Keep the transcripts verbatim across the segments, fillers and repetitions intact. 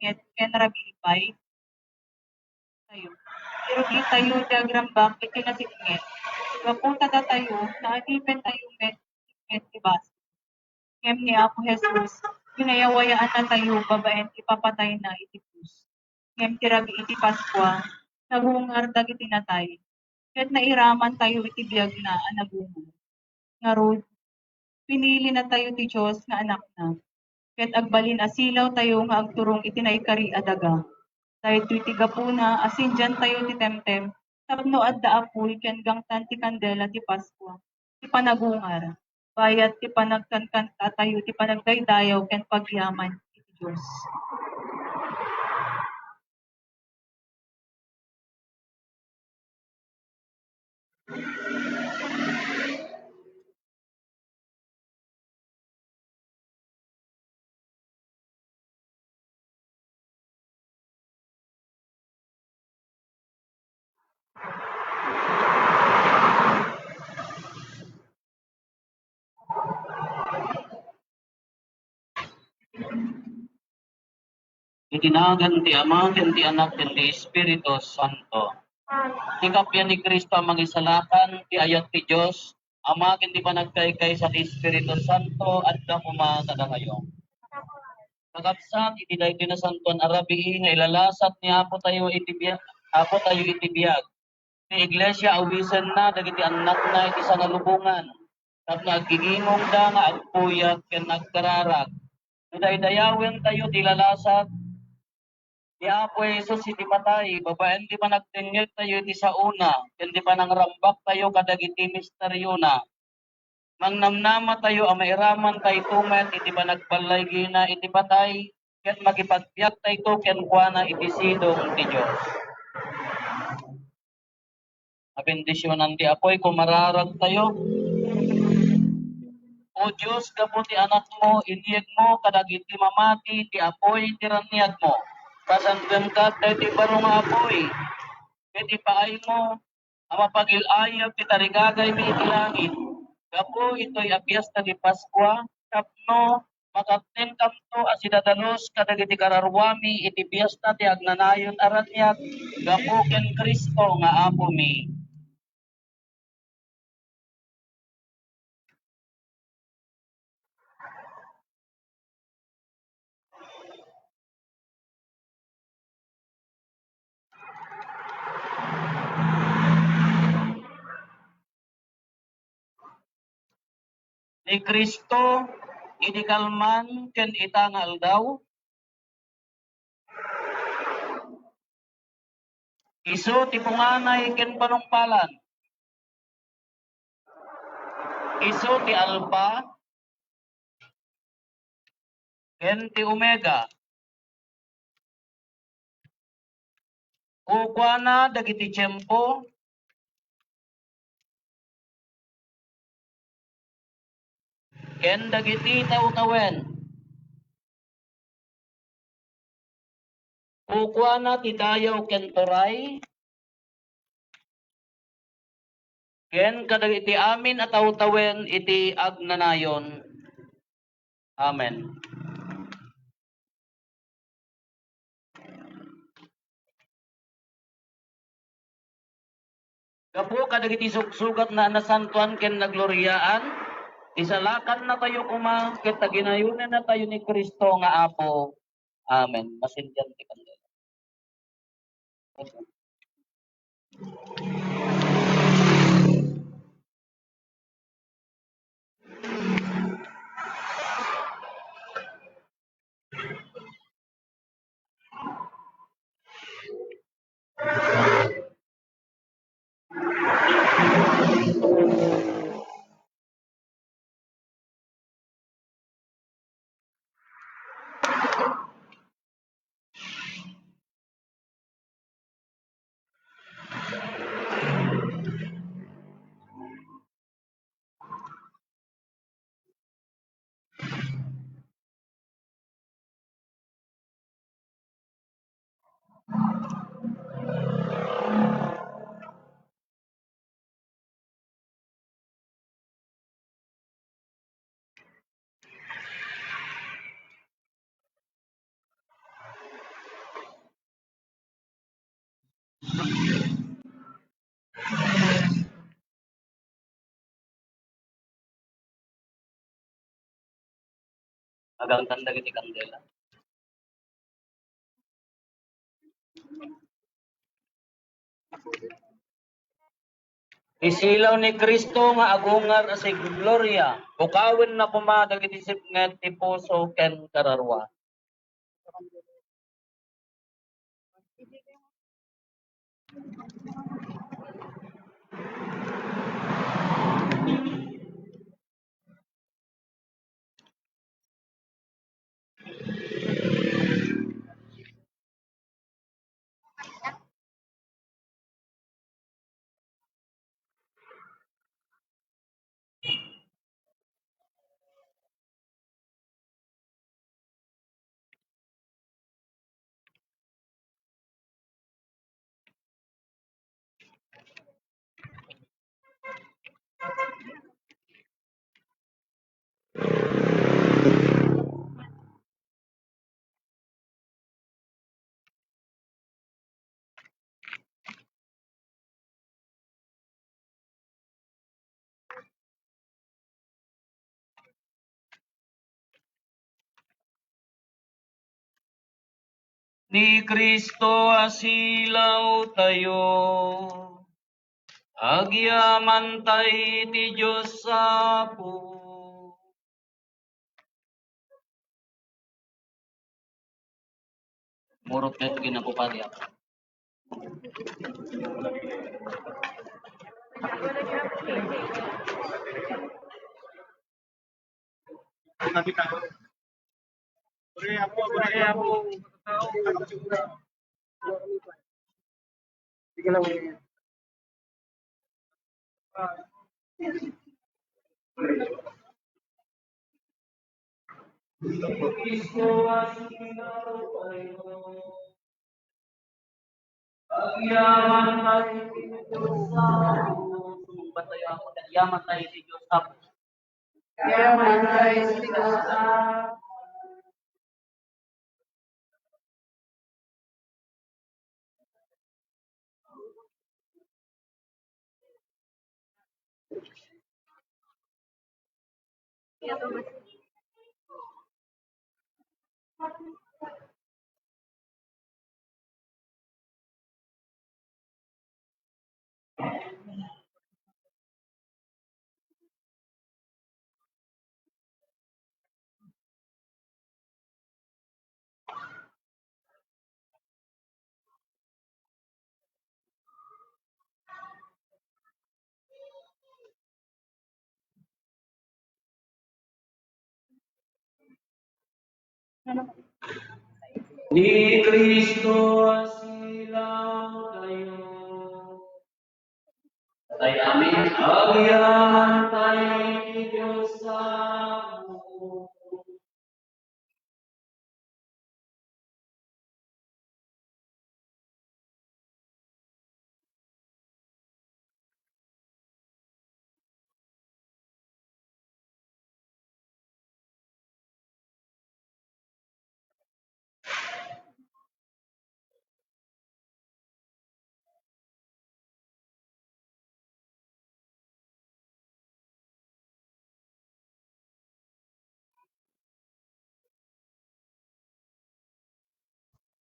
nasipnget ken rabii pay tayo. Irugitayo ti agrambak iti nasipnget. Gapu ta datayo, naadipentayo met ket ti basol. Ngem ni Apo Jesus, ginayawayaannatayo babaen ti ipapatayna iti krus. Ngem ti rabii iti Paskua, nagungar dagiti natay, ket nairamantayo iti biagna a nagungar. Ngarud, pinilinatayo ti Dios nga anakna, ket agbalin a silawtayo nga agturong iti naikari a daga. Daytoy ti gapuna a sindiantayo ti temtem tapno adda apuy ken gangtan ti kandela ti Paskua, ti panagungar, bayat ti panagkankantatayo ti panagdaydayaw ken pagyaman iti Dios. Iti nagan ti Ama, ken ti Anak, ken ti Espiritu Santo. Ti kappia ni Cristo a Mangisalakan, ti ayat ti Dios, Ama, ken ti panagkaykaysa ti Espiritu Santo, adda koma kadakayo. Kakabsat, iti daytoy nasantoan a rabii nga ilalasat ni Apo tayo iti biag, Apo tayo iti biag. Ti iglesia awisenna dagiti annakna iti sangalubongan tapno aggigingongda nga agpuyat ken agkararag. No daydayawentayo ti lalasat ni Apo Jesus iti patay, babaen ti panagtengngettayo iti saona ken ti panangrambaktayo kadagiti misteriona, mangnamnamatayo a mairamantayto met iti panagballaygina iti patay, ket makipagbiagtayto kenkuana iti sidong ti Dios. Mabendisionan ti Apoy, kumararagtayo. O Dios, gapu ti Anakmo, iniyegmo kadagiti mamati ti apuy ti raniagmo. Pasanduem ket daytoy baro nga apuy, ket ipaaymo a mapagil-ayab ti tarigagaymi iti langit. Gapu itoy a fiesta ti Paskua, tapno makapnengkamto a sidadalus kadagiti kararuami iti fiesta ti agnanayon a raniag gapu ken Cristo nga Apomi. Ni Cristo idi kalman ken ita nga aldaw. Isu ti punganay ken panungpalan. Isu ti Alpha ken ti Omega. Kukuana dagiti tiempo ken dagiti tawtawen. Kukuana ti dayaw ken turay, ken kadagiti amin a tawtawen iti agnanayon. Amen. Gapu kadagiti sugsugatna a nasantoan ken nagloriaan, isalakannatayo koma ket aginayonennatayo ni Cristo nga Apo. Amen. Masindian ti kandela. Agangtan dagiti kandela. Isilaw ni Cristo nga agungar a sigloria, bukawenna koma dagiti sipnget ti puso ken kararua. Ni Cristo a silawtayo, agyamanta iti Dios Apo. Murot ket kinapupariak. Basta yaman, yaman tayo ti Dios Apo. Yaman tayo ti Dios Apo. Ni Cristo a silawtayo. Tay amin, agyamanta iti Dios Apo.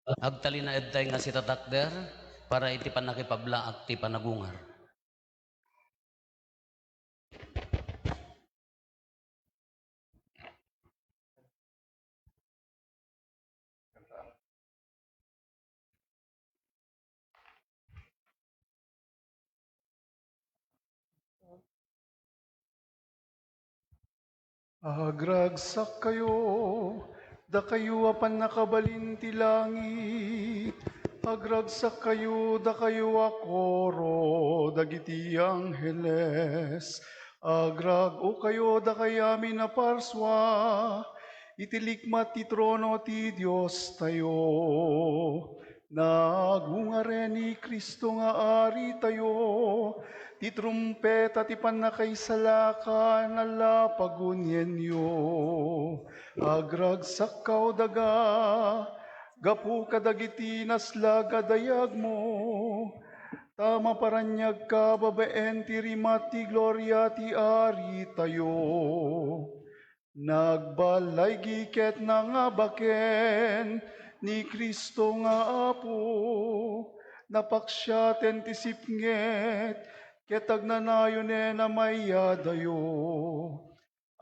Agtalinaedtay nga sitatakder para iti pannakipablaak ti panagungar. Agragsakkayo, dakayo a pannakabalin ti langit. Agragsakkayo, dakayo a koro dagiti angheles. Agrag-okayo, dakay amin a parsua, iti likmat ti trono ti Diostayo. Nagungaren ni Cristo nga Aritayo, ti trumpeta ti pannakaisalakan a lapagunienyo. Agragsakkaw, daga, gapu kadagiti naslag a dayagmo, ta maparaniagka babaen ti rimat ti gloria ti Aritayo. Nagbalaygi ket nangabaken ni Cristo nga Apo, napaksiaten ti sipnget, ket agnanayonen a mayadayo.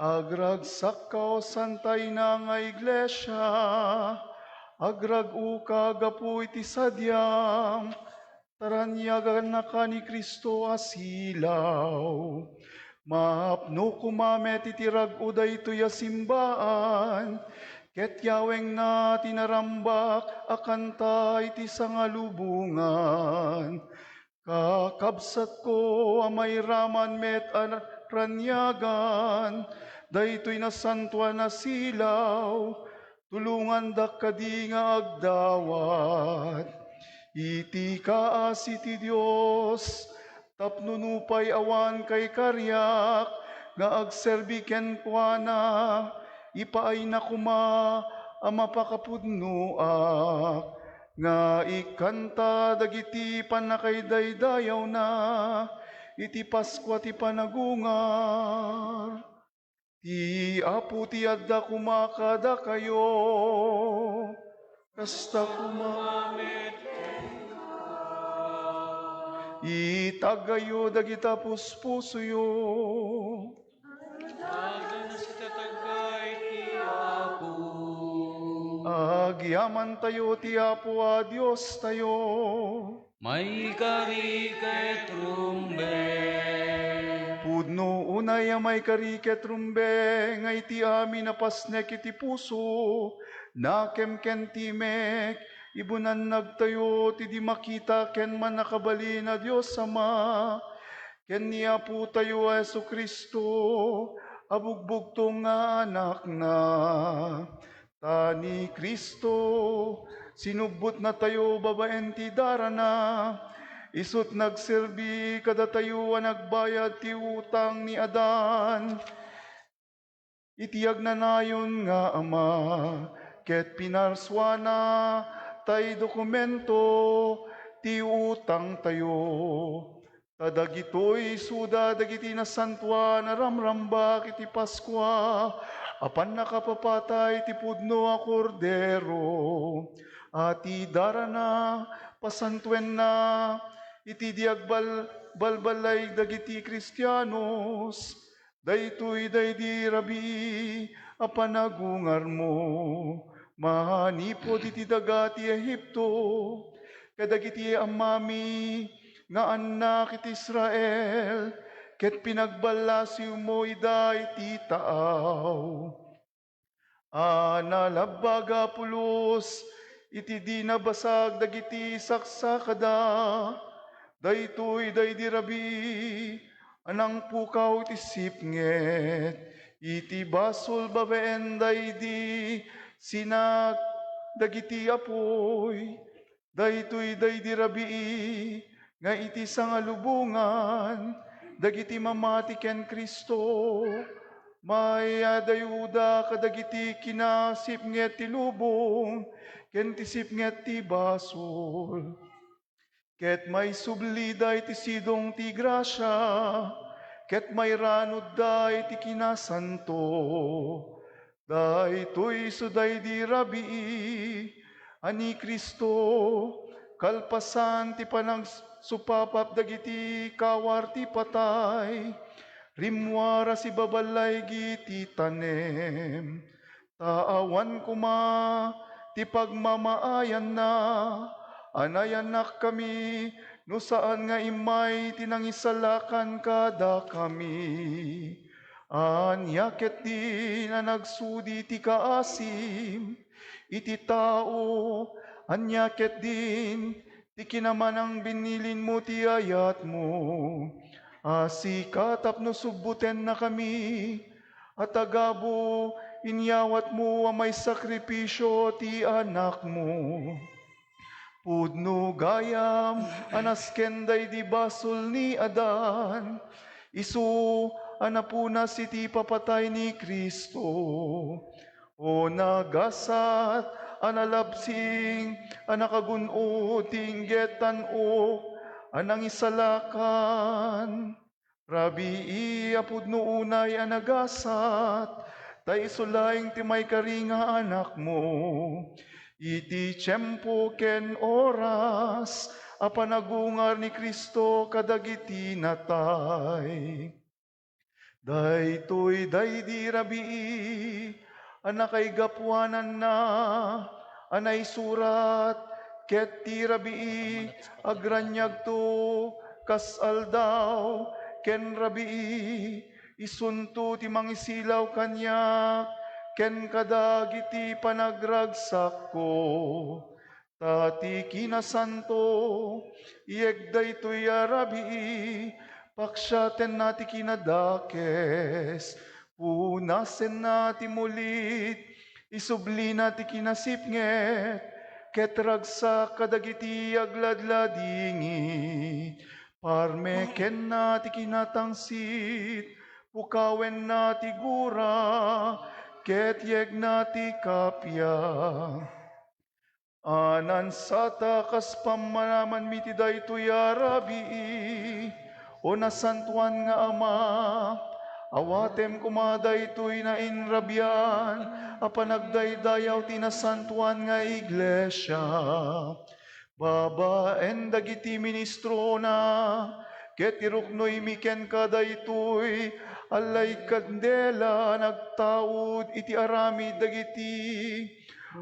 Agragsakkaw, Santa Ina nga Iglesia, agrag-oka gapu iti sadiam, taraniagannaka ni Cristo a silaw. Mapno koma met iti rag-o daytoy a simbaan, ket yawengna ti narambak a kanta iti sangalubongan. Kakabsatko a mairaman met a raniagan daytoy nasantoan a silaw, tulongandak kadi nga agdawat iti kaasi ti Dios, tapno nupay awan kaikariak nga agserbi kenkuana, ipaayna koma a mapakapudnoak nga ikkanta dagiti pannakaidaydayawna iti Paskua ti Panagungar. Ti Apo ti adda koma kadakayo. Kasta koma met kenka. Itagayyo dagita puspusoyo. Agna sitataggay ti Apo. Agyamantayo ti Apo a Diostayo. Maikari ket rumbeng. Pudno unay a maikari ket rumbeng nga iti amin a pasnek iti puso, nakem ken timek, ibunannagtayo ti di makita ken mannakabalin a Dios Ama, ken ni Apotayo a Jesu-Cristo a bugbugtong nga Anakna. Ta ni Cristo, sinubbotnatayo babaen ti darana, isut' nagserbi kadatayo a nagbayad ti utang ni Adan iti agnanayon nga Ama, ket pinarsuana tay dokumento ti utangtayo. Ta dagitoy isuda dagiti nasantoan a ramrambak iti Paskua a pannakapapatay ti pudno a Kordero, a ti darana pasantoenna iti di agbal-, balbalay dagiti Kristianos. Daytoy daydi rabii a panagungarmo manipud iti daga ti Egipto, kadagiti ammami nga annak iti Israel, ket pinagballasiwmo ida iti taaw a nalabbaga pulos iti di nabasag dagiti saksakada. Daytoy daydi rabii a nangpukaw iti sipnget iti basol babaen daydi sinag dagiti apuy. Daytoy daydi rabii nga iti sangalubongan dagiti mamati ken Cristo, mayadayoda kadagiti kinasipnget ti lubong ken ti sipnget ti basol. Ket maisublida iti sidong ti grasia, ket mairanudda iti kinasanto. Daytoy isu daydi rabii a ni Cristo, kalpasan ti panagsupapap dagiti kawar ti patay, rimmuar a sibaballaygi ti tanem. Ta awan koma ti pagmamaayanna a nayanakkami no saan nga immay ti nangisalakan kadakami. Ania ketdin a nagsudi ti kaasim iti tao? Ania ketdin ti kinamanangbinnilinmo ti ayatmo a sika tapno subbotennakami a tagabu inyawatmo a maisakripisio ti Anakmo? Pudno gayam a nasken daydi basol ni Adan, isu a napunas iti ipapatay ni Cristo. O nagasat a nalabsing a nakagun-od ti inggit tan-ok a nangisalakan. Rabii a pudno unay a nagasat, Ta isu laeng ti maikari nga Anakmo. Iti tiempo ken oras a panagungar ni Cristo kadagiti natay. Daytoy daydi rabii a nakaigapuananna a naisurat, ket ti rabii agraniagto kas aldaw ken rabii. Isunto ti mangisilaw kaniak ken kadagiti panagragsakko. Ta ti kinasanto, iyeg daytoy a rabii, paksiatenna ti kinadakes, punasenna ti mulit, isublina ti kinasipnget, ket ragsak kadagiti agladladingit. Parmekenna ti kinatangsit, pukawenna ti gura, ket yegna ti kappia. Anan sata kas pammanamanmi ti daytoy a rabii, O nasantoan nga Ama, awatem koma daytoy nainrabian a panagdaydayaw ti nasantoan nga iglesia. Babaen dagiti ministrona, ket iruknoymi kenka daytoy a laig kandela a nagtaud iti aramid dagiti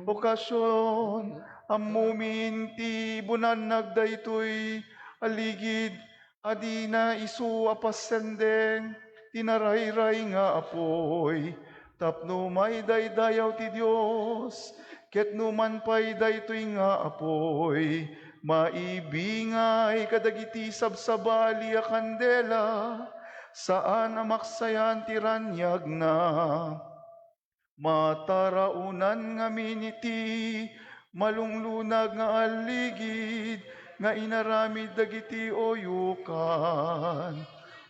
okasion. Ammomin ti bunannag daytoy a ligid a dina isu a pasendeng ti narayray nga apuy, tapno maidaydayaw ti Dios. Ket numan pay daytoy nga apuy, maibingay kadagiti sabsabali a kandela, saan a maksayan ti raniagna. Mataraonan ngamin iti malunglunag nga alligid nga inaramid dagiti uyokan.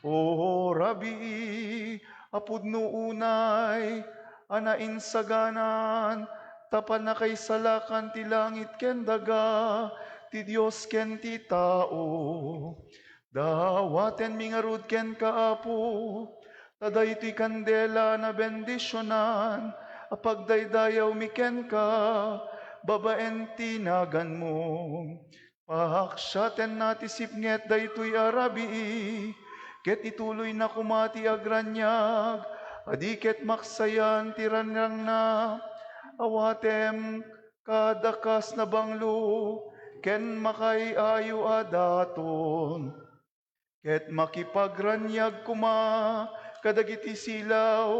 O rabii a pudno unay a nainsaganan, ta pannakaisalakan ti langit ken daga, ti Dios ken ti tao. Dawatenmi ngarud kenka, Apo, ta daytoy kandela a nabendisionan a pagdaydayawmi kenka babaen ti naganmo. Paksiatenna ti sipnget daytoy a rabii, ket ituloyna koma ti agraniag a di ket maksayan ti raniagna. Awatem kad a kas nabanglo ken makaay-ayo a daton, ket makipagraniag koma kadagiti silaw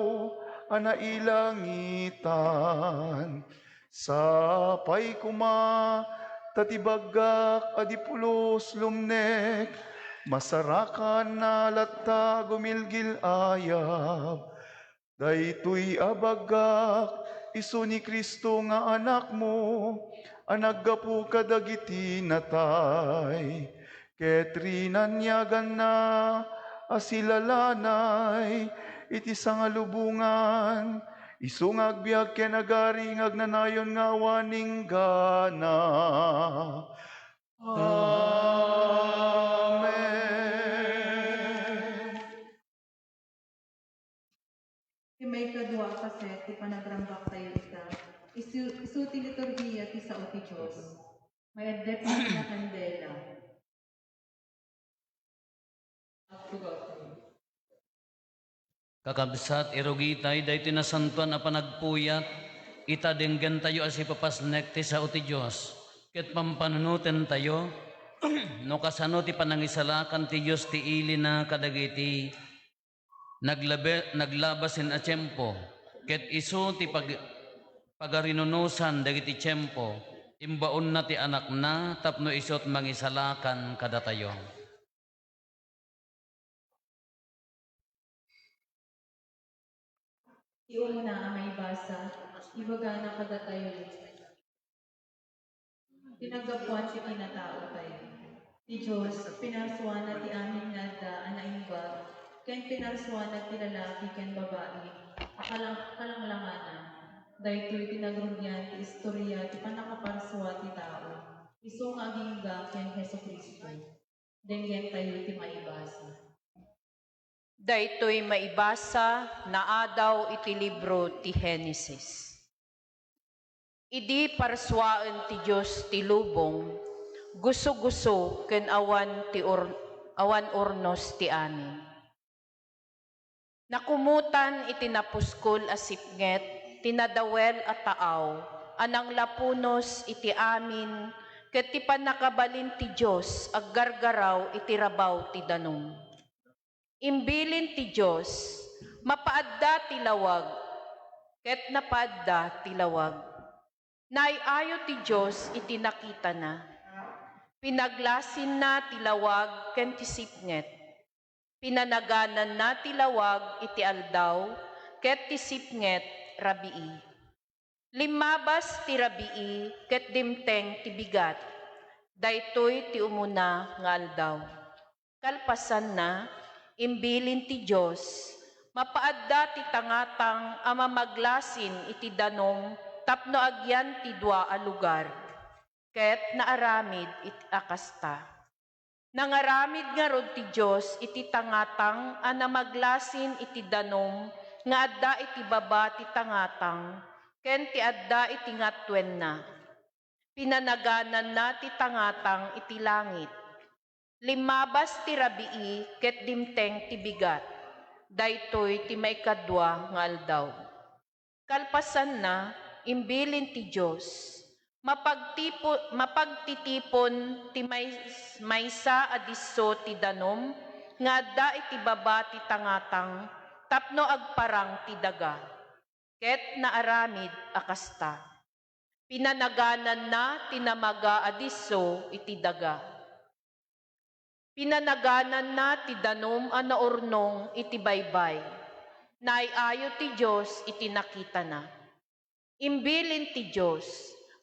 a nailangitan. Sapay koma ta ti baggak a di pulos lumnek, masarakanna latta gumilgil-ayab. Daytoy a baggak, isu ni Cristo nga Anakmo, a naggapu kadagiti natay, ket rinaniaganna a silalanay iti sangalubongan, isu nga agbiag ken agari nga agnanayon nga awan inggana. Amen. Ti maikadua a paset ti panagrambaktayo ita, isu, isu ti liturgia ti sao ti Dios. Maiddep ti kinakandela. Agtugaw tayo. Kakabsat, irugitay daytoy nasantoan a panagpuyat, ita denggentayo a sipapasnek ti sao ti Dios, ket pampanunotentayo no kasano ti panangisalakan ti Dios ti ilina kadagiti naglabe-, naglabasen a tiempo, ket isu ti pag-, pagarinunosan dagiti tiempo, imbaonna ti Anakna tapno isu ti mangisalakan kadatayo. Ti umuna a maibasa, ibagana kadatayo ti naggapuan ti kinataotayo. Ti Dios, pinarsuana ti amin nga adda a naimbag, ken pinarsuana ti lalaki ken babai a kalang-, kalanglangana. Daytoy ti nagrugian ti istoria ti pannakaparsua ti tao, isu nga agingga ken Jesu-Cristo. Denggentayo ti maibasa. Daytoy maibasa naadaw iti libro ti Genesis. Idi parsuaen ti Dios ti lubong, guso-guso ken awan ti ur-, awan urnos ti amin. Nakumutan iti napuskol a sipnget ti nadawel a taaw a nanglapunos iti amin ket ti pannakabalin ti Dios aggargaraw iti rabaw ti danum. Imbilin ti Dios, "Mapaadda ti lawag." Ket napaadda ti lawag. Naay-ayo ti Dios iti nakitana. Pinaglasinna ti lawag ken ti sipnget. Pinanagananna ti lawag iti aldaw, ket ti sipnget rabii. Limmabas ti rabii ket dimteng ti bigat. Daytoy ti umuna nga aldaw. Kalpasanna, imbilin ti Dios, "Mapaadda ti tangatang a mamaglasin iti danum tapno agyan ti dua a lugar." Ket naaramid iti a kasta. Nangaramid ngarud ti Dios iti tangatang a namaglasin iti danum nga adda iti baba ti tangatang ken ti adda iti ngatuenna. Pinanagananna ti tangatang iti langit. Limmabas ti rabii ket dimteng ti bigat. Daytoy ti maikadua nga aldaw. Kalpasanna, imbilin ti Dios, "Mapagtipo-, mapagtitipon ti may-, maysa a disso ti danum nga adda iti baba ti tangatang tapno agparang ti daga." Ket naaramid a kasta. Pinanagananna ti namaga a disso iti daga. Pinanagananna ti danum a naurnong iti baybay. Naay-ayo ti Dios iti nakitana. Imbilin ti Dios,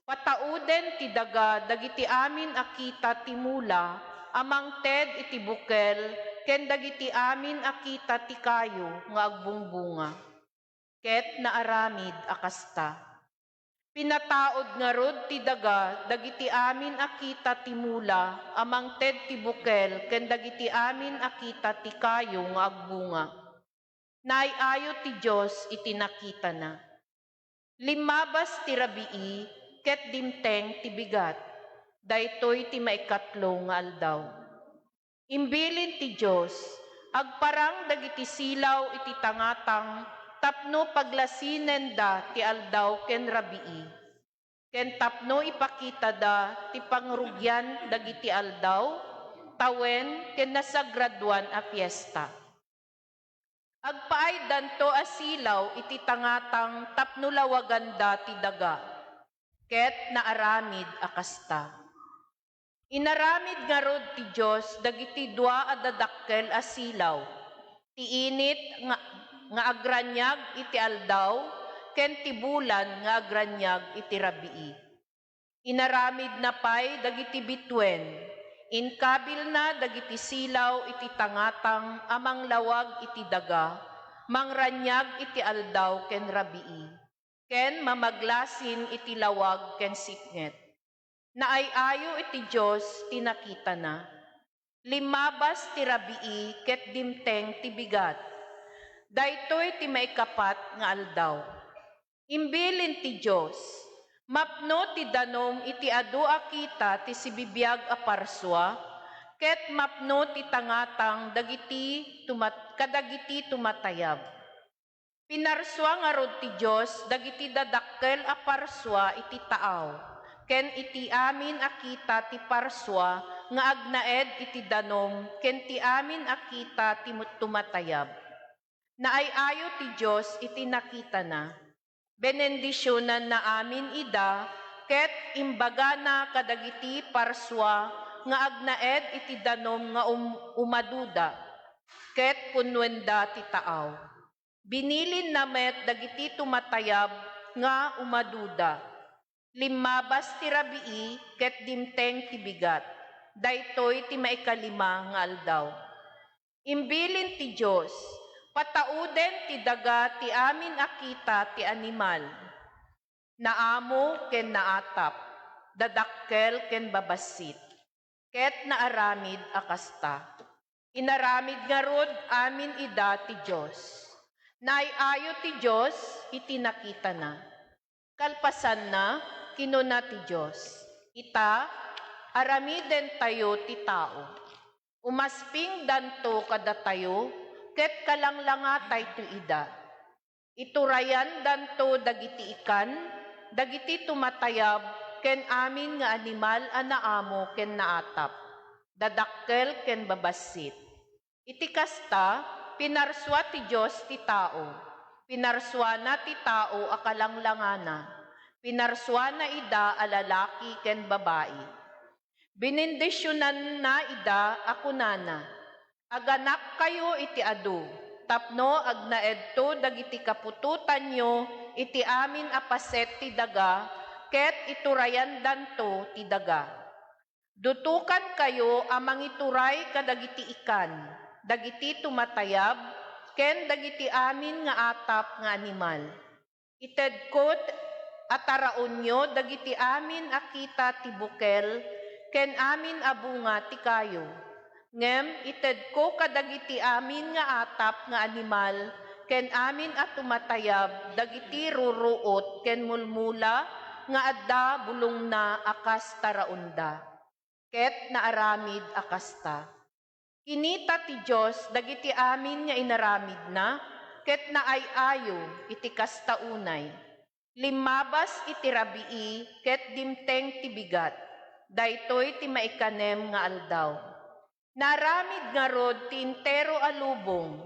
"Patauden ti daga dagiti amin a kita ti mula a mangted iti bukel ken dagiti amin a kita ti kayo nga agbungbunga." Ket naaramid a kasta. Pinataud ngarud ti daga dagiti amin a kita ti mula a mangted ti bukel ken dagiti amin a kita ti kayo nga agbunga. Naay-ayo ti Dios iti nakitana. Limmabas ti rabii ket dimteng ti bigat. Daytoy ti maikatlo nga aldaw. Imbilin ti Dios, "Agparang dagiti silaw iti tangatang tapno paglasinenda ti aldaw ken rabii, ken tapno ipakitada ti pangrugian dagiti aldaw, tawen, ken nasagradoan a fiesta." Agpaaydanto a silaw iti tangatang tapno lawaganda ti daga. Ket naaramid a kasta. Inaramid ngarud ti Dios dagiti dua a dadakkel a silaw, ti init nga, nga agraniag iti aldaw, ken ti bulan nga agraniag iti rabii. Inaramidna pay dagiti bituen. Inkabilna dagiti silaw iti tangatang a manglawag iti daga, mangraniag iti aldaw ken rabii, ken mamaglasin iti lawag ken sipnget. Naay-ayo iti Dios ti nakitana. Limmabas ti rabii ket dimteng ti bigat. Daytoy ti maikapat nga aldaw. Imbilin ti Dios, "Mapno ti danum iti adu a kita ti sibibiag a parsua, ket mapno ti tangatang dagiti tumat-, kadagiti tumatayab." Pinarsua ngarud ti Dios dagiti dadakkel a parsua iti taaw, ken iti amin a kita ti parsua nga agnaed iti danum ken ti amin a kita ti mu-, tumatayab. Naay-ayo ti Dios iti nakitana. Benendisionanna amin ida, ket imbagana kadagiti parsua nga agnaed iti danum nga um-, umaduda, ket kunnoenda ti taaw. Binilinna met dagiti tumatayab nga umaduda. Limmabas ti rabii ket dimteng ti bigat. Daytoy ti maikalima nga aldaw. Imbilin ti Dios, "Patauden ti daga ti amin a kita ti animal, naamo ken naatap, dadakkel ken babassit." Ket naaramid a kasta. Inaramid ngarud amin ida ti Dios. Naay-ayo ti Dios iti nakitana. Kalpasanna, kinuna ti Dios, "Ita, aramidentayo ti tao. Umaspingdanto kadatayo, ket kalanglangatayto ida. Iturayandanto dagiti ikan, dagiti tumatayab, ken amin nga animal a naamo ken naatap, dadakkel ken babassit." Iti kasta, pinarsua ti Dios ti tao. Pinarsuana ti tao a kalanglangana. Pinarsuana ida a lalaki ken babai. Binindisionanna ida a kunana, "Aganakkayo iti adu, tapno agnaedto dagiti kaputotanyo iti amin a paset ti daga, ket iturayandanto ti daga. Dutokankayo a mangituray kadagiti ikan, dagiti tumatayab, ken dagiti amin nga atap nga animal. Itedko a taraonyo dagiti amin a kita ti bukel ken amin a bunga ti kayo. Ngem itedko kadagiti amin nga atap nga animal ken amin a tumatayab dagiti ruruot ken mulmula nga adda bulongna a kas taraonda." Ket naaramid a kasta. Kinita ti Dios dagiti amin nga inaramidna, ket naay-ayo iti kasta unay. Limmabas iti rabii ket dimteng ti bigat. Daytoy ti maikanem nga aldaw. Naaramid ngarud ti entero a lubong.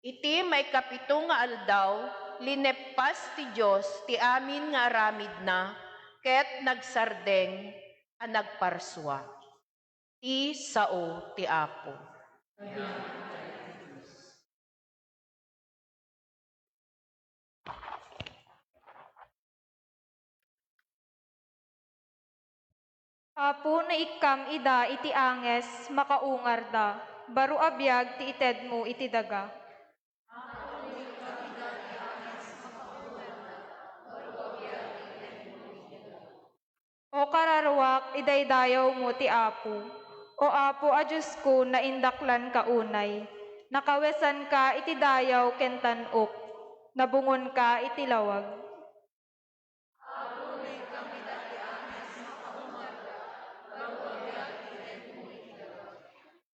Iti maikapito nga aldaw, lineppas ti Dios ti amin nga aramidna, ket nagsardeng a nagparsua. Ti sao ti Apo. Apo, naikkam ida iti anges, makaungarda, baro a biag ti itedmo iti daga. O kararuak, idaydayawmo ti Apo. O Apo a Diosko, naindaklanka unay. Nakawesanka iti dayaw ken tan-ok. Nabungonka iti lawag.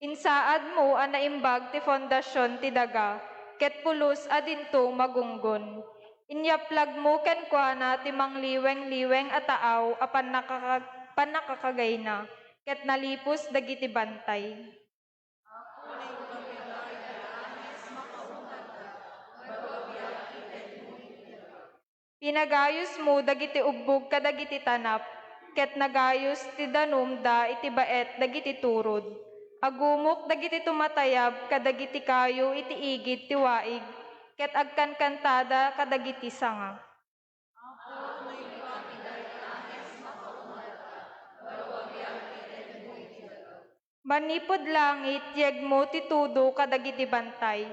Insaadmo a naimbag ti fondasion ti daga, ket pulos a dinto magunggon. Inyaplagmo kenkuana ti mangliwengliweng a taaw a pannakaka-, pannakakagayna, ket nalipos dagiti bantay. Pinagayusmo dagiti ubbog kadagiti tanap, ket nagayus ti danumda iti baet dagiti turod. Agumok dagiti tumatayab kadagiti kayo iti igid ti waig, ket agkankantada kadagiti sanga. Manipud langit, yegmo ti tudo kadagiti bantay,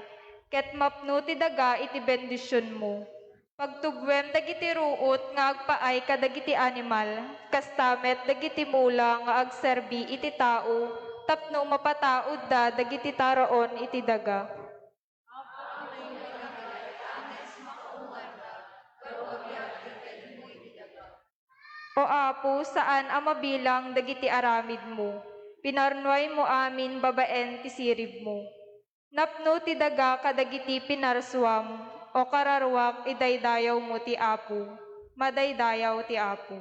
ket mapno ti daga iti bendisionmo. Pagtubwem dagiti ruot nga agpaay kadagiti animal, kasta met dagiti mula nga agserbi iti tao tapno mapataudda dagiti taraon iti daga. O Apo, saan a mabilang dagiti aramidmo. Pinarnuaymo amin babaen ti siribmo. Napno ti daga kadagiti pinarsuam, o kararuak, idaydayawmo ti Apo. Madaydayaw ti Apo.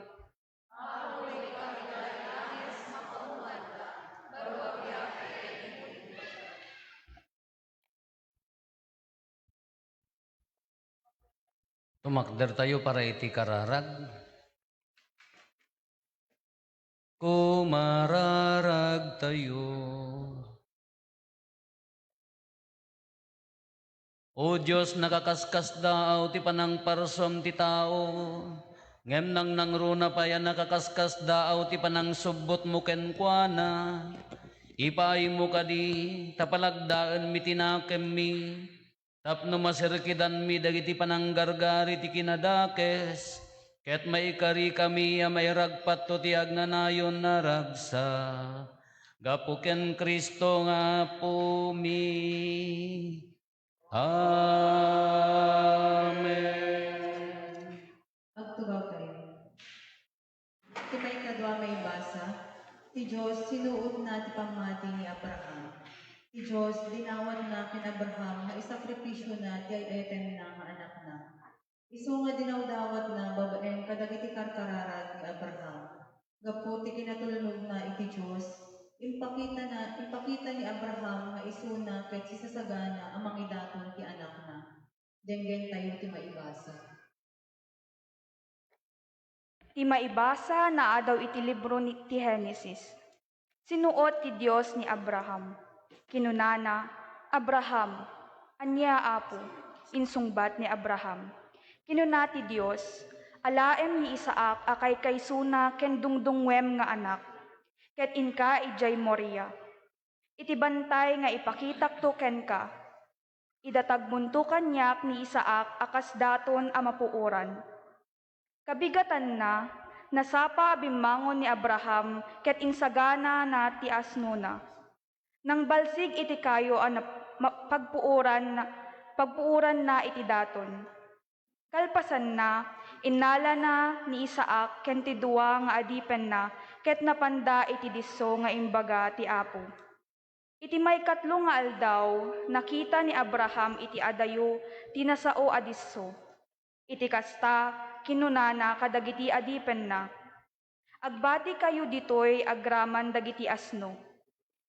Tumakdertayo para iti kararag. Kumararagtayo. O Dios, nakakaskasdaaw ti panangparsuam ti tao, ngem nangnangruna pay a nakakaskasdaaw ti panangsubbotmo kenkuana. Ipaaymo kadi, ta palagdaenmi ti nakemmi, tapno masirkidanmi dagiti pananggargari ti kinadakes, ket maikarikami a mairagpatto ti agnanayon a ragsak. Gapu ken Cristo nga Apomi. Amen. Agtugaw tayo. Ti maikadua maibasa, ti Dios sinuotna ti pammati ni Abraham. Ti Dios dinawatna ken Abraham nga isakrifisiona ti ay-ayatenna nga anakna. Isu nga dinawdawatna babaen kadagiti karkararag ni Abraham. Gapu ti kinatulnogna iti Dios, impakitana, impakita ni Abraham nga isuna ket sisasagana a mangidaton ti anakna. Denggen tayo ti maibasa. Ti maibasa naadaw iti libro ni, ti Genesis. Sinuot ti Dios ni Abraham. Kinunana, "Abraham." "Ania, Apo?" insungbat ni Abraham. Kinuna ti Dios, "Alaem ni Isaac a kaykaysona ken dungdungngoem nga anak, ket inka idiay Moria, iti bantay nga ipakitakto kenka. Idatagmonto kaniak ni Isaac a kas daton a mapuoran." Kabigatanna, nasapa a bimmangon ni Abraham ket insaganana ti asnona. Nangbalsig iti kayo a nap-, ma-, pagpuoran, pagpuoranna iti daton. Kalpasanna, innalana ni Isaac ken ti dua nga adipenna ket napanda iti disso nga imbaga ti Apo. Iti maikatlo nga aldaw, nakita ni Abraham iti adayo ti nasao a disso. Iti kasta, kinunana kadagiti adipenna, "Agbatikayo ditoy agraman dagiti asno.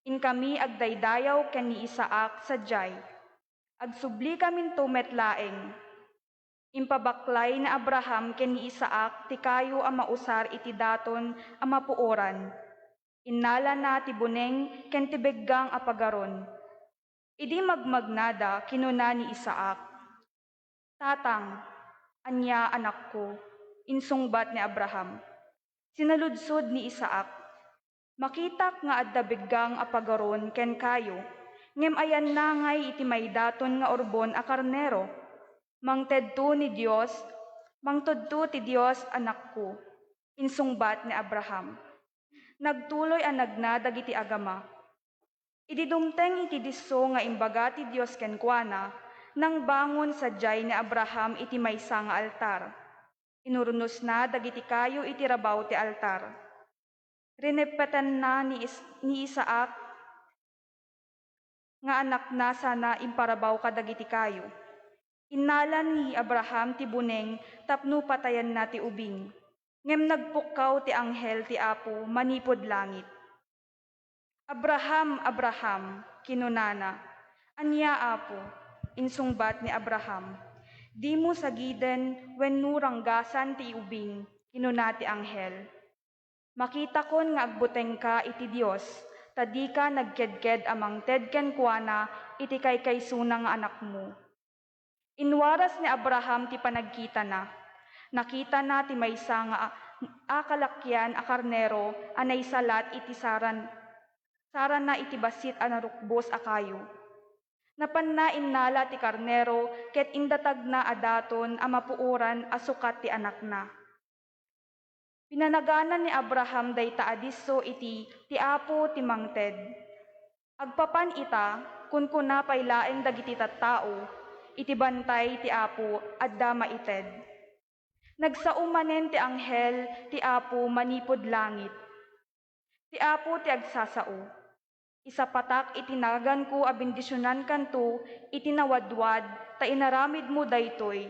Inkami agdaydayaw ken ni Isaac sadiay. Agsubli kaminto met laeng." Impabaklay ni Abraham ken ni Isaac ti kayo a mausar iti daton a mapuoran. Innalana ti buneng ken ti beggang a pagaron. Idi magmagnada, kinuna ni Isaac, "Tatang." "Ania, anakko?" insungbat ni Abraham. Sinaludsod ni Isaac, "Makitak nga adda beggang a pagaron ken kayo, ngem ayanna ngay iti maidaton nga urbon a karnero?" "Mangtedto ni Dios, mangtedto ti Dios, anakko," insungbat ni Abraham. Nagtuloy a nagna dagiti agama. Idi dumteng iti disso nga imbaga ti Dios kenkuana, nangbangon sadiay ni Abraham iti maysa nga altar. Inurnosna dagiti kayo iti rabaw ti altar. Rinepetanna ni Is-, ni Isaac nga anakna sana imparabaw kadagiti kayo. Innalan ni Abraham ti buneng tapno patayanna ti ubing. Ngem nagpukkaw ti anghel ti Apo manipud langit. "Abraham, Abraham," kinunana. "Ania, Apo?" insungbat ni Abraham. "Dimo sagiden wenno ranggasan ti ubing," kinuna ti anghel. "Makitakon nga agbutengka iti Dios, ta dika nagkedked a mangted kenkuana iti kaykaysona nga anakmo." Inwaras ni Abraham ti panagkitana. Nakitana ti maysa nga a, a kalakian a karnero a naisalat iti saran, saranna iti bassit a narukbos a kayo. Napanna innala ti karnero ket indatagna a daton a mapuoran a sukat ti anakna. Pinanaganan ni Abraham dayta a disso iti "Ti Apo ti mangted." Agpapan ita, kunkuna pay laeng dagiti tattao, "Iti bantay ti Apo adda maited." Nagsao manen ti anghel ti Apo manipud langit. "Ti Apo ti agsasao. Isapatak iti naganko a bendisionankanto iti nawadwad ta inaramidmo daytoy.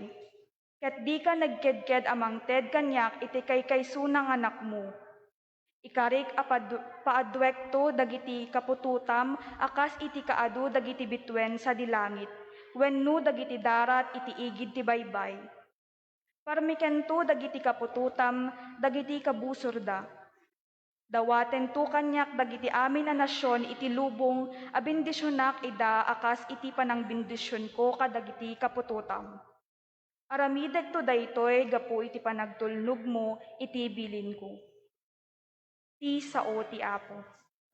Ket dika nagkedked a mangted kaniak iti kaykaysona nga anakmo. Ikarik a pad-, paaduekto dagiti kaputotam a kas iti kaadu dagiti bituen sadi langit wenno dagiti darat iti igid ti baybay. Parmikento dagiti kaputotam dagiti kabusorda. Dawatento kaniak dagiti amin a nasion iti lubong a bendisionak ida a kas iti panangbendisionko kadagiti kaputotam. Aramidekto daytoy gapu iti panagtulnogmo iti bilinko." Ti sao ti Apo.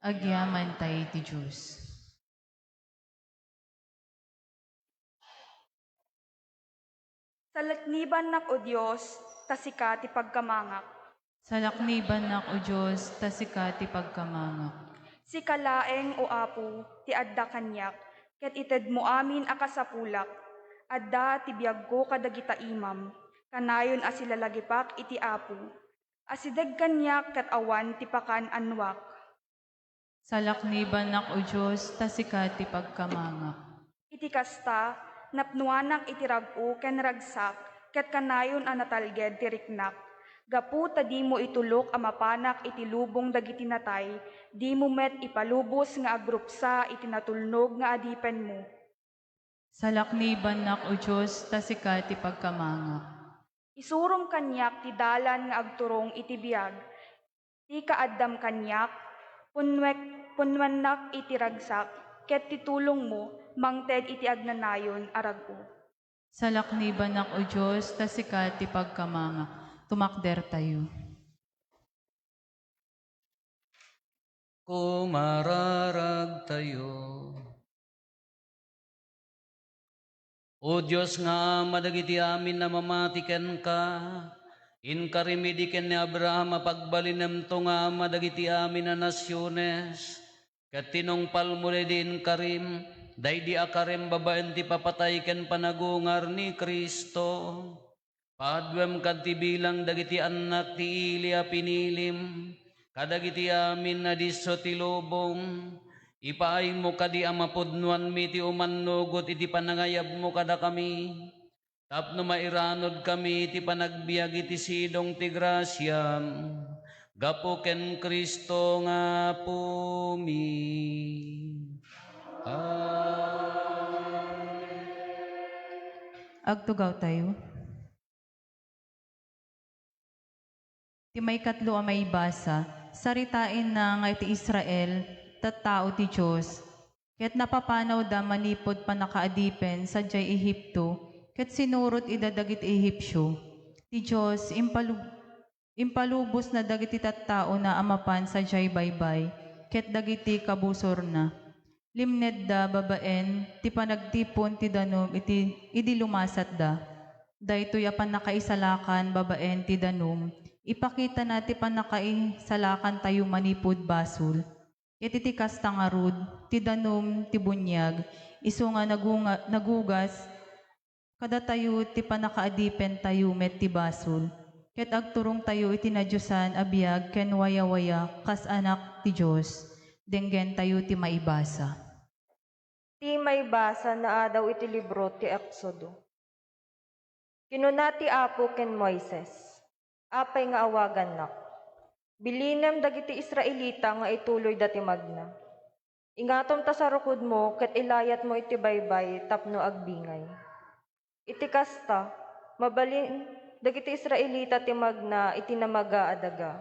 Agyamanen ti Dios. Salaknibannak, O Dios, ta sika ti pagkamangak. Salaknibannak, O Dios, ta sika ti pagkamangak. Sika laeng, O Apo, ti adda kaniak, ket itedmo amin a kasapulak. Adda ti biagko kadagita imam, kanayon a silalagipak iti Apo. Asideg kaniak ket awan ti pakan-annuak. Salaknibannak, O Dios, ta sika ti pagkamangak. Iti kasta, napnuanak iti rag-o ken ragsak, ket kanayon a natalged ti riknak. Gapu ta dimo itulok a mapanak iti lubong dagiti natay, dimo met ipalubos nga agrupsa iti natulnog nga adipenmo. Salaknibannak, O Dios, ta sika ti pagkamangak. Isurom kaniak ti dalan nga agturong iti biag. Ti kaaddam kaniak, punnuek-, punnuennak iti ragsak, ket ti tulongmo mangted iti agnanayon a rag-o. Salaknibannak, O Dios, ta sika ti pagkamangak. Tumakdertayo. Kumararagtayo. O Dios nga Ama dagiti amin a mamati kenka, inkarim idi ken ni Abraham a pagbalinemto nga ama dagiti amin a nasiones, ket tinungpalmo daydi inkarim, daydi a karim babaen ti papatay ken panagungar ni Cristo. Paadwem kadti bilang dagiti annak ti ili a pinilim, kadagiti amin a disso ti lubong. Ipaaymo kadi a mapudnoanmi ti umannugot iti panangayabmo kadakami, tapno mairanudkami iti panagbiag iti sidong ti grasiam, gapu ken Cristo nga Apomi. Amen. Agtugawtayo. Ti maikatlo a maibasa, saritaenna nga iti Israel, tattao ti Dios, ket napapanawda manipud pannakaadipen sadiay Egipto, ket sinurot ida dagiti Egipsio. Ti Dios, impalu-, impalubosna dagiti tattaona a mapan sadiay baybay, ket dagiti kabusorna. Limnedda babaen ti panagtipon ti danum iti, idi lumasatda. Daytoy a pannakaisalakan babaen ti danum, ipakitana ti pannakaisalakantayo manipud basol. Ket iti kasta ngarud, ti danum ti buniag, isu nga nagunga-, nagugas, kadatayo ti pannakaadipentayo met ti basol, ket agturongtayo iti nadiosan a biag ken wayawaya kas anak ti Dios. Denggentayo ti maibasa. Ti maibasa naadaw iti libro ti Exodo. Kinuna ti Apo ken Moises, Apay nga awagannak? Bilinem dagiti Israelita nga ituloyda ti magna. Ingatom ta sarukodmo ket ilayatmo iti baybay tapno agbingay. Iti kasta, mabalin dagiti Israelita ti magna iti namaga a daga.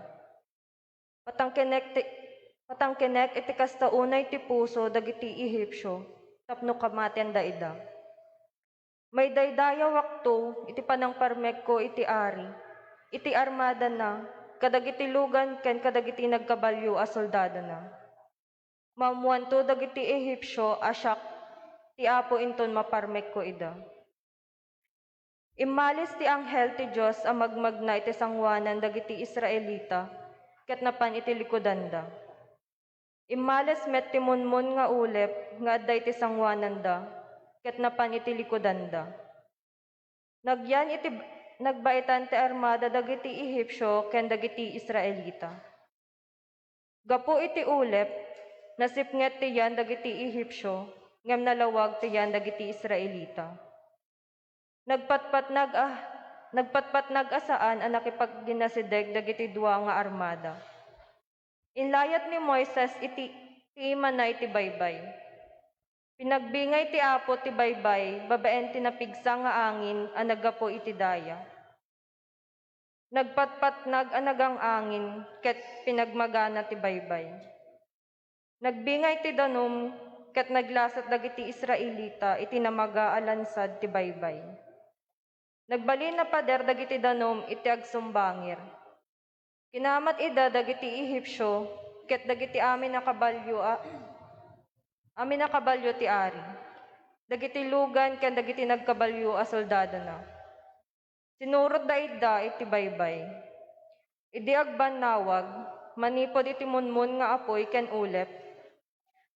Patangkenek ti, patangkenek iti kasta unay ti puso dagiti Ehipsio tapno kamatendaida. Maidaydayawakto iti panangparmekko iti ari, iti armadana, kadagiti lugan ken kadagiti nagkabalio a soldadona. Maammoanto dagiti Ehipsio a siak ti Apo inton maparmekko ida. Immalis ti anghel ti Dios a magmagna iti sangoanan dagiti Israelita ket napan iti likudanda. Immalis met ti munmon nga ulep nga adda iti sangoananda ket napan iti likudanda. Nagyan iti, nagbaetan ti armada dagiti Ehipsio ken dagiti Israelita. Gapu iti ulep, nasipnget ti yan dagiti Ehipsio, ngem nalawag ti yan dagiti Israelita. Nagpatpatnag a, nagpatpatnag a saan a nakipagginasideg dagiti dua nga armada. Inlayat ni Moises iti, ti imana iti baybay. Pinagbingay ti Apo ti baybay babaen ti napigsa nga angin a naggapu iti daya. Nagpatpatnag a nagang-angin ket pinagmagana ti baybay. Nagbingay ti danum ket naglasat dagiti Israelita iti namaga a lansad ti baybay. Nagbalin a pader dagiti danum iti agsumbangir. Kinaamat ida dagiti Ehipsio ket dagiti amin a kabalio a, amin a kabalio ti ari, dagiti lugan ken dagiti nagkabalio a soldadona. Sinurotda ida iti baybay. Idi agbannawag, manipud iti munmon nga apuy ken ulep,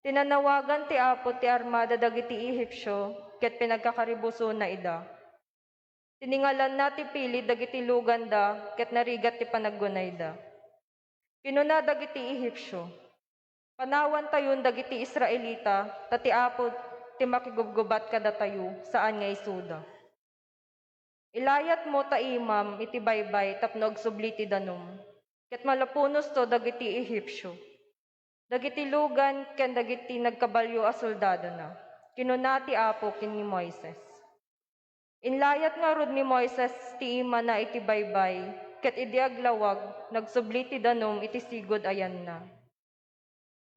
Tinanawagan ti Apo ti armada dagiti Ehipsio ket pinagkakaribusona ida. Tiningalanna ti pilid dagiti luganda ket narigat ti panaggunayda. Kinuna dagiti Ehipsio, "Panawantayon dagiti Israelita, ta ti Apo ti makigubgubat kadatayo, saan nga isuda." Ilayatmo ta imam iti baybay tapno agsubli ti danum, ket malapunosto dagiti Ehipsio, dagiti lugan ken dagiti nagkabalio a soldadona, kinuna ti Apo ken ni Moises. Inlayat ngarud ni Moises ti imana iti baybay, ket idi aglawag, nagsubli ti danum iti sigud a yanna.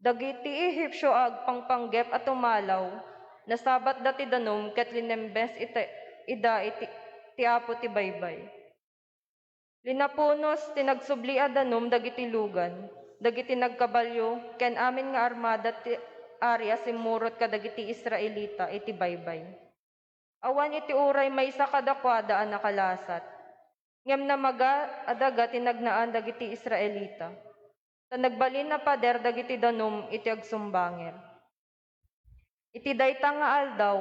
Dagiti Ehipsio a agpangpanggep a tumalaw, nasabatda ti danum ket linembes iti, ida iti, ti Apo ti baybay. Linapunos ti nagsubli a danum dagiti lugan, dagiti nagkabalio, ken amin nga armada ti ari a simmurot kadagiti Israelita iti baybay. Awan iti uray maysa kadakuada a nakalasat. Ngem namaga a daga ti nagnaan dagiti Israelita, ta nagbalin a pader dagiti danum iti agsumbanger. Iti dayta nga aldaw,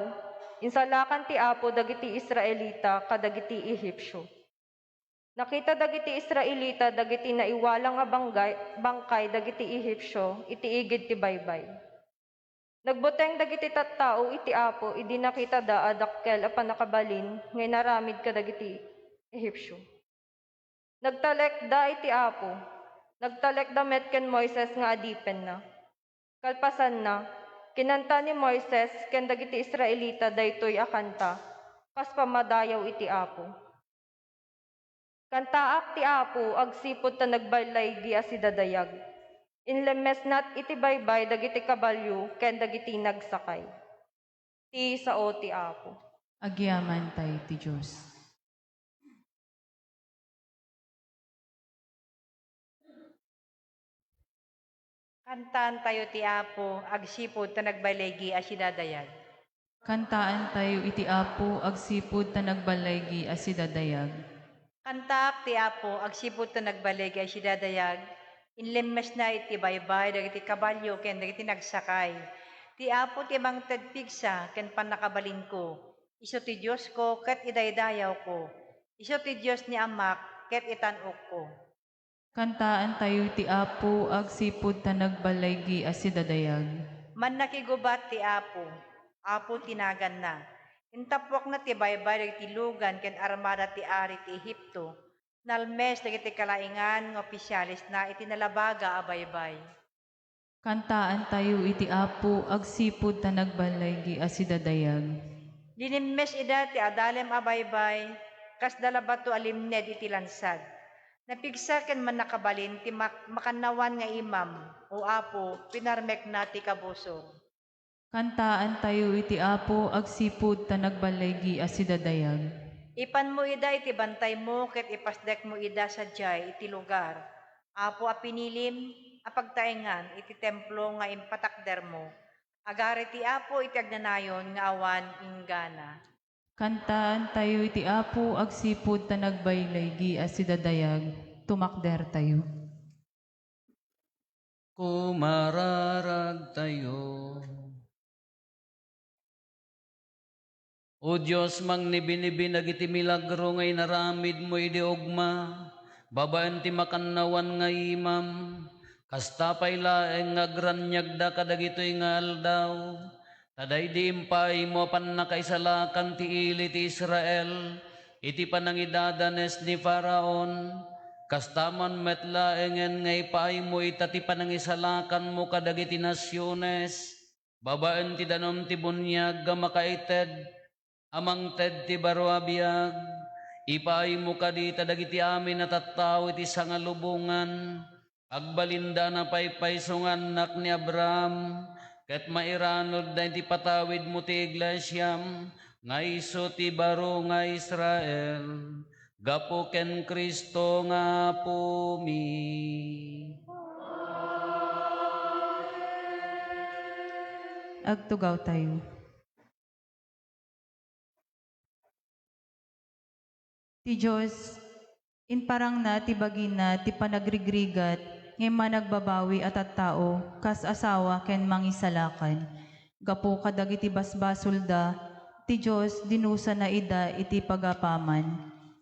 insalakan ti Apo dagiti Israelita kadagiti Ehipsio. Nakita dagiti Israelita dagiti naiwalang a banggay-, bangkay dagiti Ehipsio iti igid ti baybay. Nagbuteng dagiti tattao iti Apo idi nakitada a dakkel a pannakabalin nga inaramid kadagiti Ehipsio. Nagtalekda iti Apo. Nagtalekda met ken Moises nga adipenna. Kalpasanna, kinanta ni Moises ken dagiti Israelita daytoy a kanta, kas pammadayaw iti Apo. Kantaak ti Apo agsipud ta nagballaygi a sidadayag. Inlemmesna iti baybay dagiti kabalio ken dagiti nagsakay. Ti sao ti Apo. Agyamantayo ti Dios. Kantaantayo ti Apo agsipud ta nagballaygi a sidadayag. Kantaantayo iti Apo agsipud ta nagballaygi a sidadayag. Kantaak ti Apo agsipud ta nagballaygi a sidadayag. Inlemmesna iti baybay dagiti kabalio ken dagiti nagsakay. Ti Apo ti mangted pigsa ken pannakabalinko. Isu ti Diosko ket idaydayawko. Isu ti Dios ni amak ket itan-okko. Kantaantayo ti Apo agsipud ta nagballaygi a sidadayag. Mannakigubat ti Apo, Apo ti naganna. Intappuakna ti baybay dagiti lugan ken armada ti ari ti Egipto. Nalmes dagiti kalaingan nga opisialesna iti nalabaga a baybay. Kantaantayo iti Apo agsipud ta nagballaygi a sidadayag. Linimmes ida ti adalem a baybay, kasla bato a limned iti lansad. Napigsa ken mannakabalin ti mak-, makannawan nga imam, O Apo, pinarmekna ti kabusor. Kantaantayo iti Apo agsipud ta nagballaygi a sidadayag. Ipanmo ida iti bantaymo ket ipasdekmo ida sadiay iti lugar, Apo a pinilim, a pagtaengan iti templo nga impatakdermo. Agari ti Apo iti agnanayon nga awan inggana. Kantaantayo iti Apo agsipud ta nagballaygi a sidadayag. Tumakdertayo. Kumararagtayo. O Dios, mangnibinibin dagiti milagro nga inaramidmo idi ugma, babaen ti makannawan nga imam, kasta pay laeng nga agraniagda kadagitoy nga aldaw. Ta daydi impaaymo a pannakaisalakan ti ili ti Israel iti panangidadanes ni Faraon, kasta man met laengen nga ipaaymo ita ti panangisalakanmo kadagiti nasiones, babaen ti danum ti buniag a makaited a mangted ti baro a biag. Ipaaymo kadi ta dagiti amin a tattao iti sangalubongan, agbalinda a napaypayso nga annak ni Abraham, ket mairanudda iti patawidmo ti iglesiam, nga isu ti baro nga Israel, gapu ken Cristo nga Apomi. Agtugawtayo. Ti Dios, imparangna ti bagina ti panagrigrigat ngem managbabawi a tattao kas asawa ken mangisalakan. Gapu kadagiti basbasolda, ti Dios dinusana ida iti pagapaman.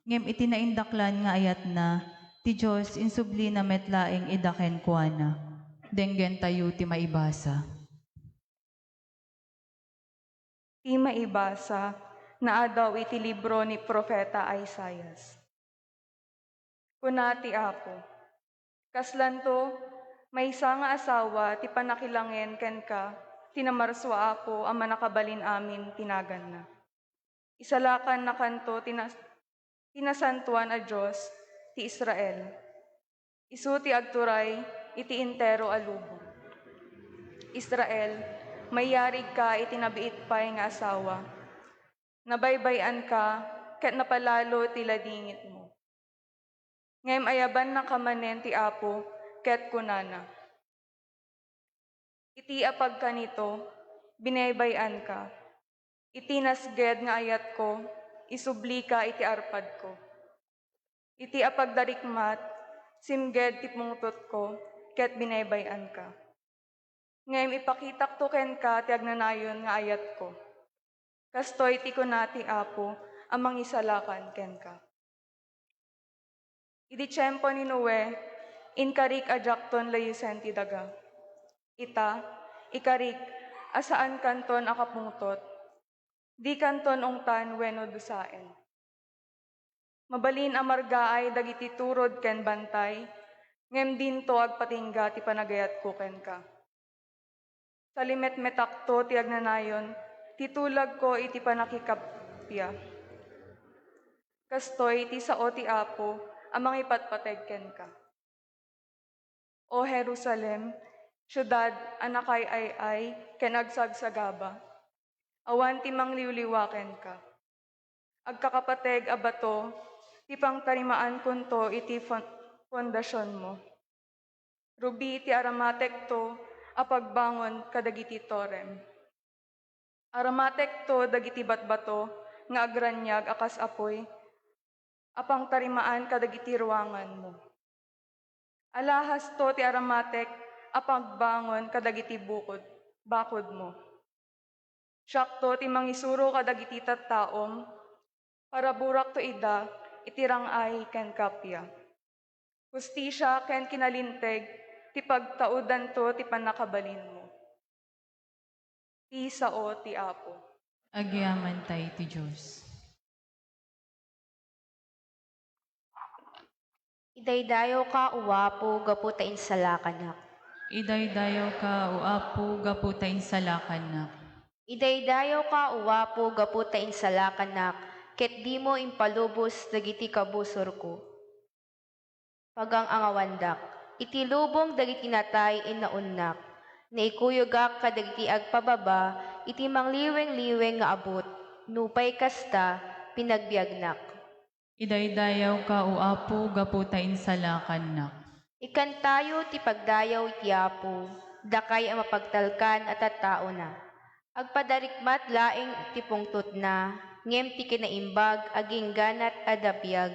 Ngem iti naindaklan nga ayatna, ti Dios insublina met laeng ida kenkuana. Denggentayo ti maibasa. Ti maibasa naadaw iti libro ni Profeta Isaias. Kuna ti Apo, kaslanto, maysa nga asawa ti pannakilangen kenka, ti namarsua Apo a Mannakabalin-amin ti naganna. Isalakannakanto ti nas-, ti Nasantoan a Dios ti Israel. Isu ti agturay iti entero a lubong. Israel, maiyarigka iti nabiit pay nga asawa. Nabaybay-anka ket napalalo ti ladingitmo. Ngem ayabannaka manen ti Apo ket kunana, iti apagkanito, binaybay-anka. Iti nasged nga ayatko, isublika iti arpadko. Iti apagdarikmat, simged ti pungtotko, ket binaybay-anka. Ngem ipakitakto kenka ti agnanayon nga ayatko. Kastoy ti kuna ti Apo a Mangisalakan kenka. Idi tiempo ni Noe, inkarik a diakton layusen ti daga. Ita, ikarik a saankanton a kapungtot. Dikanton ungtan wenno dusaen. Mabalin a margaay dagiti turod ken bantay, ngem dinto agpatingga ti panagayatko kenka. Salimetmetakto ti agnanayon, ti tulagko iti pannakikappia. Kastoy ti sao ti Apo a mangipatpateg kenka. O Jerusalem, siudad a nakaay-ay ken agsagsagaba, awan ti mangliwliwa kenka. Agkakapateg a bato ti pangtarimaankonto iti fon-, fondasionmo. Rubi ti aramatekto a pagbangon kadagiti torem. Aramatekto dagiti batbato nga agraniag a kas apuy a pangtarimaan kadagiti ruanganmo. Alahasto ti aramatek a pagbangon kadagiti bukod-, bakodmo. Siakto ti mangisuro kadagiti tattaom, paraburakto ida iti rang-ay ken kappia. Hustisia ken kinalinteg ti pagtaudanto ti pannakabalinmo. Ti sao ti Apo. Agyamankay ti Dios. Idaydayawka, O Apo, gapu ta insalakannak. Idaydayawka, O Apo, gapu ta insalakannak. Idaydayawka, O Apo, gapu ta insalakannak, ket dimo impalubos dagiti kabusorko. Pagang-angawandak. Iti lubong dagiti natay innaonnak. Naikuyogak kadagiti agpababa iti mangliwengliweng nga abut. Nupay kasta, pinagbiagnak. Idaydayawka, O Apo, gapu ta insalakannak. Ikantayo ti pagdayaw iti Apo, dakay a mapagtalkan a tattaona. Agpadarikmat laeng ti pungtotna, ngem ti kinaimbag agingganat adda biag.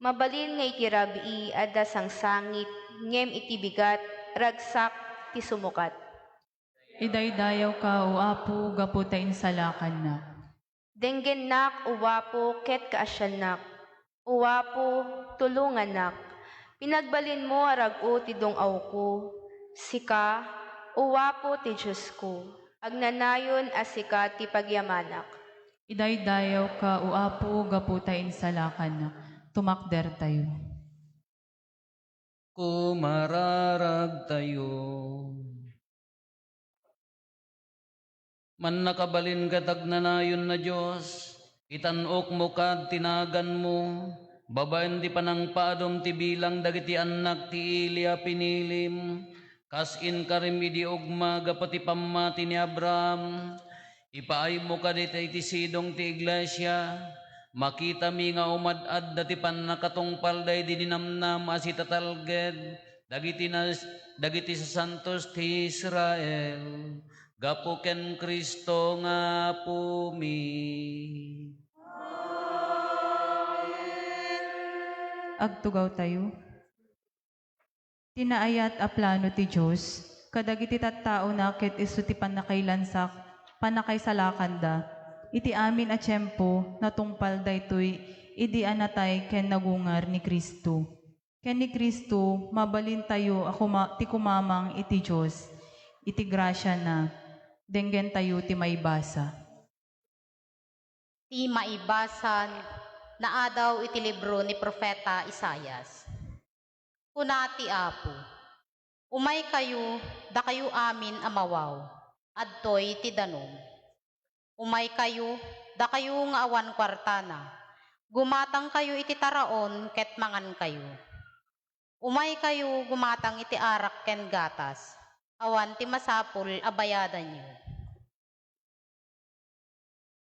Mabalin nga iti rabii adda sangsangit, ngem iti bigat, ragsak ti sumukat. Idaydayawka, O Apo, gapu ta insalakannak. Denggennak, O Apo, ket kaasiannak. O Apo, tulongannak. Pinagbalinmo a rag-o ti dung-awko. Sika, O Apo ti Diosko, agnanayon a sika ti pagyamanak. Idaydayawka, O Apo, gapu ta insalakannak. Tumakdertayo. Kumararagtayo. Mannakabalin ket agnanayon a Dios, itan-okmo kad ti naganmo, babaen ti panangpadom ti bilang dagiti annak ti Eli a pinilim, kas inkarim idi ugma gapu ti pammati ni Abraham. Ipaaymo kad iti, iti sidong ti iglesia, makitami nga umad-adda ti pannakatungpalda idi ninamnama a sitatalged dagiti nas-, dagiti sasantos ti Israel, gapu ken Cristo nga Apomi. Agtugawtayo. Ti naayat a plano ti Dios kadagiti tattaona ket isu ti pannakailansak, pannakaisalakanda. Iti amin a tiempo, natungpal daytoy idi a natay ken nagungar ni Cristo. Ken ni Cristo, mabalintayo a kuma-, ti kumamang iti Dios, iti grasiana. Denggentayo ti maibasa. Ti maibasa naadaw iti libro ni Profeta Isaias. Kuna ti Apo, "Umaykayo, dakayo amin a mawaw, adtoy ti danum. Umaykayo, dakayo nga awan kuartana. Gumatangkayo iti taraon ket mangankayo. Umaykayo, gumatang iti arak ken gatas. Awan ti masapul a bayadanyo."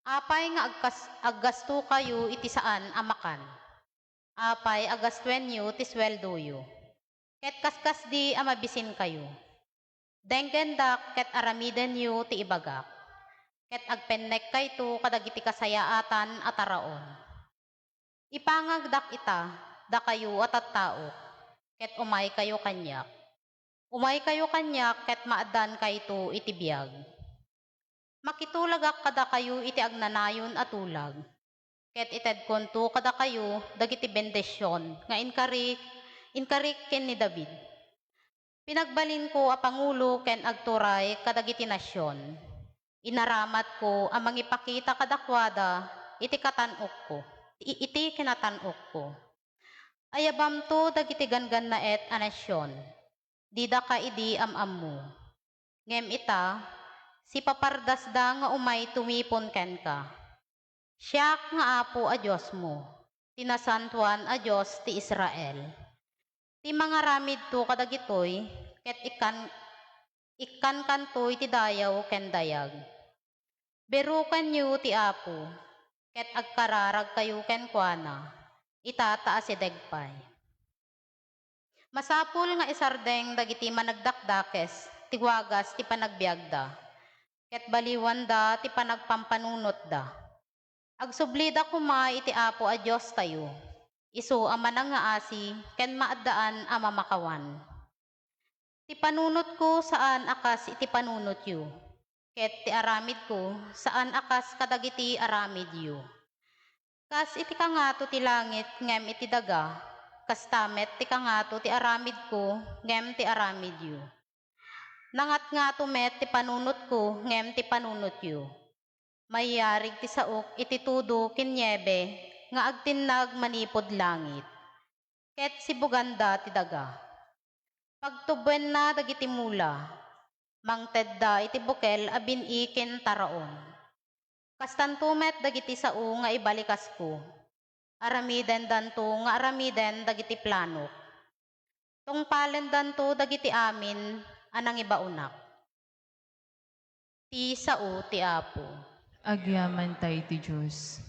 Apay nga agkas-, aggastokayo iti saan a makan? Apay a gastuenyo ti sueldoyo? Ket kaskasdi a mabisinkayo. Denggendak ket aramidenyo ti ibagak, ket agpennekkayto kadagiti kasayaatan a taraon. Ipangagdak ita, dakayo a tattaok, ket umaykayo kaniak. Umaykayo kaniak ket maaddankayto iti biag. Makitulagak kadakayo iti agnanayon a tulag, ket itedkonto kadakayo dagiti bendision nga inkari, inkari ken ni David. Pinagbalinko a pangulo ken agturay kadagiti nasion. Inaramatko a mangipakita kadakuada iti katan-okko, i-, iti kinatan-okko. Ayabamto dagiti ganggannaet a nasion. Didaka idi am-ammo. Ngem ita, sipapardasda nga umay tumipon kenka. Siak nga Apo a Diosmo, ti Nasantoan a Dios ti Israel. Ti mangaramidto kadagitoy, ket ikkan-, ikkankanto iti dayaw ken dayag. Berukanyo ti Apo, ket agkararagkayo kenkuana, ita ta asideg pay. Masapul nga isardeng dagiti managdakdakes ti wagas ti panagbiagda, ket baliwanda ti panagpampanunotda. Agsublida koma iti Apo a Diostayo, isu a manangngaasi ken maaddaan a mamakawan. Ti panunotko saan a kas iti panunotyo, ket ti aramidko saan a kas kadagiti aramidyo. Kas iti kangato ti langit ngem iti daga, kasta met ti kangato ti aramidko ngem ti aramidyo. Nangatngato met ti panunotko ngem ti panunotyo. Mayarig ti saok iti tudo ken niebe nga agtinnag manipud langit, ket sibuganda ti daga. Pagtubbenna dagiti mula, mangtedda iti bukel a bin-i ken taraon. Kastanto met dagiti sao nga ibalikasko, aramidendanto nga aramiden dagiti planok. Tungpalendanto dagiti amin a nangibaonak. Ti sao ti Apo. Agyaman tayo ti Dios.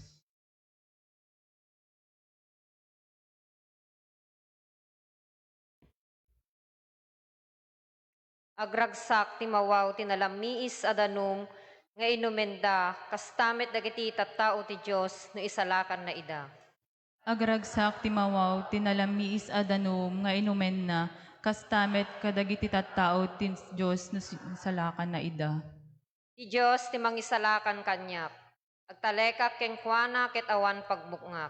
Agragsak ti mawaw ti nalammiis a danum nga inumenda, kasta met dagiti tattao ti Dios no isalakanna ida. Agragsak ti mawaw ti nalammiis a danum nga inumenna, kasta met kadagiti tattao ti Dios no si-, isalakanna ida. Ti Dios ti mangisalakan kaniak. Agtalekak kenkuana ket awan pagbukngak.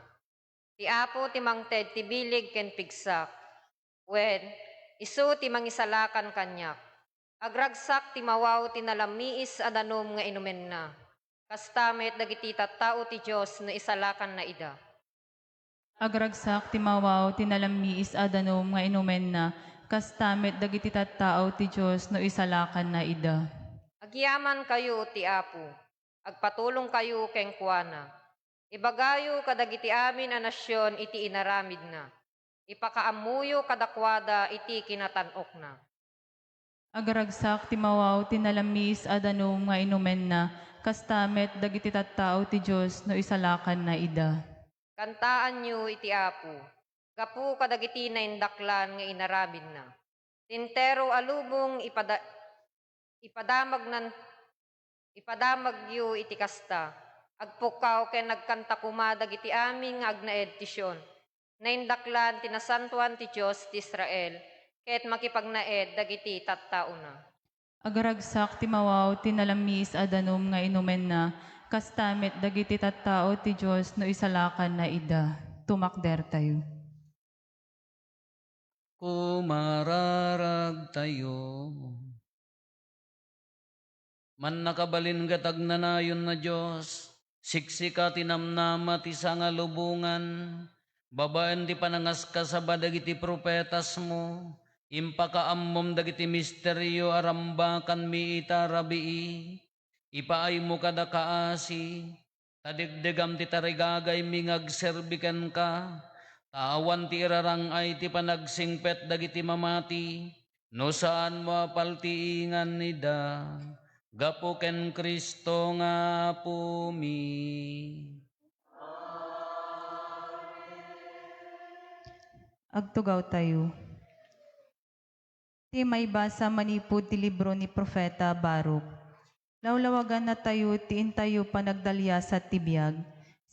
Ti Apo ti mangted ti bileg ken pigsak. Wen, isu ti mangisalakan kaniak. Agragsak ti mawaw ti nalammiis a danum nga inumenna. Kasta met dagiti tattao ti Dios no isalakanna ida. Agragsak ti mawaw ti nalammiis a danum nga inumenna, kasta met dagiti tattao ti Dios no isalakanna ida. Agyamankayo ti Apo, agpatulongkayo kenkuana. Ibagayo kadagiti amin a nasion iti inaramidna. Ipakaammoyo kadakuada iti kinatan-okna. Agragsak ti mawaw ti nalammiis a danum nga inumenna, kasta met dagiti tattao ti Dios no isalakanna ida. Kantaanyo iti Apo, gapu kadagiti naindaklan nga inaramidna. Ti entero a lubong ipada-, ipadamagnan-, ipadamagyo iti kasta. Agpukkaw ken agkanta koma dagiti amin nga agnaed ti Sion. Naindaklan ti Nasantoan ti Dios ti Israel, ket makipagnaed dagiti tattaona. Agragsak ti mawaw ti nalamiis a danum nga inumenna, kasta met dagiti tattao ti Dios no isalakanna ida. Tumakdertayo. Kumararagtayo. Mannakabalin ket agnanayon a Dios, siksika ti namnama ti sangalubongan, babaen ti panangaskasaba dagiti profetasmo, impakaammom dagiti misterio a rambakanmi ita rabii, ipaaymo kada kaasi, ta degdegam ti tarigagaymi nga agserbi kenka, ta awan ti irarang-ay ti panagsingpet dagiti mamati, no saanmo a paltiingan ida, gapu ken Cristo nga Apomi. Agtugawtayo. Ti maibasa manipud ti libro ni Profeta Baruch. Lawlawagannatayo ti intayo panagdaliasat ti biag.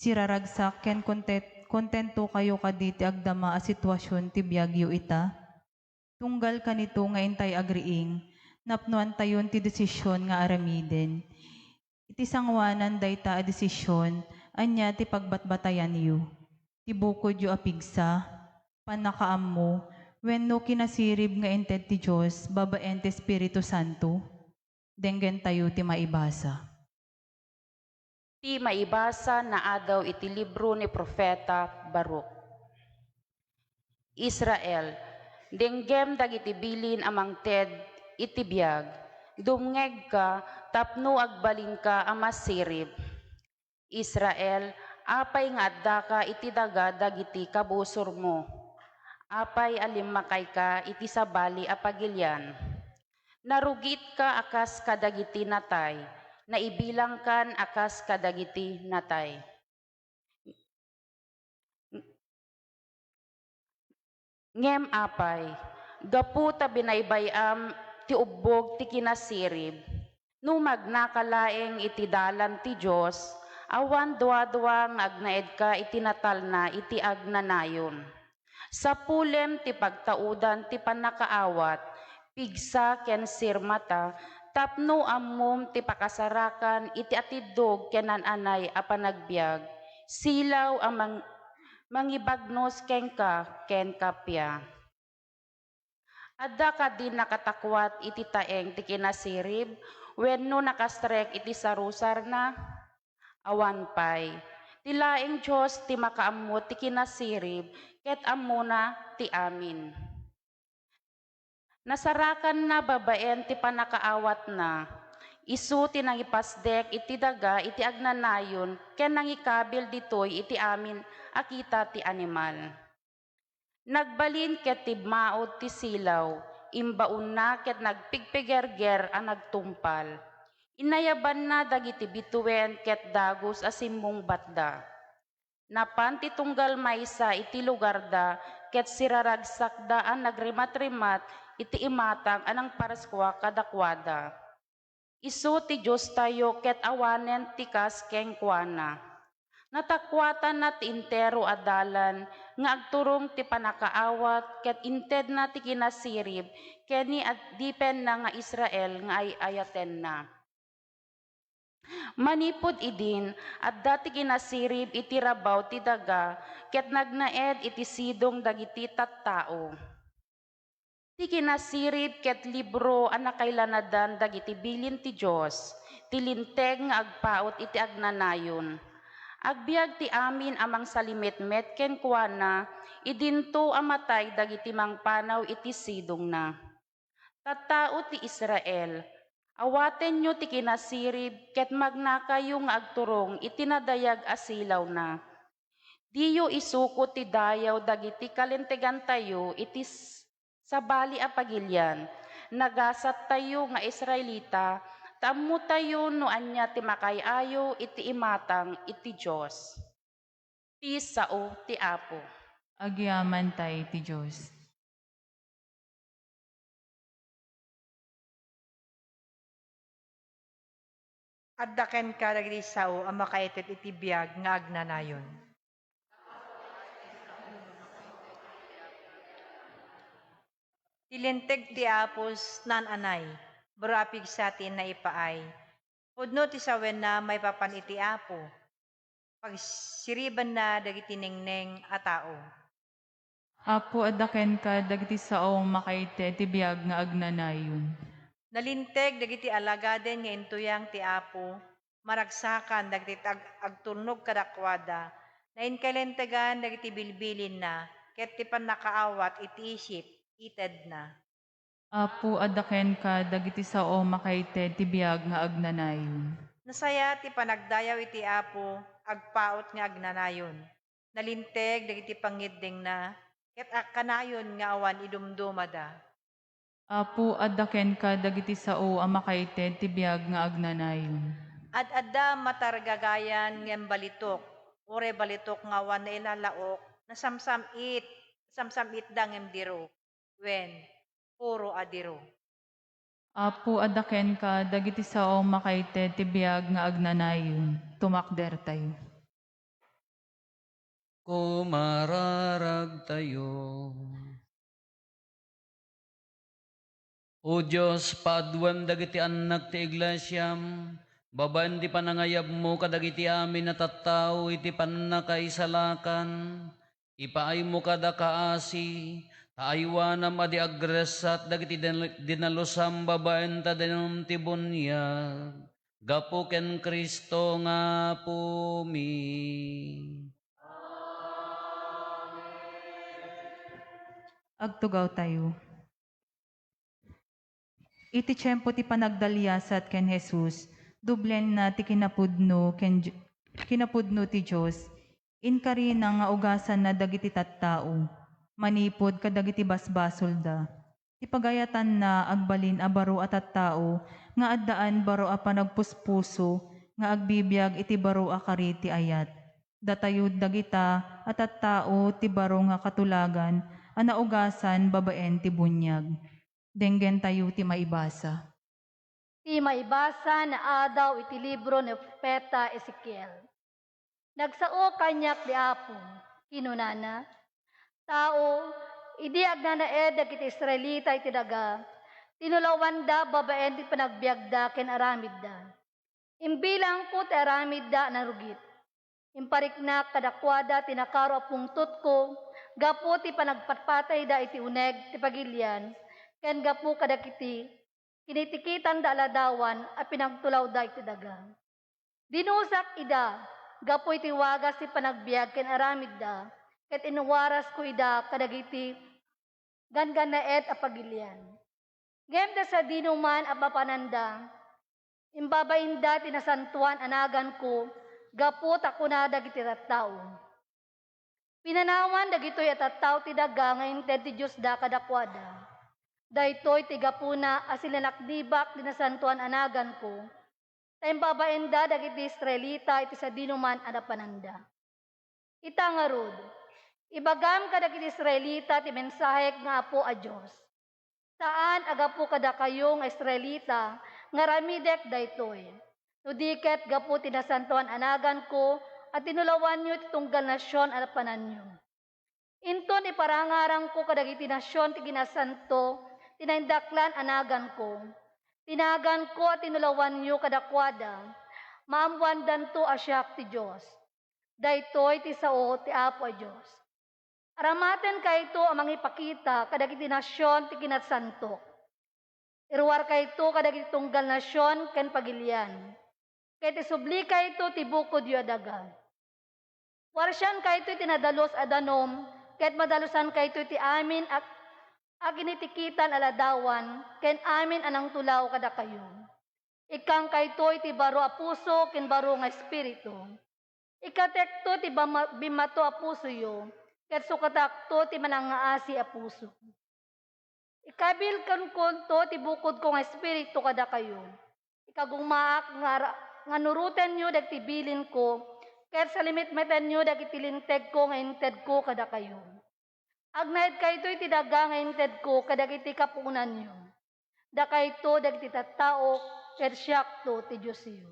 Siraragsak ken kontet-, kontento kayo kadi ti agdama a situasion ti biagyo ita? Tunggal kanito nga intay agriing, napnoantayon ti desisyon nga aramiden. Iti sangoanan dayta a desisyon, ania ti pagbatbatayanyo? Ti bukodyo a pigsa, pannakaammo, wenno kinasirib nga inted ti Dios babaen ti Espiritu Santo? Denggentayo ti maibasa. Ti maibasa naadaw iti libro ni Profeta Baruch. Israel, denggem dagiti bilin a mangted iti biag, dumngegka tapno agbalinka a masirib. Israel, apay nga addaka iti daga dagiti kabusormo? Apay a limmakayka iti sabali a pagilian? Narugitka a kas kadagiti natay, naibilangkan a kas kadagiti natay. Ngem apay, gapu ta binaybay-am ti ubbog ti kinasirib, no magnaka laeng iti dalan ti Dios, awan duadua nga agnaedka iti natalna iti agnanayon. Sapulem ti pagtaudan ti pannakaawat, pigsa ken sirmata, tapno ammom ti pakasarakan iti atiddog ken naan-anay a panagbiag, silaw a mang-, mangibagnos kenka ken kappia. Adda kadi nakatakuat iti taeng ti kinasirib wenno nakastrek iti sarusarna? Awan pay. Ti laeng Dios ti makaammo ti kinasirib ket ammona ti amin. Nasarakanna babaen ti pannakaawatna. Isu ti nangipasdek iti daga iti agnanayon ken nangikabil ditoy iti amin a kita ti animal. Nagbalin ket tibmaod ti silaw, imbaonna ket nagpigpigerger a nagtungpal. Inayabanna dagiti bituen ket dagus a simmungbatda. Napan ti tunggal maysa iti lugarda ket siraragsakda a nagrimatrimat iti imatang a nangparskua kadakuada. Isu ti Diostayo ket awanen ti kas kenkuana. Natakuatanna ti entero a dalan nga agturong ti pannakaawat ket intedna ti kinasirib ken ni adipenna nga Israel nga ay-ayatenna. Manipud idin, adda ti kinasirib iti rabaw ti daga ket nagnaed iti sidong dagiti tattao. Ti kinasirib ket libro a nakailanadan dagiti bilin ti Dios, ti linteg nga agpaut iti agnanayon. Agbiag ti amin a mangsalimetmet kenkuana, idinto a matay dagiti mangpanaw iti sidongna. Tattao ti Israel, awatenyo ti kinasirib ket magnakayo nga agturong iti nadayag a silawna. Diyo isuko ti dayaw dagiti kalintegantayo iti s-, sabali a pagilian. Nagasattayo nga Israelita, ta ammotayo no ania ti makaay-ayo iti imatang iti Dios. Ti sao ti Apo. Agyamankay ti Dios. Adda kenka dagiti sao a makaited iti biag nga agnanayon. Ti linteg ti Apo naan-anay, baro a pigsa ti naipaay. Pudno ti sawenna maipapan iti Apo. Pagsiribanna dagiti nengneng a tao. Apo, adda kenka dagiti sao a makaited ti biag nga agnanayon. Nalinteg dagiti alagaden nga intuyang ti Apo, maragsakan dagiti ag-, agtulnog kadakuada, nainkalentegan dagiti bilbilinna, ket ti pannakaawat iti isip, itedna. Apo, adda kenka dagiti sao a makaited ti biag nga agnanayon. Nasayaat ti panagdayaw iti Apo, agpaut nga agnanayon. Nalinteg dagiti pangngeddengna, ket akkanayon nga awan idumdumada. Apo, adda kenka dagiti sao a makaited ti biag nga agnanayon. Ad-adda matargagayan ngem balitok, uray balitok nga awan nailalaok, nasamsam-it, samsam-itda ngem diro. Wen, puro a diro. Apo, adda kenka dagiti sao a makaited ti biag nga agnanayon. Tumakdertayo. Kumararagtayo. O Dios, paaduem dagiti annak ti iglesiam, babaen ti panangayabmo kadagiti amin a tattao iti pannakaisalakan. Ipaaymo kada kaasi, ta aywanam a di agressat dagiti din-, dinalosam babaen ta danum ti buniag. Gapu ken Cristo nga Apomi. Agtugawtayo. Iti tiempo ti panagdaliasat ken Jesus, doblenna ti kinapudno ken Di-, kinapudno ti Dios. Inkarina nga ugasanna dagiti tattao manipud kadagiti basbasolda. Ti pagayatanna agbalin a baro a tattao nga addaan baro a panagpuspuso nga agbibiag iti baro a kari ti ayat. Datayo dagita a tattao ti baro nga katulagan a naugasan babaen ti buniag. Denggentayo ti maibasa. Ti maibasa naadaw iti libro ni profeta Ezekiel. Nagsao kaniak ti Apo, kinunana, "Tao, idi agnanaed dagiti Israelita iti daga, tinulawanda babaen ti panagbiagda ken aramidda. Imbilangko ti aramidda a narugit. Impariknak kadakuada ti nakaro a pungtotko gapu ti panagpatpatayda iti uneg ti pagilian ken gapu kadagiti kinitikitanda a ladawan a pinagtulawda iti daga. Dinusak ida gapu iti wagas ti panagbiag ken aramidda, ket inwarasko ida kadagiti ganggannaet a pagilian. Ngem ta sadinoman a mapananda, imbabainda ti nasantoan a naganko gapu ta kuna dagiti tattao, 'Pinanawan dagitoy a tattao ti daga nga inted ti Diosda kadakuada.' Daytoy ti gapuna a sinalaknibak ti nasantoan a naganko, ta imbabainda dagiti Israelita iti sadinoman a napananda. Ita ngarud, ibagam kadagiti Israelita ti mensahek nga Apo a Dios. Saan a gapu kadakayo nga Israelita nga aramidek daytoy, no di ket gapu ti nasantoan a naganko a tinulawanyo ti tunggal nasion a napananyo. Inton iparangarangko kadagiti nasion ti kinasanto ti naindaklan a naganko, ti naganko a tinulawanyo kadakuada, maammoandanto a siak ti Dios. Daytoy ti sao ti Apo a Dios. Aramatenkayto a mangipakita kadagiti nasion ti kinatsantok. Iruarkayto kadagiti tunggal nasion ken pagilian, ket isublikayto ti bukodyo a daga. Warsiankayto iti nadalus a danum, ket madalusankayto iti amin a, a kinitikitan a ladawan ken amin a nangtulaw kadakayo. Ikkangkayto iti baro a puso ken baro nga espiritu. Ikatekto ti bama-, bimmato a pusoyo, ket sukatakto ti manangngaasi a puso. Ikabilkankonto ti bukodko nga espiritu kadakayo. Ikagumaak nga ara-, nga nurotenyo dagiti bilinko, ket salimitmetenyo dagiti lintegko nga intedko kadakayo. Agnaedkayto iti daga nga intedko kadagiti kapuonanyo. Dakayto dagiti tattaok, ket siakto ti Diosyo.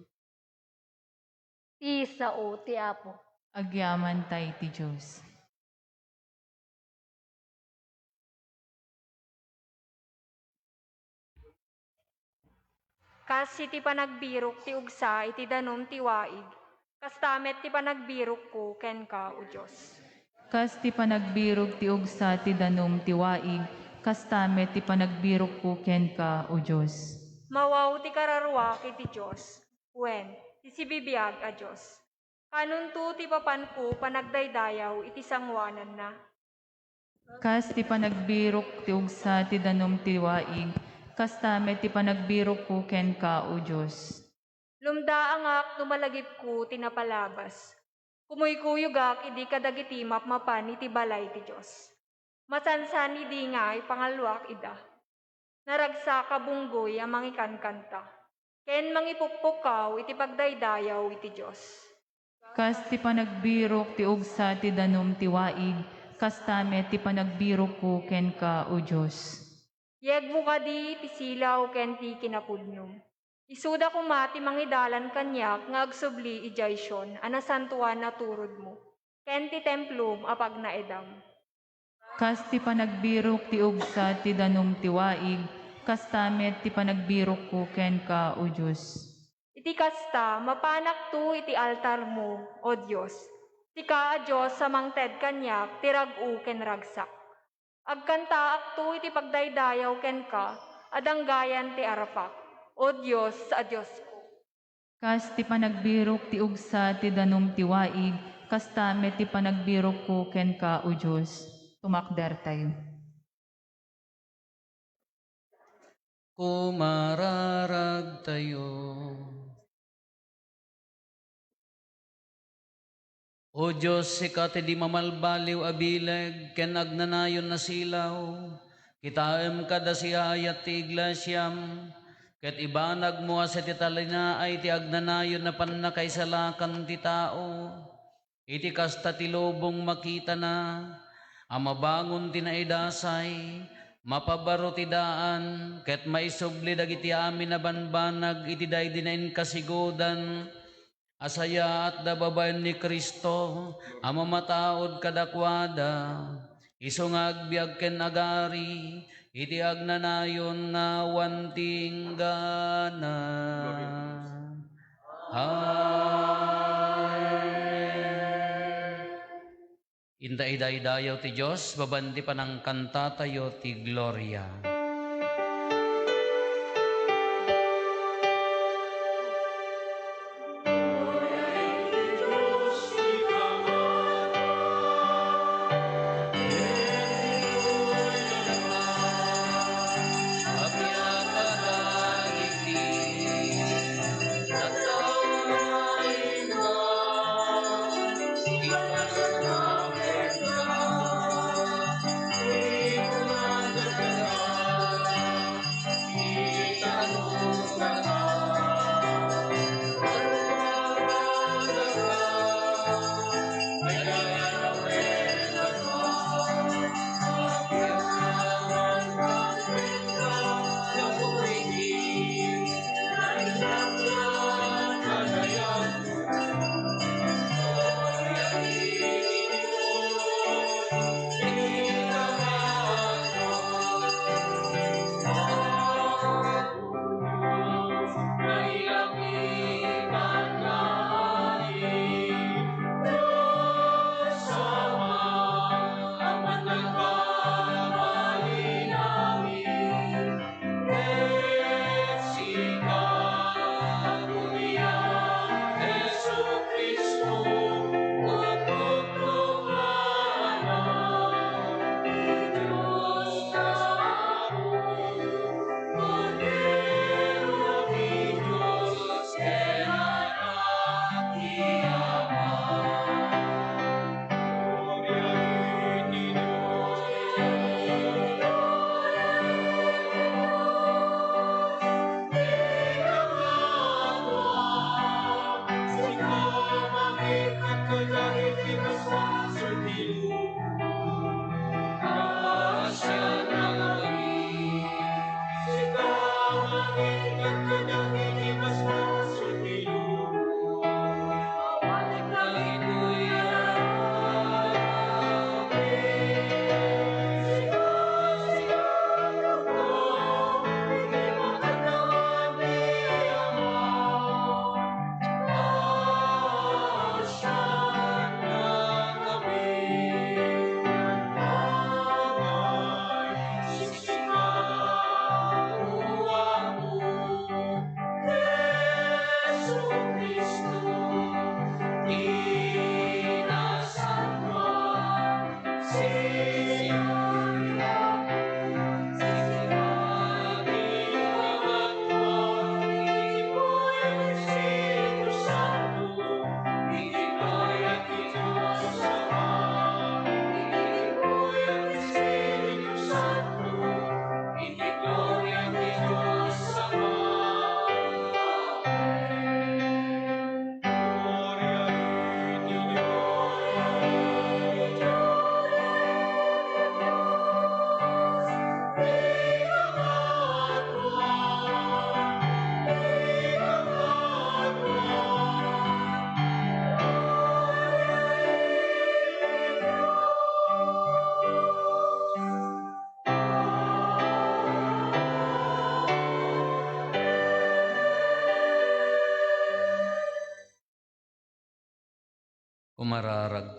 Ti sao ti Apo. Agyamanta iti Dios. Kas iti panagbirok ti ugsa iti danum ti waig, kasta met ti panagbirokko kenka, O Dios. Kas ti panagbirok ti ugsa ti danum ti waig, kasta met ti panagbirokko kenka, O Dios. Mawaw ti kararuak iti Dios, wen, ti sibibiag a Dios. Kanonto ti papanko panagdaydayaw iti sangoananna. Kas ti panagbirok ti ugsa ti danum ti waig, kasta met ti panagbirokko kenka, O Dios. Lumdaangak no malagipko ti napalabas. Kumuykuyogak idi kadagiti mapmapan iti balay ti Dios. Masansan idi nga ipangalluak ida. Naragsak a bunggoy a mangikankanta, ken mangipukpukkaw iti pagdaydayaw iti Dios. Kas ti panagbirok ti ugsa ti danum ti waig, kasta met ti panagbirokko kenka, O Dios. Yegmo kadi ti silaw ken ti kinapudnom. Isuda koma ti mangidalan kaniak nga agsubli idiay Sion a nasantoan a turodmo, ken ti templom a pagnaedam. Kas ti panagbirok ti ugsa ti danum ti waig, kasta met ti panagbirokko kenka, O Dios. Iti kasta, mapanakto iti altarmo, O Dios. Sika a Dios a mangted kaniak ti rag-o ken ragsak. Agkantaakto iti pagdaydayaw kenka a danggayan ti arapak, O Dios a Diosko. Kas ti panagbirok ti ugsa ti danum ti waig, kasta met ti panagbirokko kenka, O Dios. Tumakdertayo. Kumararagtayo. O Dios, sika ti di mamalbaliw a bileg ken agnanayon a silaw, kitaem kad a siaayat ti iglesiam, ket ibanagmo a siya ti talinaay ti agnanayon a pannakaisalakan ti tao. Iti kasta ti lubong makitana a mabangon ti naidasay, mapabaro ti daan, ket maisubli dagiti amin a banbanag iti daydi nainkasigodan a sayaatda babaen ni Cristo a mamataud kadakuada, isu nga agbiag ken agari iti agnanayon nga awan ti inggana. Amen. Inta idaydayaw ti Dios, babaen ti panangkantatayo ti Gloria.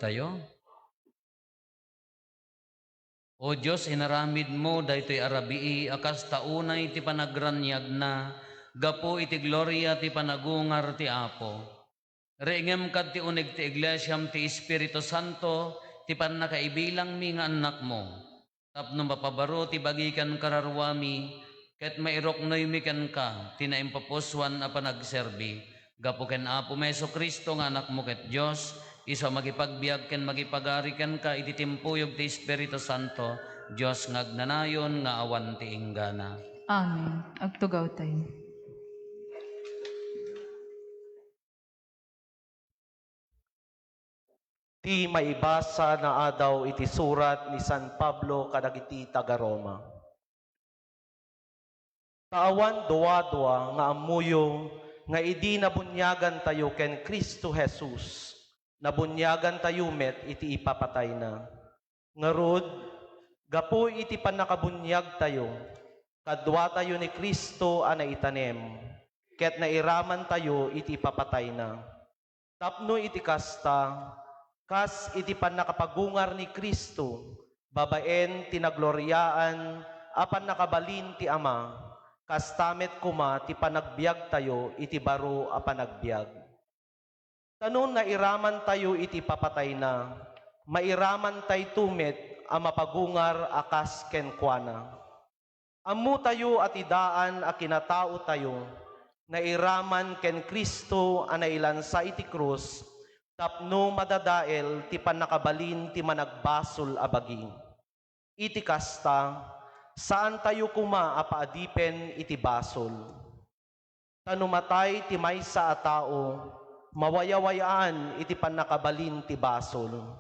Tayo. O Dios, inaramidmo daytoy a rabii a kasta unay ti panagraniagna gapu iti gloria ti panagungar ti Apo. Riingem kad ti uneg ti Iglesiam ti Espiritu Santo ti pannakaibilangmi nga annakmo, tapno mapabaro ti bagi ken kararuami, ket mairuknoymi kenka ti naimpupusoan a panagserbi, gapu ken Apomi Jesu-Cristo nga Anakmo ket Dios, isu a mangipagbiag ken mangipagari kenka iti timpuyog ti Espiritu Santo, Dios nga agnanayon nga awan ti inggana. Amen. Agtugawtayo. Ti maibasa nga adaw iti surat ni San Pablo kadagiti taga-Roma. Ta awan duadua nga ammoyo nga idi nabuniagantayo ken Cristo Jesus, nabuniagantayo met iti ipapatayna. Ngarud, gapu iti pannakabuniagtayo, kaduatayo ni Cristo a naitanem, ket nairamantayo iti ipapatayna. Tapno iti kasta, kas iti pannakapagungar ni Cristo babaen ti nagloriaan a pannakabalin ti Ama, kasta met koma ti panagbiagtayo iti baro a panagbiag. Ta no nairamantayo iti ipapatayna, mairamantayto met a mapagungar a kas kenkuana. Ammotayo a ti daan a kinataotayo, nairaman ken Cristo a nailansa iti krus tapno madadael ti pannakabalin ti managbasol a bagi. Iti kasta, saantayo koma a paadipen iti basol. Ta no matay ti maysa a tao, mawayawayaan iti pannakabalin ti basol.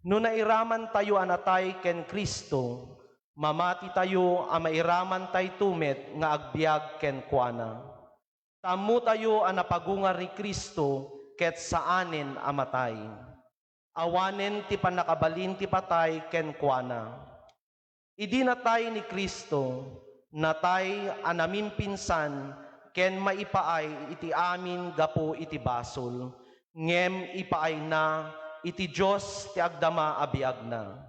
No nairamantayo a natay ken Cristo, mamatitayo a mairamantayto met nga agbiag kenkuana. Ta ammotayo a napagungar ni Cristo ket saanen a matay. Awanen ti pannakabalin ti patay kenkuana. Idi natay ni Cristo, natay a namimpinsan ken maipaay iti amin gapu iti basol, ngem ipaayna iti Dios ti agdama a biagna.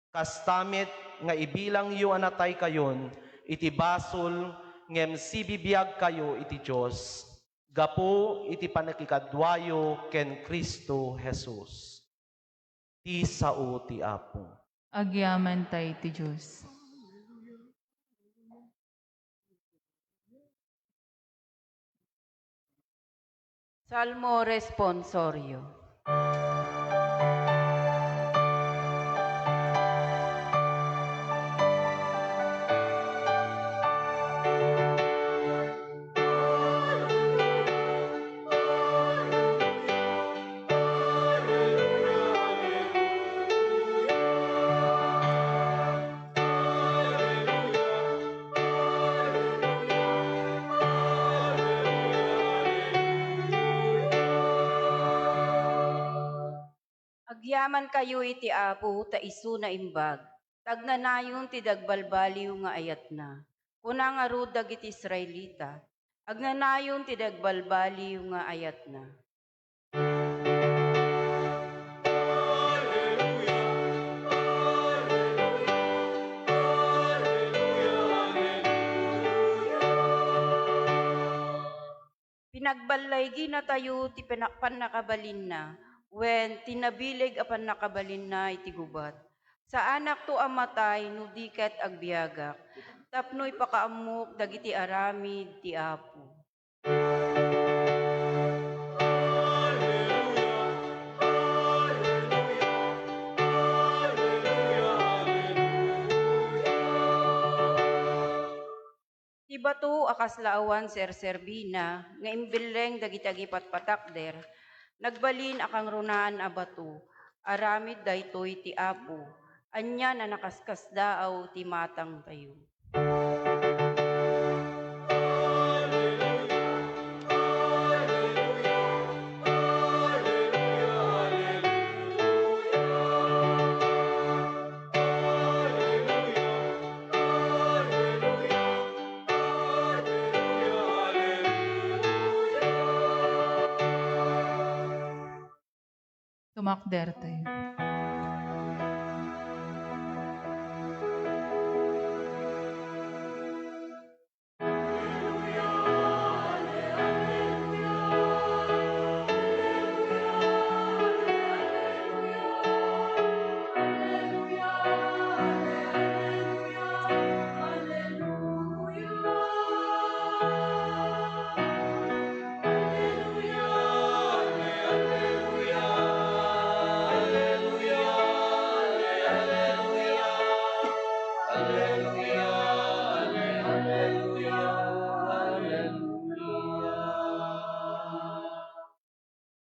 Kasta met nga ibilangyo a nataykayon iti basol ngem sibibiagkayo iti Dios gapu iti pannakikaduayo ken Cristo Jesus. Ti sao ti Apo. Agyamantay ti Dios. Salmo Responsorio. Agyamankayo iti Apo ta isu naimbag, ta agnanayon ti dagbalbaliw nga ayatna. Kuna ngarud dagiti Israelita, agnanayon ti dagbalbaliw nga ayatna. Pinagballayginatayo ti pina-, pannakabalinna, wen ti nabileg a pannakabalinna iti gubat. Saanakto a matay no di ket agbiagak, tapno ipakaammok dagiti aramid ti Apo. Ti bato a kasla awan serserbina nga imbelleng dagiti agipatpatakder, nagbalin a kangrunaan a bato, aramid daytoy ti Apo, anian a nakaskasdaaw ti matangtayo. Makdertayo.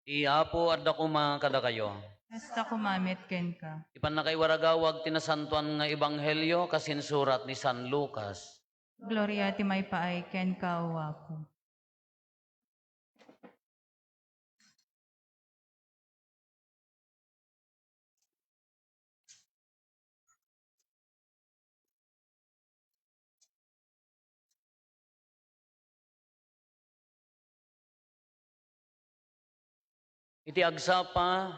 Ti Apo adda koma kadakayo. Kasta koma met kenka. Ti pannakaiwaragawag ti nasantoan nga ebanghelio kas insurat ni San Lucas. Gloria ti maipaay kenka, O Apo. Iti agsapa,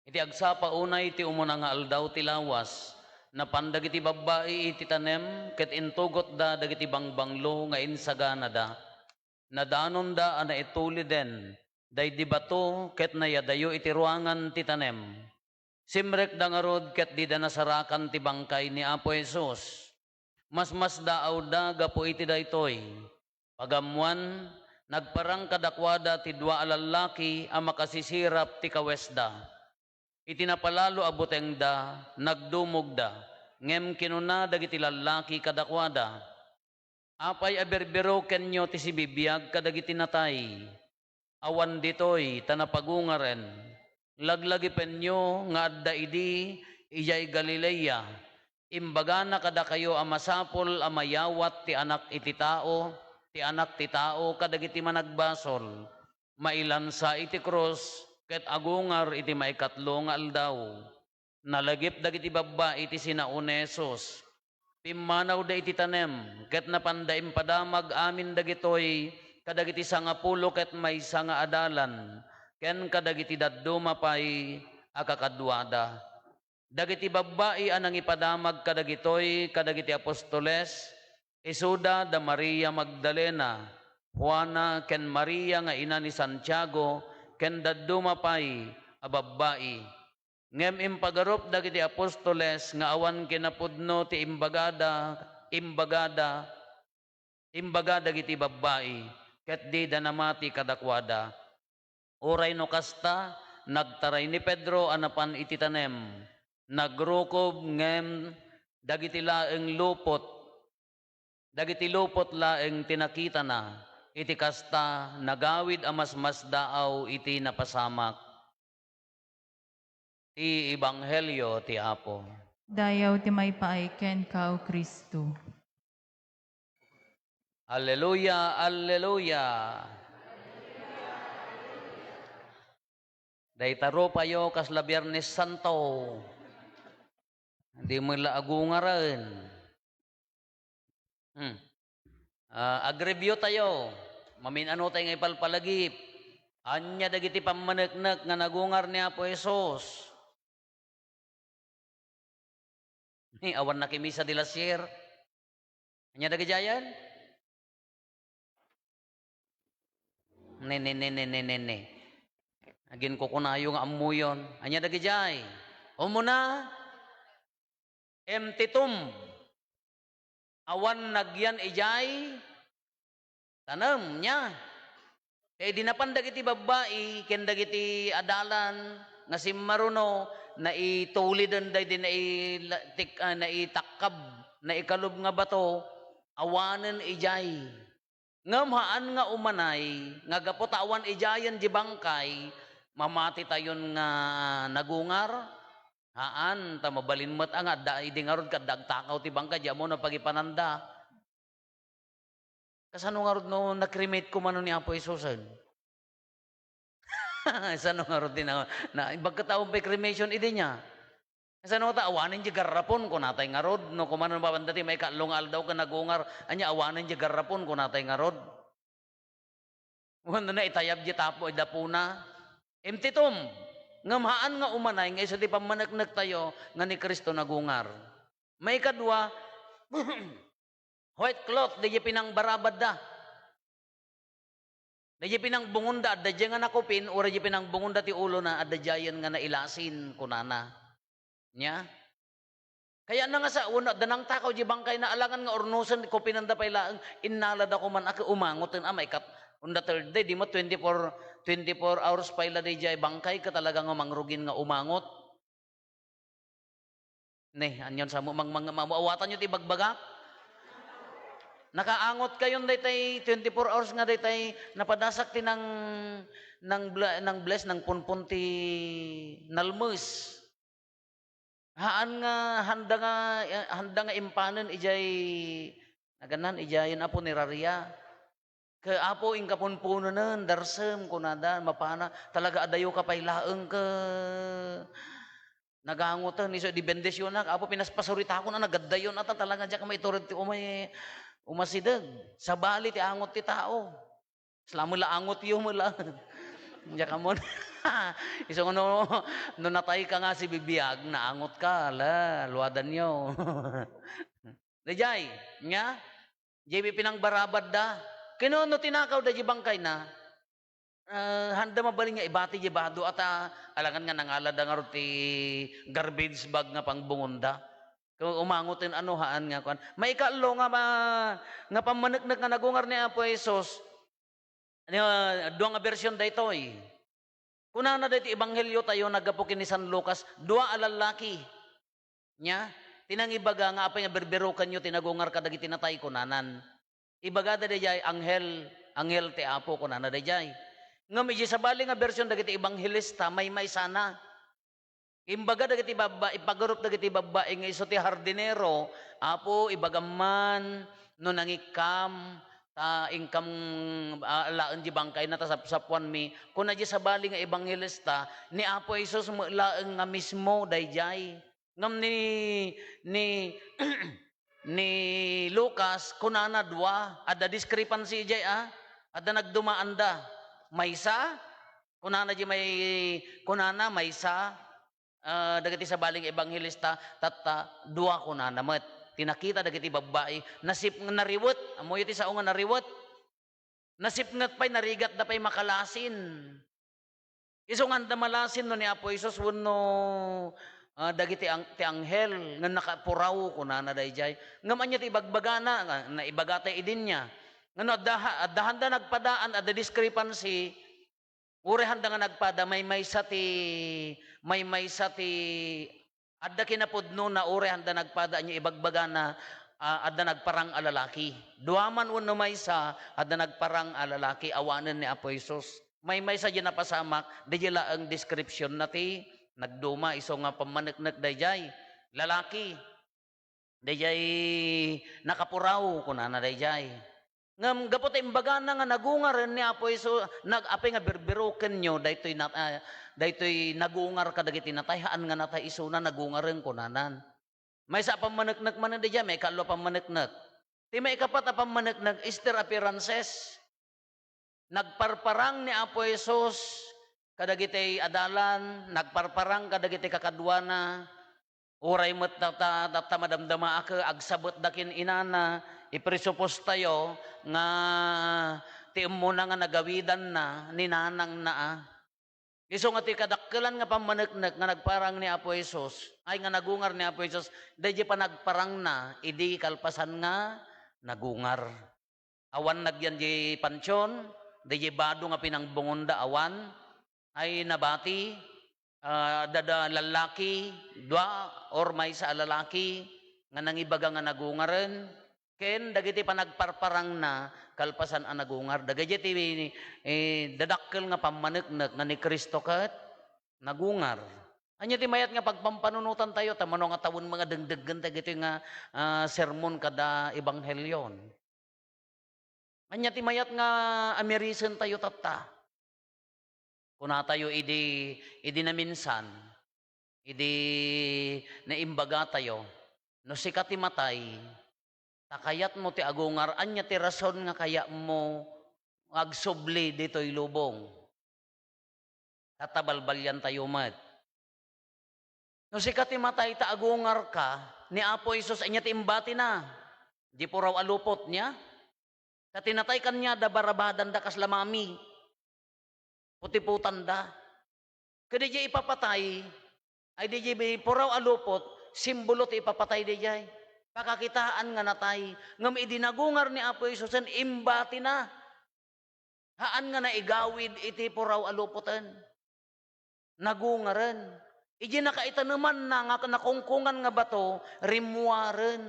iti agsapa unay ti umuna nga aldaw ti lawas, napan dagiti babbai iti tanem ket intugotda dagiti bangbanglo nga insaganada. Nadanonda a naituliden daydi bato ket nayadayo iti ruangan ti tanem. Simrekda ngarud ket dida nasarakan ti bangkay ni Apo Jesus. Masmasdaawda gapu iti daytoy. Pagammoan, nagparang kadakuada ti dua a lallaki a makasisirap ti kawesda. Iti napalalo a butengda, nagdumogda, ngem kinuna dagiti lallaki kadakuada, "Apay a birbirokenyo ti sibibiag kadagiti natay? Awan ditoy ta napagungaren. Laglagipenyo nga adda idi idiay Galilea. Imbagana kadakayo a masapul a mayawat ti Anak iti Tao, ti Anak ti Tao kadagiti managbasol, mailansa iti krus, ket agungar iti maikatlo nga aldaw." Nalagip dagiti babbai ti sinaon ni Jesus. Pimmanawda iti tanem, ket napanda impadamag amin dagitoy kadagiti sangapulo ket maysa nga adalan, ken kadagiti dadduma pay a kakaduada. Dagiti babbai a nangipadamag kadagitoy kadagiti apostoles, isuda da Maria Magdalena, Juana, ken Maria nga ina ni Santiago, ken dadduma pay a babbai. Ngem impagarup dagiti apostoles nga awan kinapudno ti imbagada, imbagada, imbaga dagiti babbai, ket dida namati kadakuada. Uray no kasta, nagtaray ni Pedro a napan iti tanem. Nagrukob ngem dagiti laeng lupot, dagiti lupot laeng ti nakitana. Iti kasta, nagawid a masmasdaaw iti napasamak. Ti Ebanghelio ti Apo. Dayaw ti maipaay kenka, O Cristo. Alleluia, alleluia. Dayta rupayo kasla Biernes Santo. Di met la agungaren. Hmm. Ah, agreview tayo. Mamin-ano tayo nga ipalpalagip. Ania dagiti pammaneknek nga nagungar ni Apo Jesus? Ni awan nakimisa di lasier. Ania dagidiayen? Ne, ne, ne, ne, ne, ne, ne. Aginkukunayo nga ammoyon. Ania dagidiay? Umuna, empty tomb. Awan nagyan idiay tanem, nia. Ket idi napan dagiti babbai ken dagiti adalan nga simmaruno, naituliden daydi naila-, tik-, ah, naitakkab, naikalub nga bato, awanen idiay. Ngem haan nga umanay nga gapu ta awan idiayen di bangkay, mamatitayon nga nagungar? Haan, ta mabalin met a nga adda idi ngarud ket adda agtakaw ti bangkay, di ammo no pagipananda. Kasano ngarud no na-cremate kumano ni Apo Jesusen? Sano ngarud ti na, na, bagka taon pay cremation idi nia? Sano ta awanen di garrapon, kunatay ngarud, no kumano mabanda ti maikatlo nga aldaw ken nagungar, ania awanen di garrapon, kunatay ngarud. Wenno naitayab di tapo, dapuna. Empty tomb. Ngem haan nga umanay nga isu ti pammaneknektayo nga ni Cristo nagungar. Maikadua, white cloth, daydiay pinangbarabadda. Daydiay pinangbungonda, adda diay nga nakupin, uray diay pinangbungonda ti ulona, adda diayen nga nailasin, kunana. Nia? Kayatna nga sa, wenno adda nangtakaw diay bangkayna, alangan nga urnosen, kupinenda pay laeng, innalada koma a ket umangoten a maikat-, on the third day, di met twenty-four, twenty-four hours pay la daydiay bangkay, ket talaga nga mangrugin nga umangot. Ne, anian samo mang-, mang-, ma-, maawatanyo ti ibagbagak? Nakaangot kayon daytay twenty-four hours nga daytay napadasak ti nang-, nang-, nang-bless, nangpunpon ti nalmes. Haan nga handa nga, eh, handa nga impanen idiay, naganna, idiay, Apo, ni Raria. Ket, "Apo, inka punpunonen, darsem," kunada, mapana. Talaga, adayoka pay laeng ket nagangoten, isu idi bendisionak, "Apo, pinaspasuritakon a nagaddayon, ata talaga diak maitured ti umay, umasideg." Sabali ti angot ti tao. Sala met la angotyo met la. Diak ammon. Isu nga no, no natayka nga sibibiag, naangotka, la, luadanyo. Daydiay, nia? Diay pinangbarabadda. Ket no, no tinakawda diay bangkayna, eh, handa mabalin nga ibati diay bado, ata, alangan nga nangalada ngarud ti garbage bag nga pangbungonda. Ket umangoten a no haan nga kuan. Maikaallo nga ma-, nga pammaneknek nga nagungar ni Apo Jesus. Ania, dua nga version daytoy. Kunana daytoy ebangheliotayo naggapu ken ni San Lucas, dua a lallaki. Nia, ti nangibaga nga apay nga birbirokenyo ti nagungar kadagiti natay, kunanan. Ibagada daydiay, "Anghel, anghel ti Apo," kunana daydiay. Ngem idiay sabali nga version dagiti ebanghelista, maymaysana. Imbaga dagiti babbai, ipagarup dagiti babbai nga isu ti hardinero, "Apo, ibagam man no nangikkam, ta inkam, ah, alaen diay bangkayna ta sapsapuanmi." Kuna diay sabali nga ebanghelista, ni Apo Jesus met laeng nga mismo daydiay. Ngem ni, ni, ni Lucas, kunana dua, adda discrepancy idiay, ah. Adda nagdumaanda. Maysa, kunana diay may, kunana maysa, ah, dagiti sabali nga ebanghelista, tatta, dua kunana met. Ti nakita dagiti babbai, nasip-, nariwet. Ammoyo ti sao nga nariwet? Nasipnget pay, narigatda pay makalasin. Isu nga adda malasin no ni Apo Jesus wenno, ah, dagiti ang-, ti anghel nga nakapuraw, kunana daydiay. Ngem ania ti ibagbagana? Nga, naibagata idi nia. Nga no adda ha-, adda handa nagpadaan, adda discrepancy, uray handa nga nagpada, maymaysa ti, maymaysa ti adda kinapudnona, uray handa nagpada, ania ibagbagana, ah, adda nagparang a lalaki. Dua man wenno maysa, adda nagparang a lalaki, awanen ni Apo Jesus. Maymaysa diay napasamak, daydiay laeng description na ti nagduma, isu nga pammaneknek daydiay. Lalaki, daydiay nakapuraw, kunana daydiay. Ngem gapu ta imbagana nga nagungaren ni Apo Jesu-, nag-, apay nga birbirokenyo daytoy na-, ah, daytoy nagungar kadagiti natay, haan nga natay isuna, nagungaren, kunanan. Maysa a pammaneknek manen daydiay, maikaallo a pammaneknek. Ti maikapat a pammaneknek, Easter appearances. Nagparparang ni Apo Jesus kadagiti adalan, nagparparang kadagiti kakaduana, uray met ta, ta, ta, ta madamdamaak, agsabetda ken inana, ipresupostayo nga ti immuna nga nagawidanna ni nanangna, a. Isu nga ti kadakkelan nga pammaneknek nga nagparang ni Apo Jesus, ay, nga nagungar ni Apo Jesus, daydiay panagparangna idi kalpasan nga nagungar. Awan nagyan di pantion, daydiay bado nga pinangbungonda, awan. Ay nabati, ah, dada lallaki, dua or maysa a lalaki nga nangibaga nga nagungaren, ken dagiti panagparparangna kalpasan a nagungar. Dagiti, eh, dadakkel nga pammaneknek nga ni Cristo ket nagungar. Ania ti mayat nga pagpampanunotantayo ta mano nga tawen nga dengdenggen dagitoy nga, ah, sermon kada ebanghelio? Ania ti mayat nga amirisentayo tatta? Kunatayo idi, idi naminsan, idi naimbagatayo, "No sika ti matay, ta kayatmo ti agungar, ania ti rason nga kayatmo nga agsubli ditoy lubong?" Tabalbaliantayo met. No sika ti matay ta agungarka, ni Apo Jesus, ania ti imbatina? Di puraw a lupot niya? Ta ti natay kaniada, barabadanda kas lamami. Putiputanda. Ket diay ipapatay, ay diay puraw a lupot, simbolo ti ipapatay diay. Pakakitaan nga natay. Ngem idi nagungar ni Apo Jesusen, imbatina. Haan nga naigawid iti puraw a lupoten. Nagungaren. Idi nakaitanemanna nga nakungkungan nga bato, rimmuaren.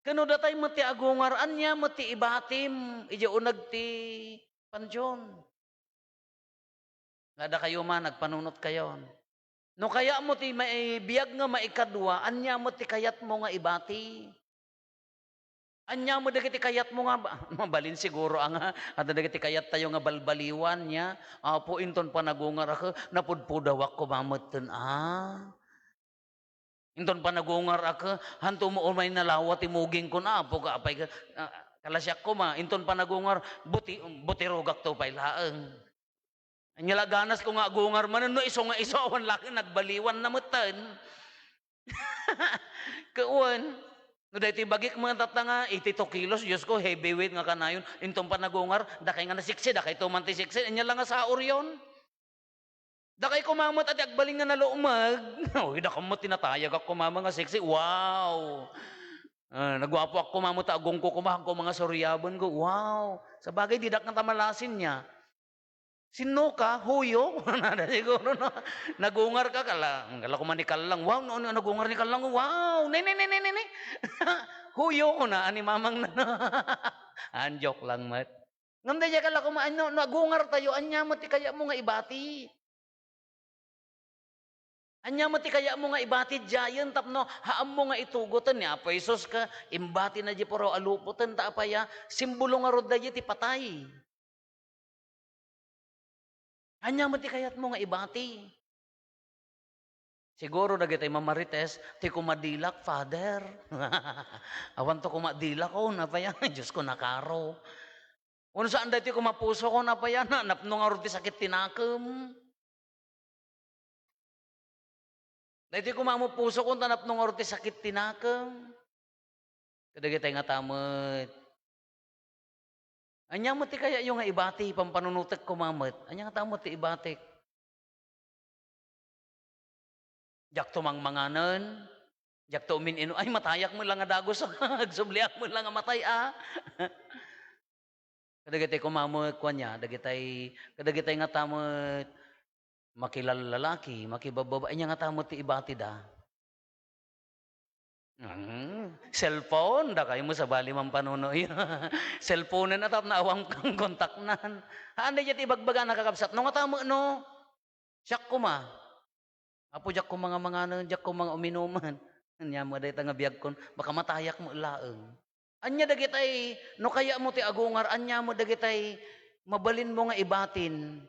Ken no datay met ti agungar, ania met ti ibatim idiay uneg ti pantion? Nga dakayo man, agpanunotkayon. No kayatmo ti maibiag nga maikadua, ania met ti kayatmo nga ibati? Ania met dagiti kayatmo nga ba-, mabalin siguro a nga, adda dagiti kayattayo nga balbaliwan, nia? Apo, inton panagungarak, napudpudawak koma metten, a. Inton panagungarak, hanto mo umay nalawa ti mugingkon, Apo, ka apay ka, a, kalasiak koma. Inton panagungar, buti-, butirogakto pay laeng. Ania la ganasko nga agungar manen no isu nga isu, awan la ket nagbaliwanna metten. Ket wen, no daytoy bagik met tatta nga eighty-two kilos, Diosko, heavyweight nga kanayon. Inton panagungar, dakay nga nasiksi, dakayto man ti siksi. Ania la nga saoryon? Dakay koma met a ti agbalin nga nalumeg. Uy, dakam met ti natayagak koma nga siksi. Wow! A, naguapoak koma met a agungko koma, agko nga suriaben ko. Wow! Sabagay, didak ngata malasin, nia. Sinno ka? Huyo? Kunana siguro, no? Nagungar ka, kala, kala koma ni Kallang. Wow, no, no, nagungar ni Kallang. Wow! Ne, ne, ne, ne, ne, ne. Huyo, kuna ni mamang na, no? An joke lang met. Ngem daydiay kala koma, no, no agungartayo, ania met ti kayatmo nga ibati? Ania met ti kayatmo nga ibati diayen tapno haanmo nga itugoten ni Apo Jesus ket imbatina diay puraw a lupoten ta apay a, simbolo ngarud daydiay ti patay. Ania met ti kayatmo nga ibati? Siguro dagitay mamarites, ti kumadilak, Father. Awanto koma dilakon, apay a, Diosko, nakaro. Wenno saan daytoy koma pusokon, apay a, na-, napno ngarud ti sakit ti nakem. Daytoy koma met pusokon ta napno ngarud ti sakit ti nakem. Kadagitay ngata met. Ania met ti kayatyo nga ibati? Pampanunotek koma met. Ania ngata met ti ibatik? Diakto mangmanganen, diakto umin-inom. Ay, matayak met la nga dagus. Agsubliak met la nga matay, a. Kadagitay koma met, kuan, nia, dagitay, kadagitay ngata met makilallalaki, makibabbaba, ania ngata met ti ibatida? Hmm, cellphone, dakayo met sabali mampanunoy. Cellphone-en a tapno awan kontaknan. Haan daydiay ti ibagbagana, kakabsat. No ngata met no, siak koma. Apo, diak koma nga manganen, diak koma nga uminuman. Ania met dayta nga biagkon, baka matayak met laeng. Ania dagitay, no kayatmo ti agungar, ania met dagitay mabalinmo nga ibatin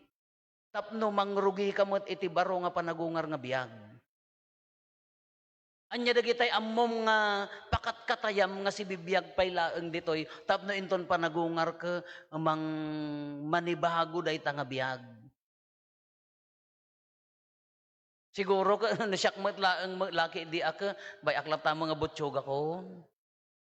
tapno mangrugika met iti baro nga panagungar nga biag? Ania dagitay ammom nga pakatkatayam nga sibibiag pay laeng ditoy tapno inton panagungar ket mang-, manibago dayta nga biag? Siguro ket no siak met laeng met la ketdi a ket, bay-ak latta met nga butsuagakon.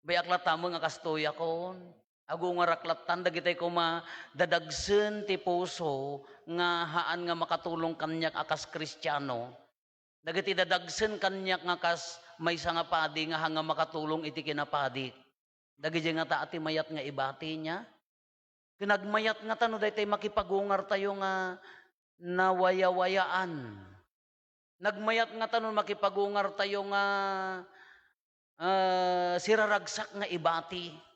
Bay-ak latta met nga kastoyakon. Agungarak lattan dagitay koma dadagsen ti puso nga haan nga makatulong kaniak a kas Kristiano. Dagiti dadagsen kaniak nga kas maysa nga padi nga haan nga makatulong iti kinapadik. Dagidiay ngata a ti mayat nga ibati, nia? Ket nagmayat ngata no daytay makipagungartayo nga nawayawayaan. Nagmayat ngata no makipagungartayo nga, ah, siraragsak nga ibati.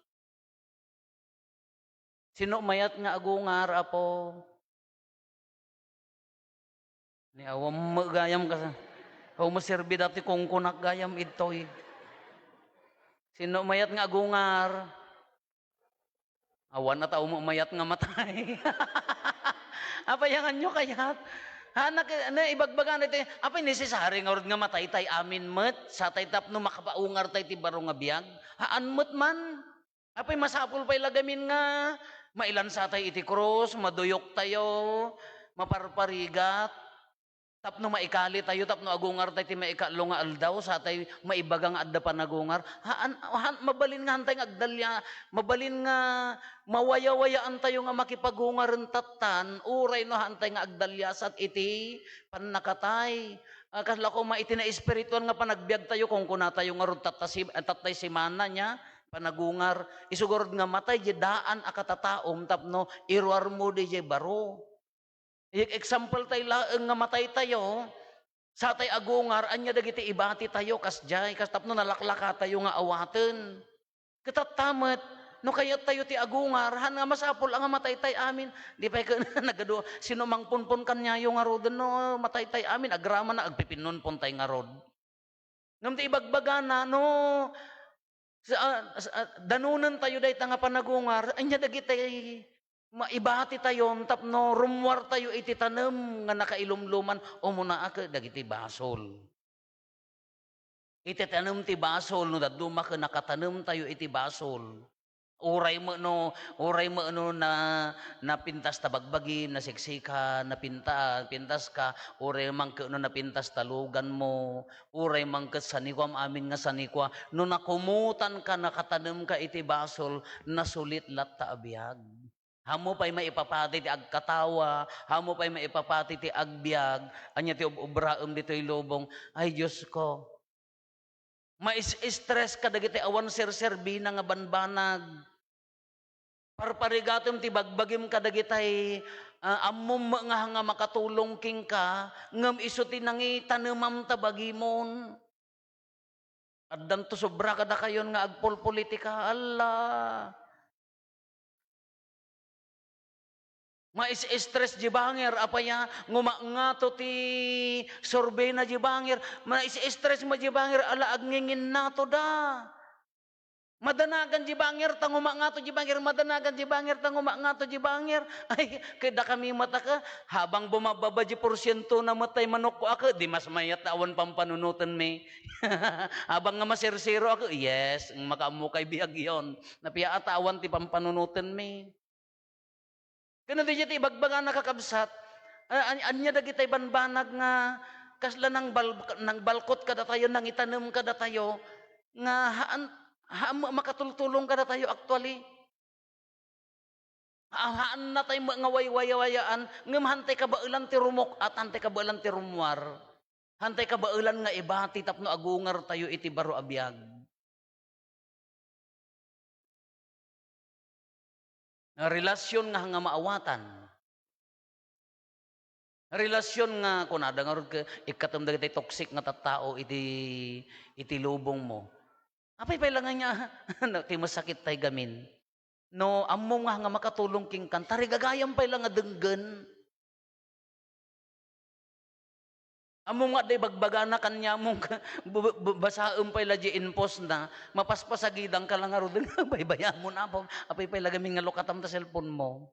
Sino mayat nga agungar, Apo? Ni awan met gayam kas-, awan met serbi dati kungkunak gayam idtoy. Sino mayat nga agungar? Awan a tao met mayat nga matay. Apay a nganyo kayat? Ha, nak-, na, ibagbaga na iti, apay necessary ngarud nga matay tay amin met, satay tapno makapaungar tay ti baro nga biag? Haan met man. Apay masapul pay la gamin nga mailansa tay iti krus, maduyok tayo, maparparigat, tapno maikalitayo, tapno agungartay ti maikatlo nga aldaw, satay maibaga nga adda panagungar. Haan, haan, mabalin nga hantay nga agdalia-, mabalin nga mawayawayaantayo nga makipagungaren tattan, uray no hantay nga agdaliasat iti pannakatay. Ah, kasla koma iti naespirituan nga panagbiagtayo, kunkunatayo ngarud tatta si-, tattay semana nia, panagungar. Isu garud nga matay diay daan a katataom tapno iruarmo diay baro. Iti example tay laeng nga mataytayo, satay agungar, ania dagiti ibatitayo kasdiay, kas tapno nalaklakatayo nga awaten. Ket tatta met, no kayattayo ti agungar, haan nga masapul a nga mataytay amin. Di pay ken nagadu, sino mangpunpon kaniayo ngaruden no mataytay amin, agraman na agpipinnunpontay ngarud. Ngem ti ibagbagana, no, sa, ah, sa, ah, danonentayo dayta nga panagungar, ania dagiti maibatitayon tapno rummuartayo iti tanem nga nakailumluman, umuna a ket dagiti basol. Iti tanem ti basol, no dadduma ket nakatanemtayo iti basol. Uray met no, uray met no na, napintas ta bagbagim, nasiksika, napinta-, pintaska, uray man ket no napintas ta luganmo, uray man ket sanikuam amin nga sanikua, no nakumutanka, nakatanemka iti basol, nasulit latta a biag. Ammo pay maipapati ti agkatawa, ammo pay maipapati ti agbiag, ania ti ob-obraem ditoy lubong? Ay, Diosko, mais-stress kadagiti awan serserbina nga banbanag. Parparigatem ti bagbagim kadagitay, ah, ammom nga, nga makatulong kenka, ngem isu ti nangitanemam ta bagimon. Addanto sobra kadakayon nga agpolpolitika. Alla! Mais-stress diay banger, apay a, ngumangato ti survey na diay banger. Mais-stress met diay banger, ala, agnginginato da. Madanagan diay banger, ta ngumangato diay banger, madanagan diay banger, ta ngumangato diay banger. Ay, ket dakami met a ket, habang bumababa diay porsiento na met tay manukko a ket, di mas mayat ta awan pampanunotenmi. Habang nga masersero a ket, yes, makaammo kay biag yon. Napiaat ta awan ti pampanunotenmi. Ken no diay ti ibagbagana, kakabsat, a-, an-, ania dagitay banbanag nga kasla nangbal-, nangbalkot kadatayo, nangitanem kadatayo, nga haan, haan makatultulong kadatayo actually. Ha-, haannatay met nga waywayawayaan, ngem hantay kabaelan ti rumuk-at, hantay kabaelan ti rummuar. Hantay kabaelan nga ibati tapno agungartayo iti baro a biag. Nga relasyon nga, nga maawatan. Relasyon nga, kunada ngarud ket, ikkatem dagiti toxic nga tattao iti, iti lubongmo. Apay pay la nga ania, no, ti masakit tay gamin. No, ammom nga, nga makatulong kenkan, tarigagayam pay la nga denggen. Ammom nga adda ibagbagana kaniamon, bu-, bu-, basaem pay la diay inbox na, mapaspasagidangka la ngaruden, baybayamon, Apo, apay pay la gamin nga lukatam ta cellphone mo.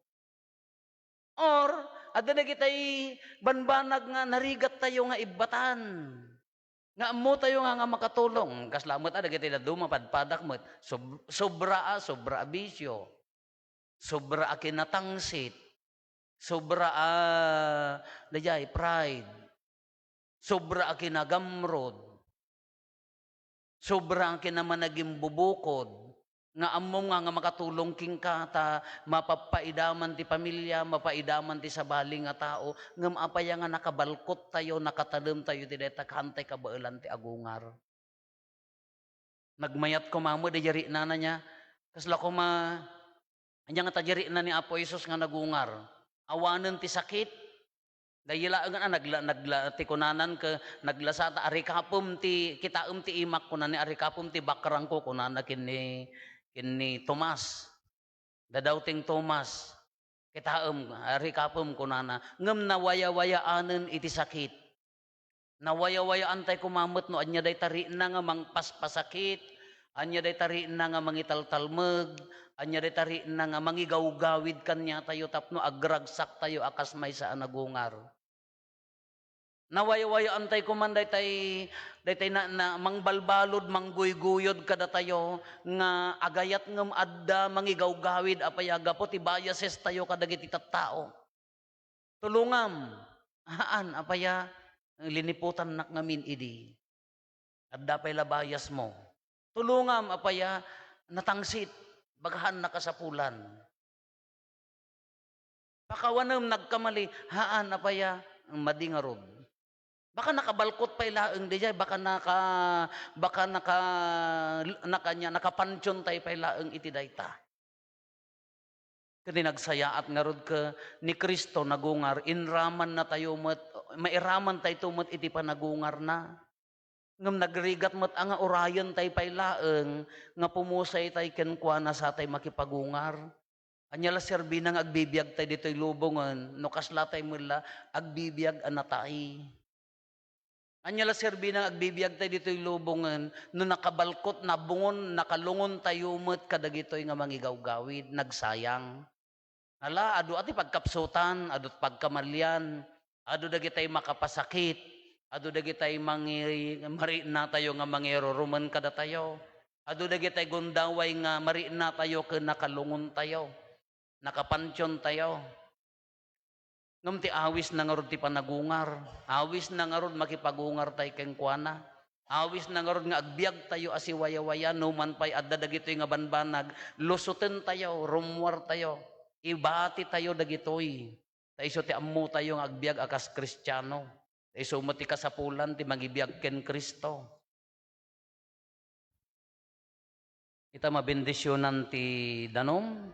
Or, adda dagitay banbanag nga narigattayo nga ibbatan. Nga ammotayo nga, nga makatulong. Kasla met a dagiti dadduma, padpadak met. Sob-, sobra a, sobra a bisyo. Sobra a kinatangsit. Sobra a, daydiay, pride. Sobra a kinagamrod. Sobra a kinamanagimbubukod. Nga ammom nga, nga makatulong kenka ta mapapaidaman ti pamilya, mapaidaman ti sabali nga tao. Ngem apay a nga nakabalkottayo, nakatanemtayo iti dayta, hantay kabaelan ti agungar. Nagmayat koma met diay riknana nia. Kasla koma, ania ngata diay rikna ni Apo Jesus nga nagungar? Awanen ti sakit. Daydi laeng a nagla-, nagla-, ti kunanan ket naglasata, "Arikapem ti, kitaem ti imak," kunana, "arikapem ti bakrangko," kunana ken ni, ken ni Tomas. The doubting Thomas, "Kitaem, arikapem," kunana. Ngem nawayawayaanen iti sakit. Nawayawayaantay koma met no ania dayta rikna nga mangpaspasakit, ania dayta rikna nga mangitaltalmeg, ania dayta rikna nga mangigawgawid kaniatayo tapno agragsaktayo a kas maysa a nagungar. Nawayawayaantay koman daytay, daytay na, na, mangbalbalud, mangguyguyod kadatayo nga agayat ngem adda mangigawgawid a pay a gapu ti biases tayo kadagiti tattao. Tulongam. Haan, apay a liniputannak ngamin idi. Adda pay la biasmo. Tulongam, apay a natangsit. Baga haan nakasapulan. Pakawanem, nagkamali. Haan, apay a madi ngarud. Baka nakabalkot pay laeng diay, baka naka-, baka naka-, nakanya, nakapantiontay pay laeng iti dayta. Ket ti nagsayaat ngarud ket ni Cristo nagungar, inramannatayo met, mairamantayto met iti panagungarna. Ngem nagrigat met a nga urayentay pay laeng nga pumusaytay kenkuana satay makipagungar. Ania la serbina nga agbibiagtay ditoy lubongen no kaslatay met la agbibiag a natay? Ania la serbina nga agbibiagtay ditoy lubongen no nakabalkot, nabungon, nakalungontayo met kadagitoy nga mangigawgawid, nagsayang? Ala, adu a ti pagkapsutan, adu ti pagkamalian, adu dagitay makapasakit, adu dagitay mangi-, marinnatayo nga mangirurumen kadatayo, adu dagitay gundaway nga marinnatayo ken nakalungontayo, nakapantiontayo. Ngem ti awisna ngarud ti panagungar, awisna ngarud makipagungartay kenkuana. Awisna ngarud nga agbiagtayo a siwayawaya, no man pay adda dagitoy nga banbanag, lusotentayo, rummuartayo, ibatitayo dagitoy. Ta isu ti ammotayo nga agbiag a kas Kristiano. Ta isu met ti kasapulan ti mangibiag ken Cristo. Ita, mabendisionan ti danum.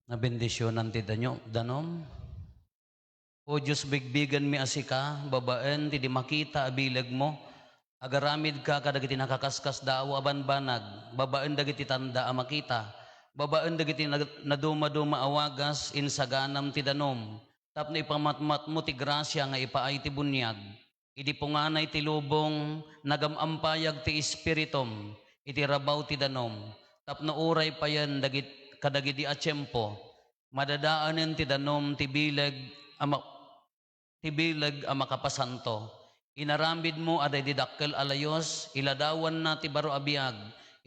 Nabendisionan ti danyo-, danum. O Dios, bigbigenmi a sika, babaen ti di makita a bilegmo, agaramidka kadagiti nakaskasdaaw a banbanag, babaen dagiti tanda a makita, babaen dagiti nag-, nadumaduma a wagas, insaganam ti danum, tapno ipamatmatmo ti grasia nga ipaay ti buniag. Idi punganay ti lubong, nagam-ampayag ti Espiritum iti rabaw ti danum, tapno uray payen dagit-, kadagidi a tiempo, madadaanen ti danum ti bileg a ma-, ti bileg a makapasanto. Inaramidmo a daydi dakkel a layus, iladawanna ti baro a biag.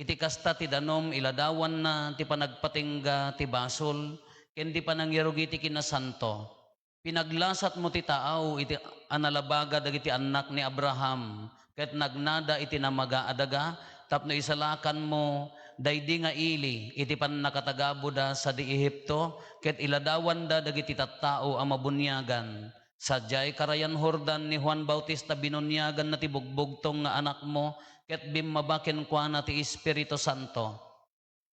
Iti kasta ti danum, iladawanna ti panagpatingga ti basol, ken ti panangirugi ti kinasanto. Pinaglasatmo ti taaw iti a nalabaga dagiti annak ni Abraham, ket nagnada iti namaga a daga tapno isalakanmo daydi nga ili iti pannakatagaboda sadi Egipto, ket iladawanda dagiti tattao a mabuniagan. Sadiay karayan Jordan ni Juan Bautista binuniaganna ti bugbugtong nga anakmo, ket bimmaba kenkuana ti Espiritu Santo.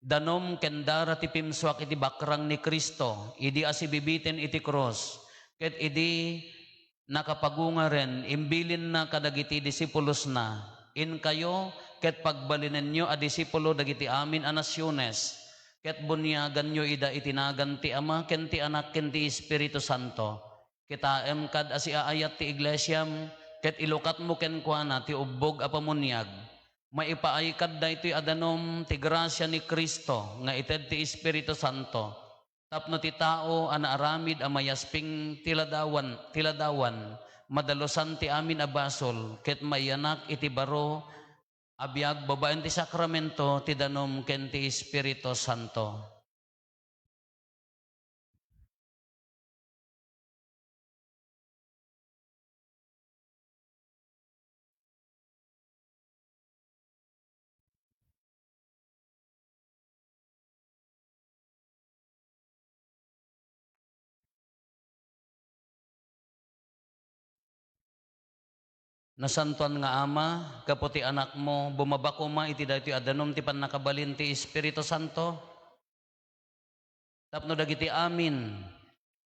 Danum ken dara ti pimsuak iti bakrang ni Cristo, idi asibibiten iti krus, ket idi nakapagungaren, imbilinna kadagiti disipulosna, "Inkayo ket pagbalinenyo a disipulo dagiti amin a nasiones, ket buniaganyo ida iti nagan ti Ama ken ti Anak ken ti Espiritu Santo." Kitaem kad a siaayat ti iglesiam, ket ilukatmo kenkuana ti ubbog a pamuniag. Maipaay kad daytoy a danum ti grasia ni Cristo nga ited ti Espiritu Santo, tapno ti tao a naaramid a mayasping ti ladawan, ti ladawan, madalusan ti amin a basol, ket maiyanak iti baro a biag babaen ti sakramento ti danum ken ti Espiritu Santo. Nasantoan nga Ama, gapu ti Anakmo, bumaba koma iti daytoy a danum ti pannakabalin ti Espiritu Santo. Tapno dagiti amin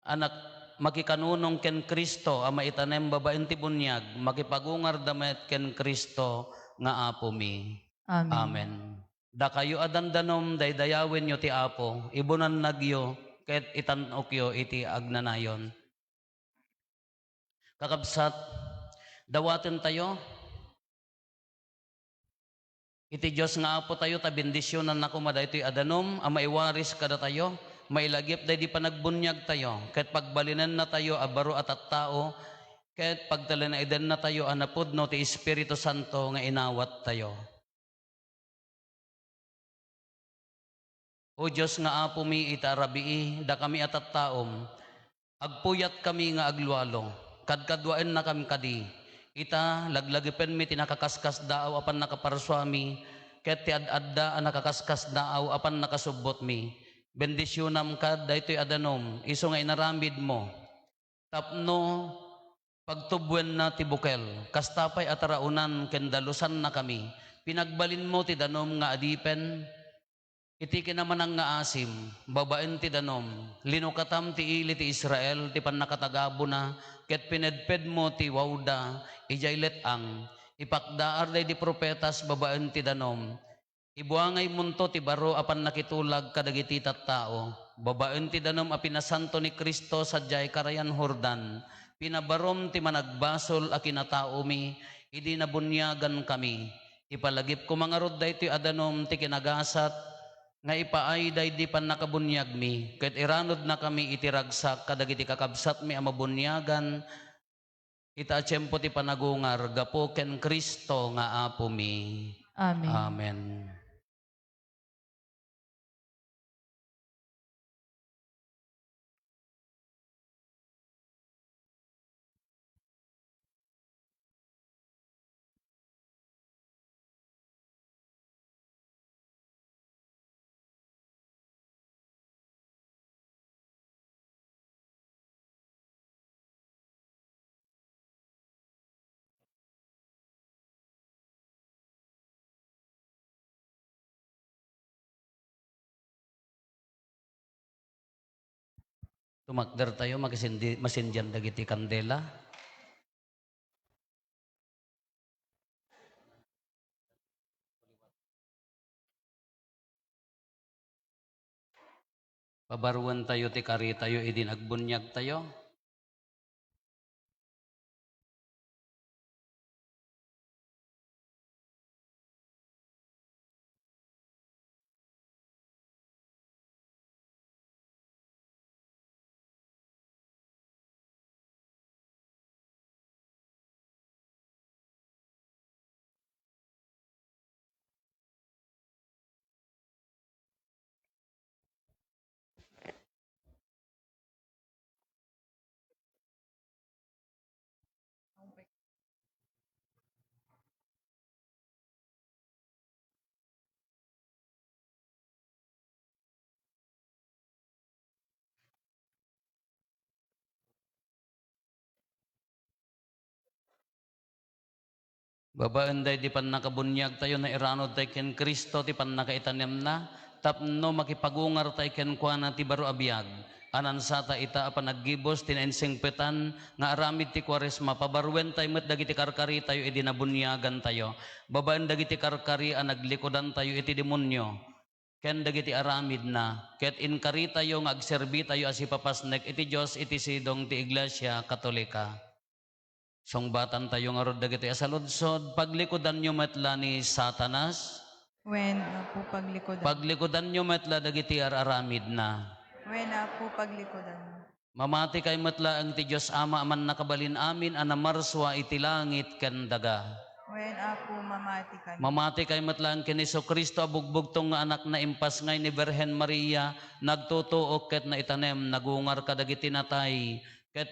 a nak-, makikanunong ken Cristo a maitanem babaen ti buniag, makipagungarda met ken Cristo nga Apomi. Amen. Amen. Dakayo a dandanom, daydayawenyo ti Apo, ibunannagyo, ket itan-okyo iti agnanayon. Kakabsat, dawatentayo iti Dios nga Apotayo ta bendisionanna koma daytoy a danum a maiwaris kadatayo, mailagip daydi panagbuniagtayo, ket pagbalinennatayo a baro a tattao, ket pagtalinaedennatayo a napudno ti Espiritu Santo nga inawattayo. O Dios nga Apomi, ita a rabii, dakami a tattaom, agpuyatkami nga aglualo. Kadkaduaennakami kadi. Ita, laglagipenmi ti nakaskasdaaw a pannakaparsuami, ket ti ad-adda a nakaskasdaaw a pannakasubbotmi. Bendisionam kad daytoy a danum, isu nga inaramidmo. Tapno pagtubbuenna ti bukel. Kasta pay a taraonan ken dalusannakami, pinagbalinmo ti danum nga adipen iti kinamanangngaasem. Babaen ti danum, linukatam ti ili ti Israel ti pannakatagabona, ket pinedpedmo ti wawda idiay let-ang. Ipakdaar daydi profetas babaen ti danum. Ibuangaymonto ti baro a pannakitulag kadagiti tattao. Babaen ti danum a pinasanto ni Cristo sadiay karayan Jordan, pinabarom ti managbasol a kinataomi idi nabuniagankami. Ipalagipko ngarud daytoy a danum ti kinagasat nga ipaay daydi pannakabuniagmi, ket iranudnakami iti ragsak kadagiti kakabsatmi a mabuniagan ita a tiempo ti panagungar gapu ken Cristo nga Apomi. Amen. Amen. Tumakdertayo, makisindi-, masindian dagiti kandela. Pabaruentayo ti karitayo idi nagbuniagtayo. Babaen daydi pannakabuniagtayo, nairanudtay ken Cristo ti pannakaitanemna, tapno makipagungartay kenkuana ti baro a biag. Anansata ita a panaggibus ti nainsingpetan nga aramid ti Kuaresma, pabaruentay met dagiti karkaritayo idi nabuniagantayo, babaen dagiti karkari a naglikudantayo iti demonio ken dagiti aramidna, ket inkaritayo nga agserbitayo a sipapasnek iti Dios iti sidong ti Iglesia Katolika. Sungbatantayo ngarud dagiti a saludsod, paglikudanyo met la ni Satanas. Wen, Apo, paglikudan. Paglikudanyo met la dagiti ar-aramidna. Wen, Apo, paglikudan. Mamati kay met laeng ti Dios Ama a Mannakabalin-amin a namarsua iti langit ken daga. Wen, Apo, mamati kay. Mamati kay met laeng ken Jesu-Cristo a bugbugtong nga Anakna, impasngay ni Birhen Maria, nagtutuok ket naitanem, nagungar kadagiti natay, ket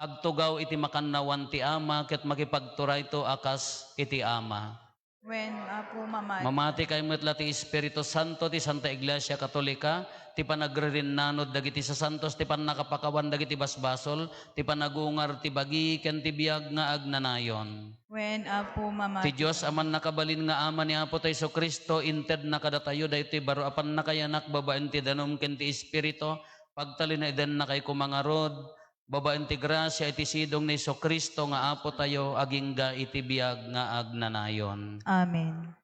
agtugaw iti makannawan ti Ama ket makipagturayto a kas iti Ama. Wen, Apo, mamati. Mamati kay met la ti Espiritu Santo, ti Santa Iglesia Katolika, ti panagririnnanod dagiti sasantos, ti pannakapakawan dagiti basbasol, ti panagungar ti bagi ken ti biag nga agnanayon. Wen, Apo, mamati. Ti Dios a mannakabalin nga Ama ni Apo tayo Jesu-Cristo, intedna kadatayo daytoy baro a pannakayanak babaen ti danum ken ti Espiritu, pagtalinaedennakay koma ngarud, babaen ti grasia iti sidong ni Jesu-Cristo nga Apo tayo, agingga iti biag nga agnanayon. Amen.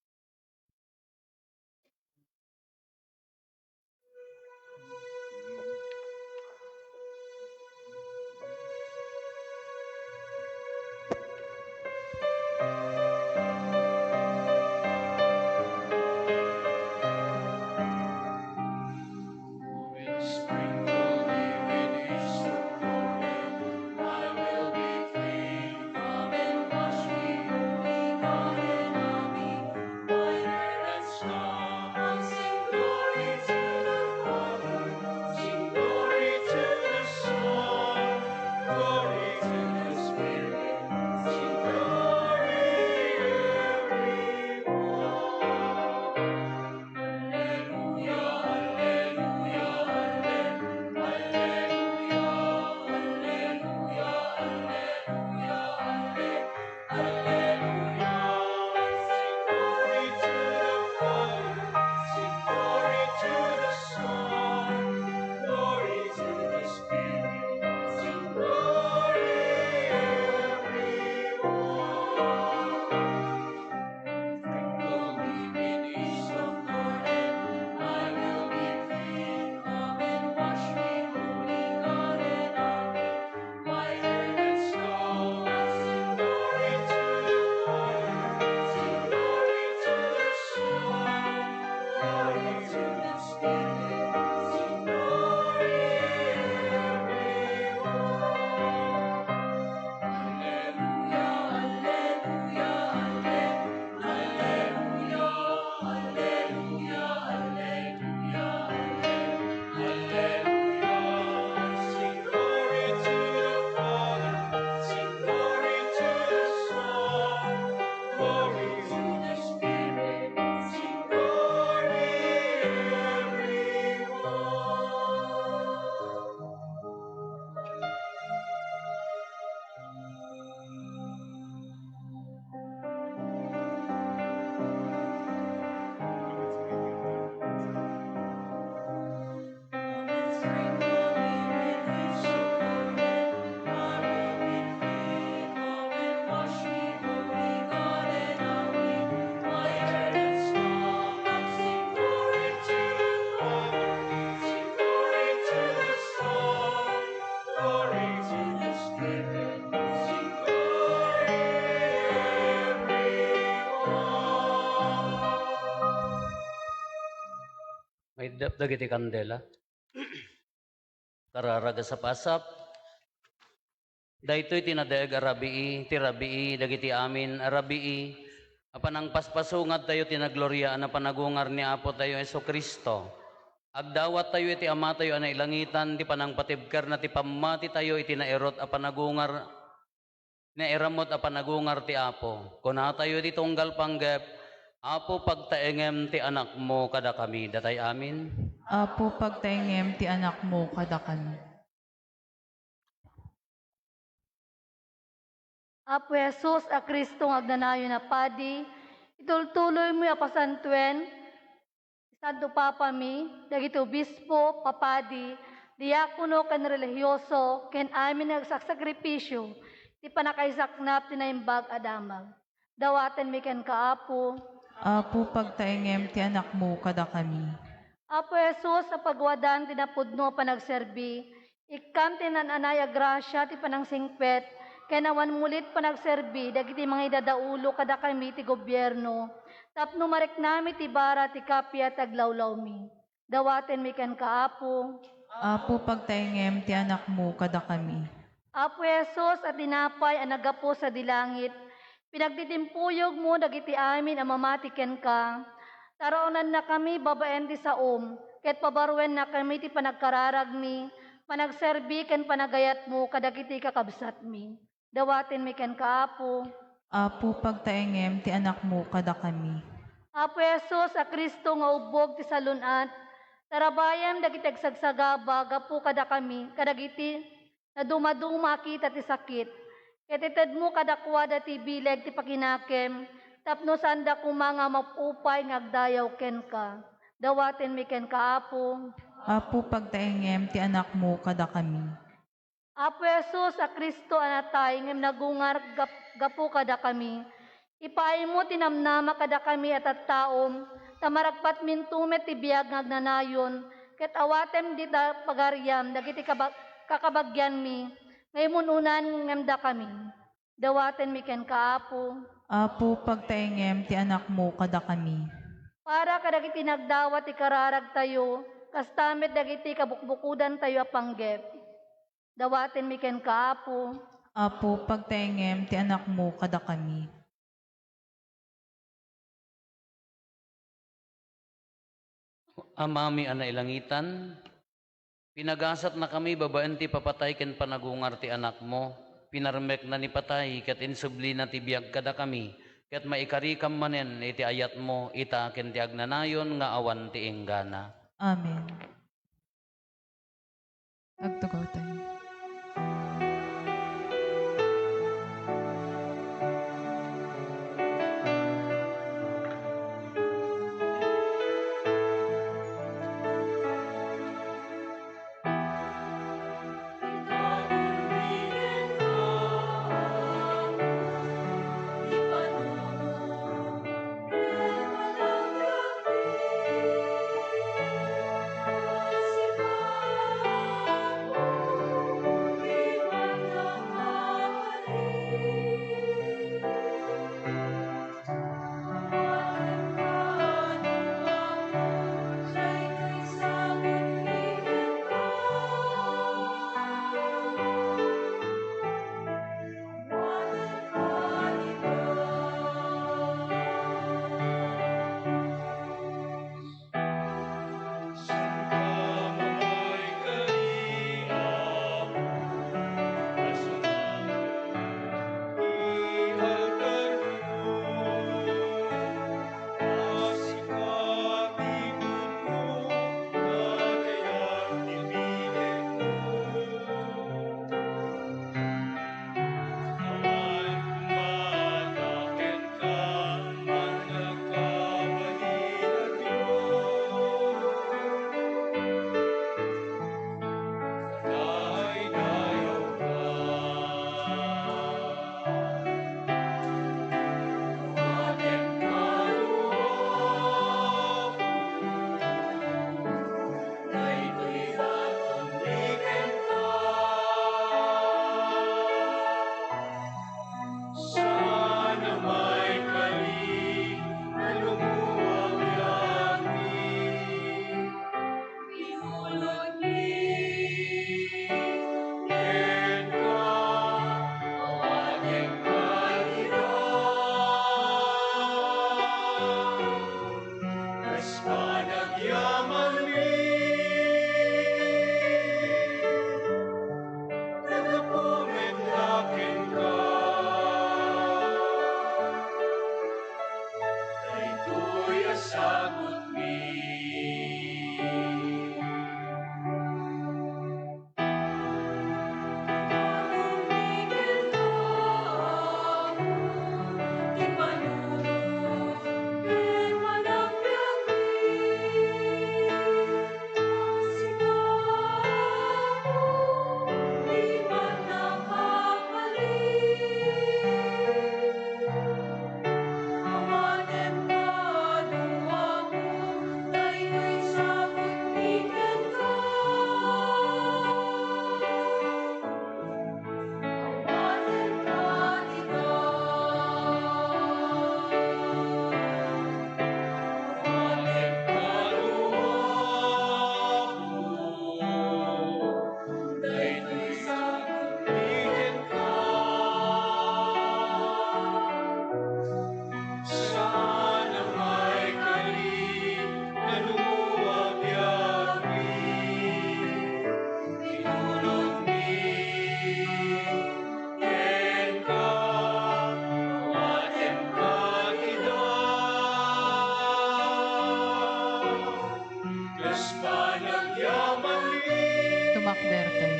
Maiddep dagiti kandela. Kararag a sapasap. Daytoy ti nadaeg a rabii, ti rabii dagiti amin a rabii a panangpaspasungad tayo ti nagloria a napanagungar ni Apo tayo Jesu-Cristo. Agdawat tayo iti Ama tayo a nailangitan ti panangpatibkerna ti pammati tayo iti nairut a panagungar Nairamut a panagungar ti Apo. Kunatayo iti tunggal panggep, Apo, pagtaengem ti Anakmo kadakami. Datay amin. Apo, pagtaengem ti Anakmo kadakami. Apo Jesus a Cristo nga agnanayon a Padi, itultuloymo a pasantoen, Santo Papami, dagiti obispo, papadi, diakono ken relihioso, ken amin nga agsaksakripisio ti pannakaisaknap ti Naimbag a Damag. Dawatenmi kenka, Apo. Apo, pagtaengem ti Anakmo kadakami. Apo Jesus, a pagwadan ti napudno a panagserbi, Ikkam ti naan-anay a grasia ti panangsingpet ken awan mulit panagserbi dagiti mangidadaulo kadakami ti gobierno tapno mariknami ti bara ti kappia ti aglawlawmi. Dawatenmi kenka, Apo. Apo, pagtaengem ti Anakmo kadakami. Apo Jesus a tinapay a naggapu sadi langit, Pinagtitimpuyomo dagiti amin a mamati kenka. Taraonannakami babaen ti saom, ket pabaruennakami ti panagkararagmi, panagserbi ken panagayatmo kadagiti kakabsatmi. Dawatenmi kenka, Apo. Apo, pagtaengem ti Anakmo kadakami. Apo Jesus a Cristo nga ubbog ti salun-at, tarabayem dagiti agsagsagaba gapu kadakami, kadagiti nadumaduma a kita ti sakit, ket itedmo kadakuada ti bileg ti pakinakem, tapno saanda koma nga mapupay nga agdayaw kenka. Dawatenmi kenka, Apo. Apo, pagtaengem ti Anakmo kadakami. Apo Jesus a Cristo a natay ngem nagungar gap-, gapu kadakami, ipaaymo ti namnama kadakami a tattaom, ta maragpatminto met ti biag nga agnanayon, ket awatem dita pagariam dagiti kaba-, kakabagianmi nga imun-unan ngem dakami. Dawatenmi kenka, Apo. Apo, pagtaengem ti Anakmo kadakami. Para kadagiti nagdawat ti kararagtayo, kasta met dagiti kabukbukodantayo a panggep. Dawatenmi kenka, Apo. Apo, pagtaengem ti Anakmo kadakami. Amami a nailangitan, pinagasatnakami babaen ti ipapatay ken panagungar ti Anakmo. Pinarmekna ni patay ket insublina ti biag kadakami, ket maikarikam manen iti ayatmo ita ken ti agnanayon nga awan ti inggana. Amen. Agtugawtayo. Daytoy baton mi kenka. Saan a maikari a lumuabiag mi. Pinulot mi kenka, awatenka ida. Kas panagyamanmi, naggapu met la kenka. Daytoy a sagutmi. Bertay.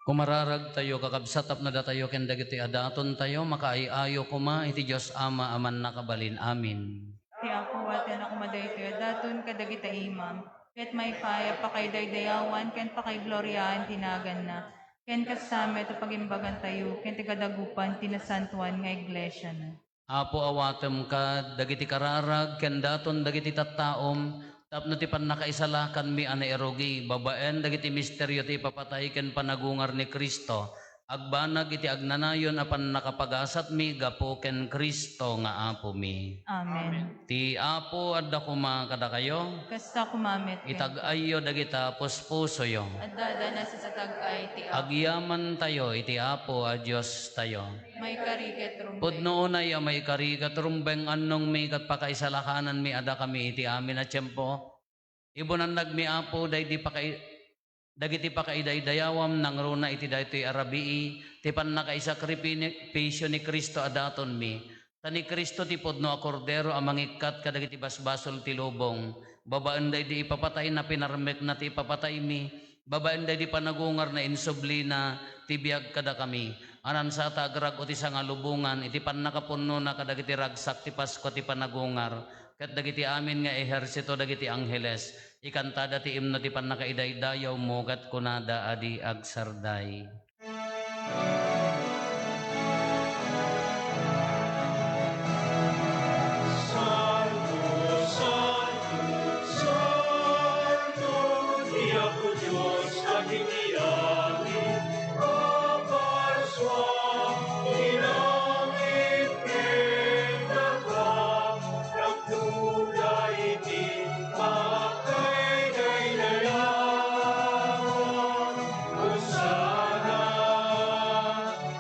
Kumararagtayo, kakabsat, tapno datayo ken dagiti adatontayo makaay-ayo koma iti Dios Ama a Mannakabalin. Amen. Ti Apo, awatenna koma daytoy a daton kadagiti imam, ket maipaay a pakaidaydayawan ken pakaigloriaan ti naganna, ken kasta met a pagimbagantayo ken ti kadagupan ti nasantoan nga iglesiana. Apo, awatem kad dagiti kararag ken daton dagiti tattaom, tapno ti pannakaisalakanmi a nairugi babaen dagiti misterio ti ipapatay ken panagungar ni Cristo, agbanag iti agnanayon a pannakapagasatmi gapu ken Cristo nga Apomi. Amen. Ti Apo adda koma kadakayo. Kasta koma met kenka. Itag-ayyo dagita puspusoyo. Adda, adda, nasa sa tag-ay ti Apo. Agyamantayo iti Apo a Diostayo. Maikari ket rumbeng. Pudno unay a maikari ket rumbeng, annongmi ket pakaisalakananmi a dakami iti amin a tiempo. Ibunannagmi, Apo, daydi pakai-, dagiti pakaidaydayawam nangruna iti daytoy a rabii ti pannakaisakripisio ni Cristo a datonmi. Ta ni Cristo ti pudno a Kordero a mangikkat kadagiti basbasol ti lubong. Babaen daydi ipapatayna, pinarmekna ti ipapataymi. Babaen daydi panagungarna, insublina ti biag kadakami. Ania sa ta agrag-o ti sangalubongan iti pannakapunnona kadagiti ragsak ti Paskua ti panagungar, ket dagiti amin nga ehersito dagiti angheles, ikantada ti imno ti pannakaidaydayawmo, ket kunada a di agsarday. Santo, santo, santo, ti Apo Dios kadagiti langit, kaparsua ti langit ken daga, nagtugda iti pakaidaydayawam. Hosanna,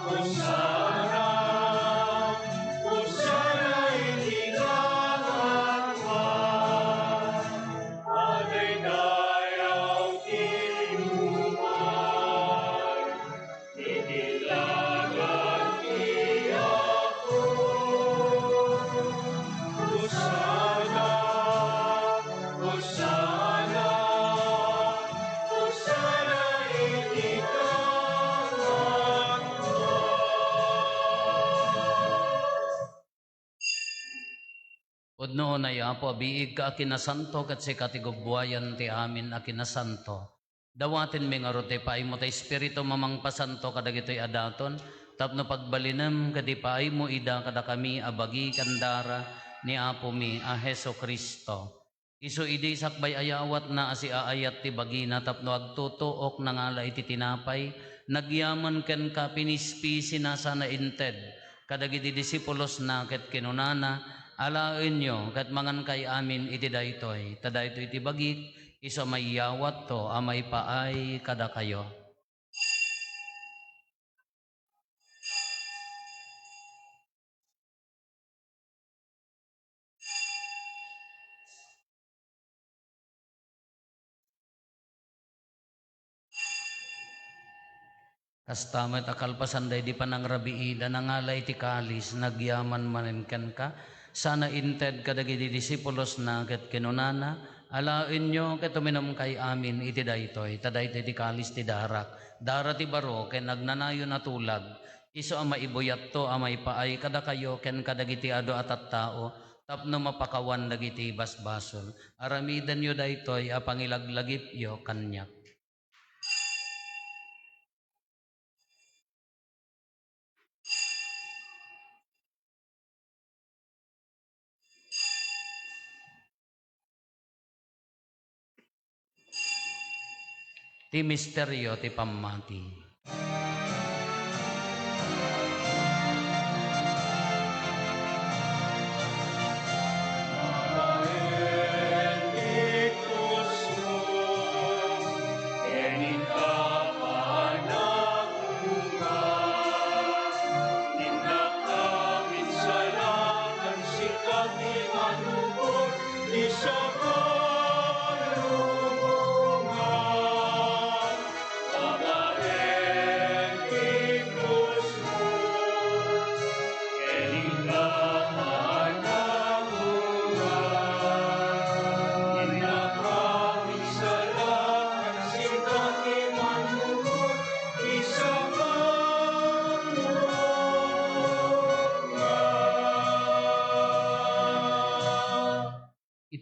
Hosanna, Hosanna iti kangatoan. Adaydayaw ti umay iti lagan ti Apo. Hosanna, Hosanna, Hosanna iti kangatoan. Pudno unay, Apo, a biigka a kinasanto, ket sika ti gubbuayan ti amin a kinasanto. Dawatenmi ngarud ti paaymo ti Espiritu a mangpasanto kadagitoy a daton, tapno pagbalinem ket ipaaymo ida kadakami a bagi ken dara ni Apomi a Jesu-Cristo. Isu idi sakbay a yawatna a siaayat ti bagina tapno agtutuok, nangala iti tinapay, nagyaman kenka, pinispisina sana inted kadagiti disipulosna ket kinunana, "Alaenyo ket mangankay amin iti daytoy, ta daytoy ti bagik, isu a mayawatto a maipaay kadakayo." Kasta met a kalpasan daydi panangrabiida, nangala iti kalis, nagyaman manen kenka, sana inted kadagiti disipulosna ket kinunana, "Alaenyo ket uminumkay amin iti daytoy, ta daytoy ti kalis ti darak, dara ti baro ken agnanayon a tulag, isu a maibuyatto a maipaay kadakayo ken kadagiti adu a tattao tapno mapakawan dagiti basbasol. Aramidenyo daytoy a pangilaglagipyo kaniak." Ti misterio ti pammati.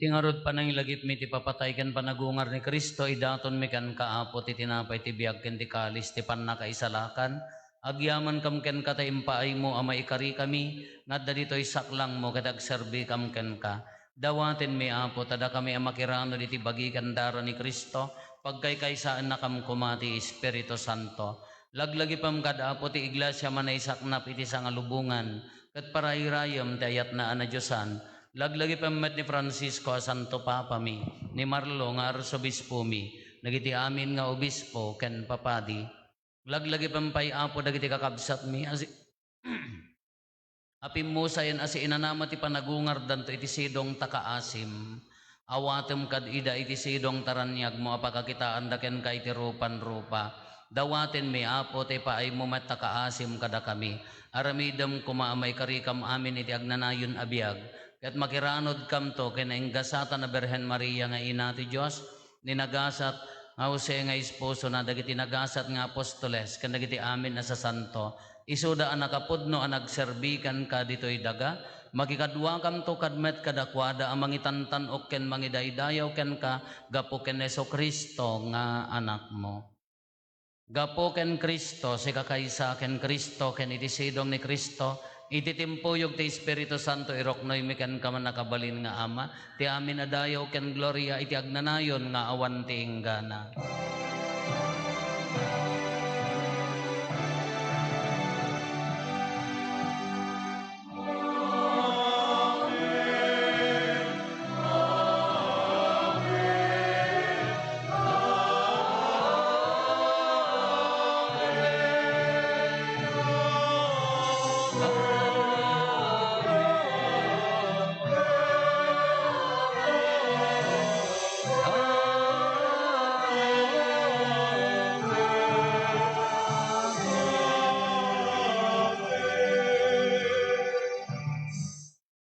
Ti ngarud, panangilagipmi ti papatay ken panagungar ni Cristo, idatonmi kenka, Apo, ti tinapay ti biag ken ti kalis ti pannakaisalakan. Agyamankam kenka ta impaaymo a maikarikami nga adda ditoy saklangmo ket agserbikam kenka. Dawatenmi, Apo, ta dakami a makiranud iti bagi ken dara ni Cristo, pagkaykaysaennakam koma ti Espiritu Santo. Laglagipem kad, Apo, ti iglesia a manaisaknap iti sangalubongan, ket parairayem ti ayatna a nadiosan. Laglagipem met ni Francisco a Santo Papami, ni Marlo nga Arsobispomi, dagiti amin nga obispo ken papadi. Laglagipem pay, Apo, dagiti kakabsatmi a si-, a pimmusayen a siinanama ti panagungardanto iti sidong ta kaasim. Awatem kad ida iti sidong ta raniagmo a pakakitaanda kenka iti rupan-rupa. Dawatenmi, Apo, ti ipaaymo met ta kaasim kadakami. Aramidem koma a maikarikam amin iti agnanayon a biag, ket makiranudkamto ken nainggasatan a Birhen Maria nga Ina ti Dios, ni nagasat nga Jose nga esposona, dagiti nagasat nga apostoles, ken dagiti amin a sasanto. Isuda a nakapudno a nagserbi kenka ditoy daga, makikaduakamto kad met kadakuada a mangitantan-ok ken mangidaydayaw kenka gapu ken Jesu-Cristo nga Anakmo. Gapu ken Cristo, sika kaysa ken Cristo, ken iti sidong ni Cristo, iti timpuyog ti Espiritu Santo, iruknoymi kenka, mannakabalin nga Ama, ti amin a dayaw ken gloria iti agnanayon nga awan ti inggana.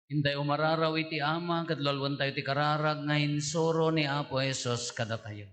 Intay umararaw iti Ama, ket luluantayo ti kararag nga insuro ni Apo Jesus kadatayo.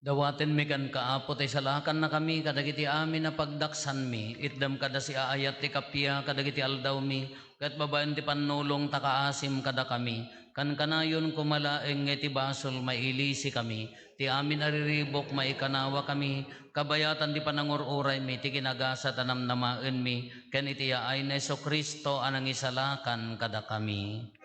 Dawatenmi kenka, Apo, ta isalakannakami kadagiti amin a pagdaksanmi. Itdem kada siaayat ti kappia kadagiti aldawmi, ket babaen ti pannulong ta kaasim kadakami. Kankanayon koma laeng nga iti basol mailisikami. Ti amin a riribuk maikanawakami, kabayatan ti panangur-uraymi ti kinagasat a namnamaenmi, ken iti yaay ni Jesu-Cristo a nangisalakan kadakami.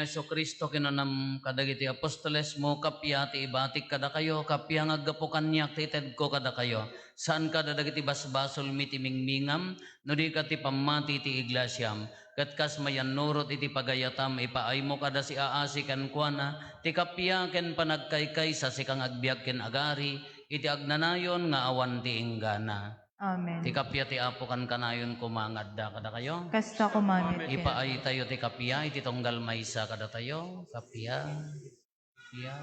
Jesu-Cristo, kinunam kadagiti apostolesmo, kappia ti ibatik kadakayo, kappia nga aggapu kaniak ti itedko kadakayo. Saan kada dagiti basbasolmi ti mingmingam, no di ket ti pammati ti iglesiam. Ket kas mayannurot iti pagayatam, ipaaymo kada siaasi kenkuana, ti kappia ken panagkaykaysa, sika nga agbiag ken agari, iti agnanayon nga awan ti inggana. Amen. Ti kappia ti Apo kankanayon koma nga adda kadakayo. Kasta koma met kenka. Ipaaytayo ti kappia iti tunggal maysa kadatayo. Kappia. Kappia.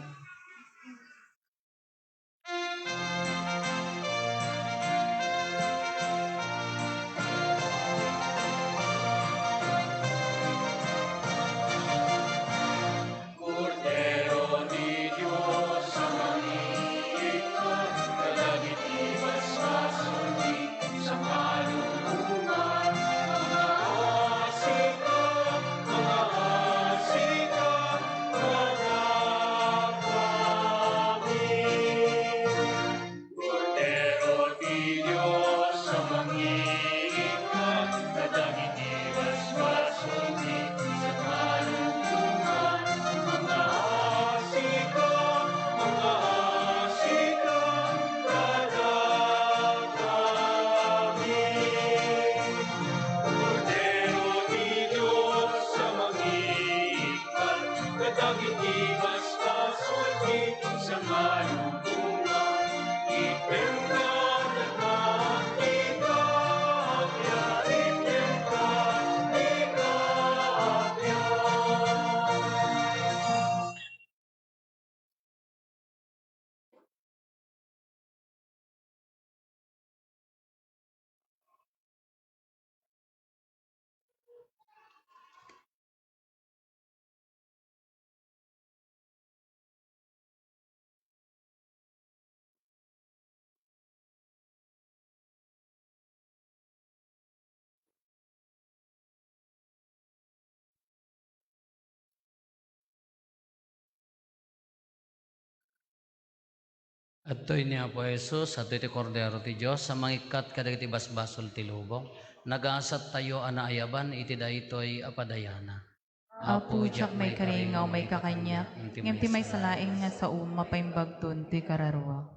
Kordero ti Dios a mangiikkat kadagiti basbasolmi, sangalubongan, mangaasika, mangaasika kadakami. Kordero ti Dios a mangiikkat kadagiti basbasolmi, sangalubongan, mangaasika, mangaasika kadakami. Kordero ti Dios a mangiikkat kadagiti basbasolmi, sangalubongan, ipenka, ipenka, ipenka. Adtoy ni Apo Jesus, adtoy ti Kordero ti Dios a mangikkat kadagiti basbasol ti lubong. Nagasattayo a naayaban iti daytoy a padayana. Apo, diak maikari nga umayka kaniak, ngem ti maysa laeng nga saom, mapaimbagton ti kararuak.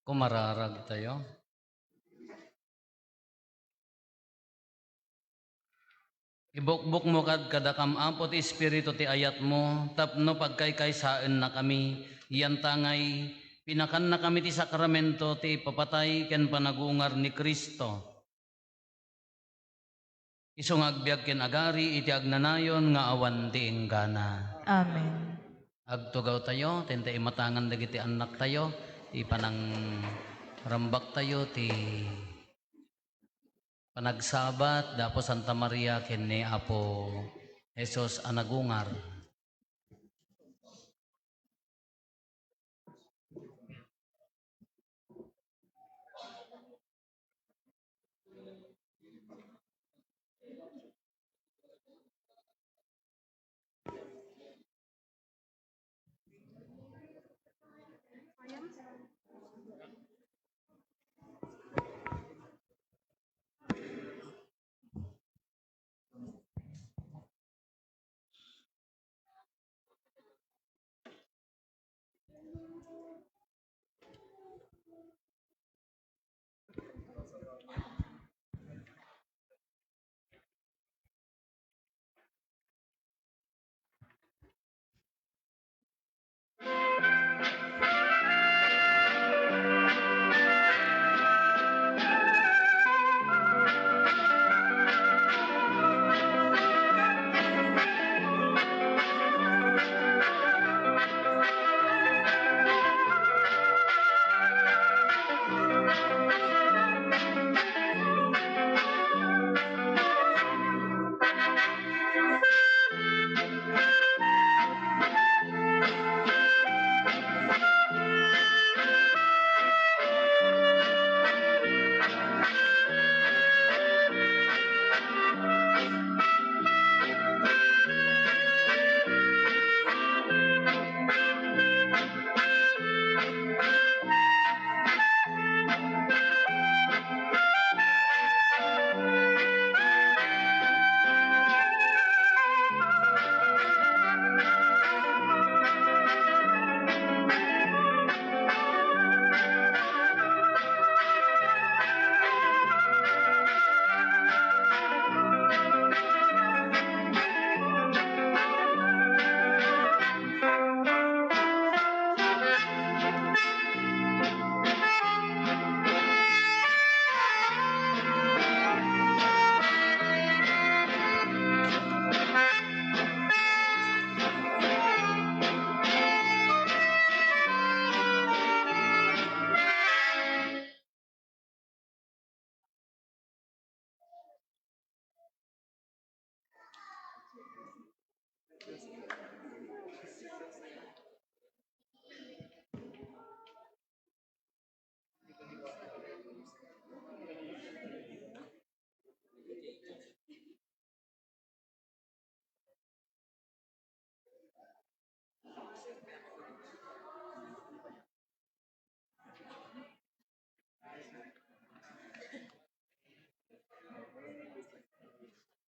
Kumararag tayo. Ibukbokmo kad kadakam, Apo, ti Espiritu ti ayatmo, tapno pagkaykaysaennakami, yan ta ngay, pinakannakami ti sakramento ti ipapatay ken panagungar ni Cristo. Isu nga agbiag ken agari iti agnanayon nga awan ti inggana. Amen. Agtugaw tayo, ta imatangan dagiti annak tayo, ti panangrambak tayo, ti panagsabat, da Apo Santa Maria ken ni Apo Jesus a nagungar.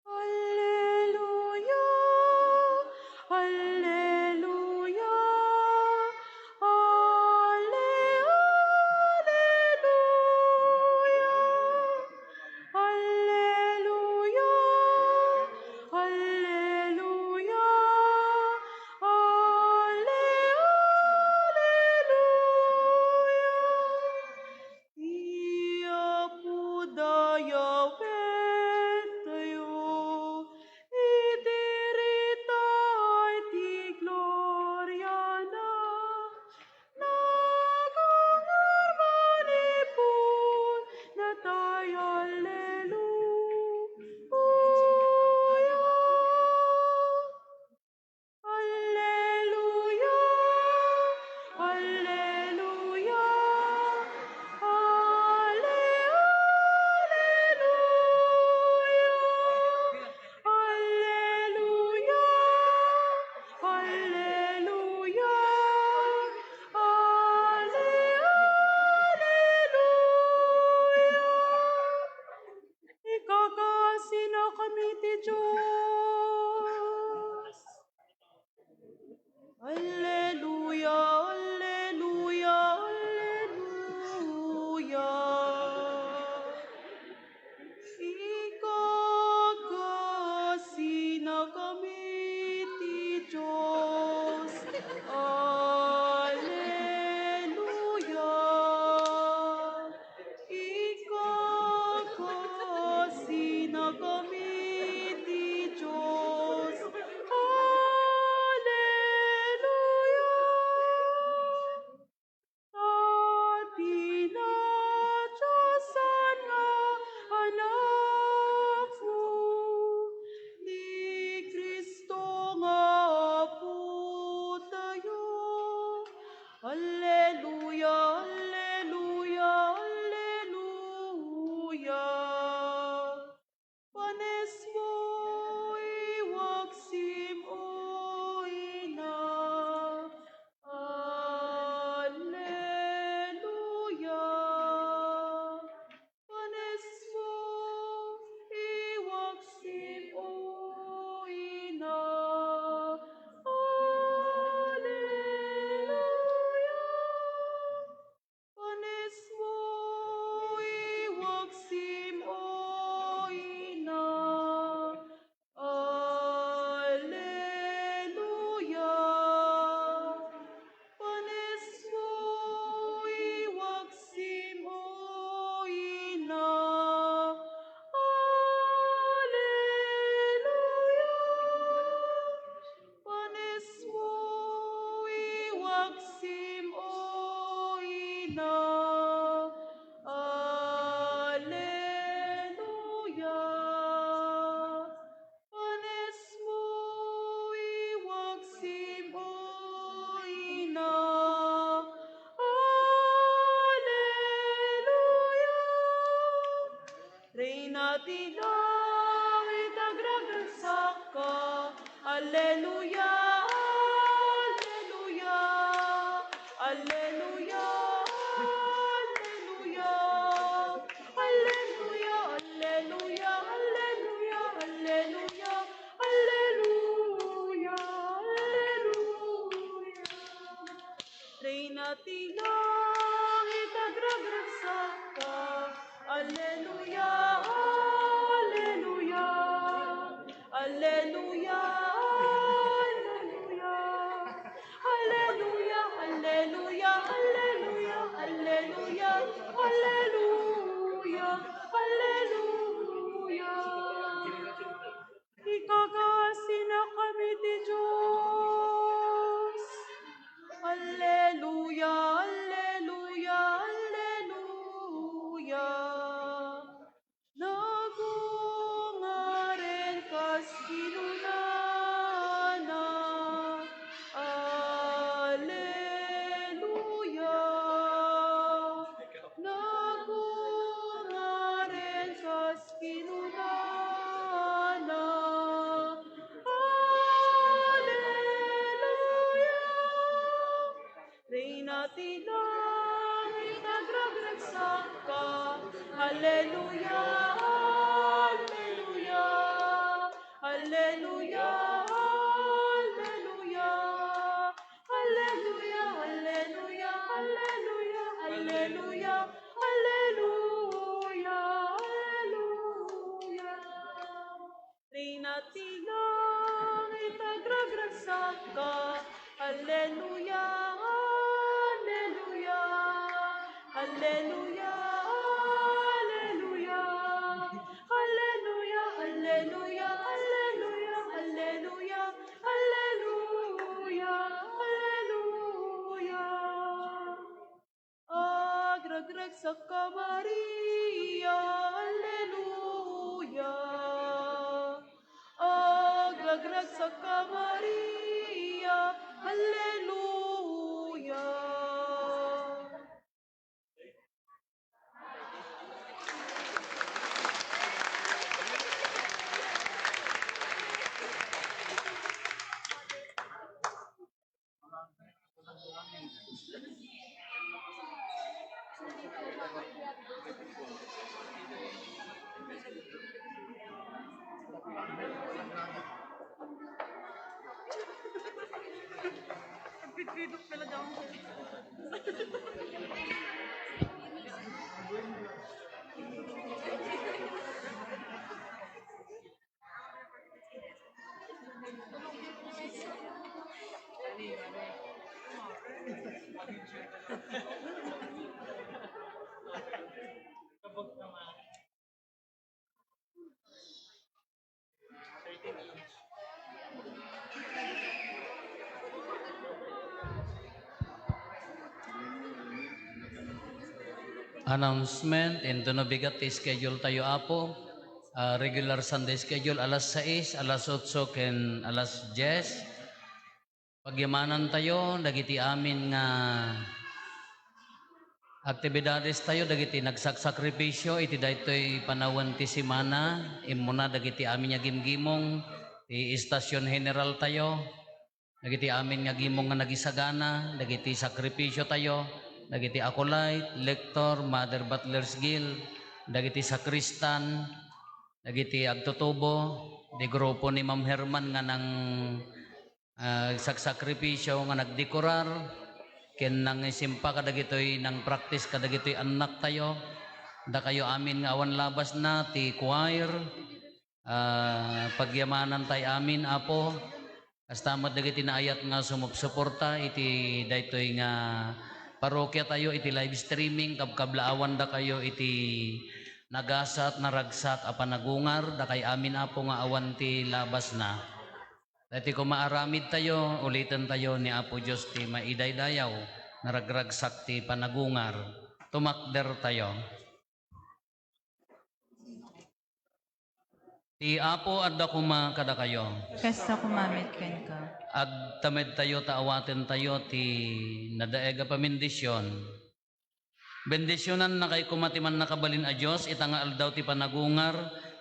Alleluia, alleluia, alle-, alleluia. Alleluia, alleluia, alle-, alleluia. Ti Apo dayawentayo, Ti langit agragragsakka. Alleluia, alleluia, alleluia, alleluia, alleluia, alleluia, alleluia, alleluia, alleluia. Reyna ti langit, agragragsakka. Alleluia, alleluia, alleluia, alleluia, alleluia, alleluia, alleluia, alleluia, alleluia. Ikakaasinakami ti Dios. Alleluia, alleluia, alleluia. Nagungaren kas kinunana. Alleluia. Nagungaren kas kinunana. Alleluia. Reyna ti langit, agragragsakka. Alleluia, alleluia, alleluia, alleluia. Alleluia, alleluia, alleluia, alleluia, alleluia, alleluia. Reyna ti langit, agragragsakka. Alleluia, alleluia, alleluia, alleluia. Alleluia, alleluia, alleluia, alleluia, alleluia, alleluia. Agragragsakka, Maria, alleluia. Agragragsakka, Maria, alleluia. Announcement, intono bigat ti schedule tayo, Apo. Ah, regular Sunday schedule, alas sais, alas otso, ken alas dies. Pagyamanan tayo dagiti amin nga aktibidades tayo, dagiti nagsaksakripisyo iti daytoy panawen ti semana, immuna dagiti amin nga gimgimong ti istasyon general tayo, dagiti amin nga gimong nga nagisagana, dagiti sakripisyo tayo, dagiti acolyte, lector, Mother Butler's Guild, dagiti sakristan, dagiti agtutubo, di grupo ni Ma'am Herman nga nang ah, saksakripisyo nga nagdekorar ken nangisimpa kadagitoy nangpraktis kadagitoy annaktayo. Dakayo amin nga awan labasna, ti choir, ah, pagyamanan tay amin, Apo. Kasta met dagiti naayat nga sumupsuporta iti daytoy nga parokiatayo iti live streaming, kabkablaawan dakayo iti nagasat, naragsak a panagungar, dakay amin, Apo, nga awan ti labasna. Daytoy koma aramidtayo, ulitentayo ni Apo Dios ti maidaydayaw, naragragsak ti panagungar. Tumakdertayo. Ti Apo adda koma kadakayo. Kasta koma met kenka. Agtamedtayo ta awatentayo ti nadaeg a pamendisyon. Bendisionannakay koma ti Mannakabalin a Dios ita nga aldaw ti panagungar,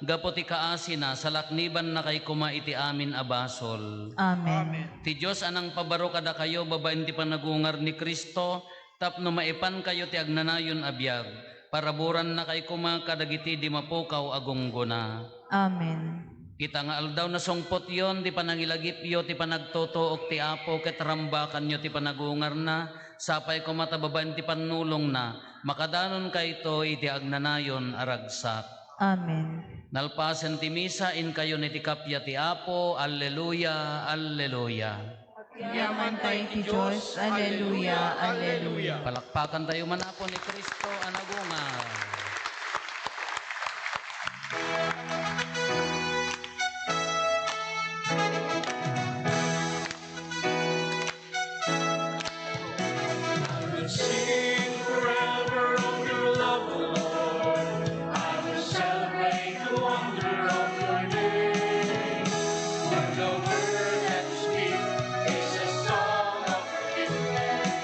Gapu ti kaasina, salaknibannakay koma iti amin a basol. Amen. Ti Dios a nangpabaro kadakayo babaen ti panagungar ni Cristo, tapno maipankayo ti agnanayon a biag, paraburannakay koma kadagiti di mapukaw a gunggona. Amen. Ita nga aldaw, nasungpotyon ti panangilagipyo ti panagtutuok ti Apo ket rambakanyo ti panagungarna, sapay koma ta babaen ti pannulongna, makadanonkayto iti agnanayon a ragsak. Amen. Nalpasen ti misa, inkayon iti kappia ti Apo. Alleluia, alleluia. Agyamantayo iti Dios. Alleluia, alleluia. Palakpakantayo man Apo ni Cristo a nagungar. I will sing forever of your love, O Lord. I will celebrate the wonder of your name. For the word that you speak is a song of forgiveness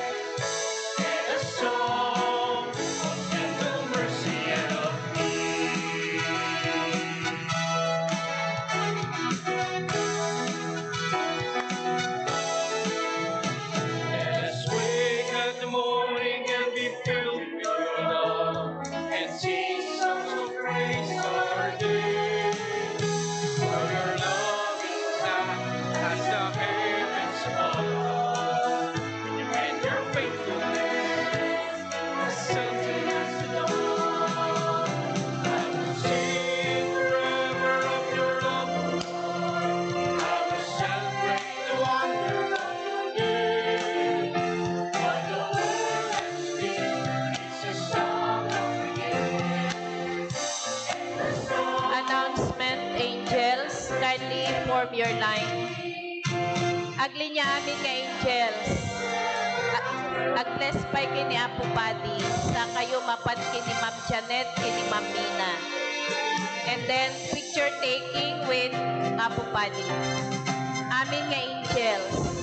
and a song of tender mercy and of peace. Let us wake at the morning and be filled with your love, and sing songs of praise our day. For your love is vast as the heavens above, and your faithfulness ascends to the Lord. I will sing forever of your love, O Lord. I will celebrate the wonder of your name. For the word that you speak is a song of forgiveness. Announcement, angels, kindly form your line. Aglinia amin nga angels. A-, ag-bless pay ken ni Apo Padi. Sakayo mapan ken ni Ma'am Janet, ken ni Ma'am Mina. And then, picture taking with Apo Padi. Amin nga angels.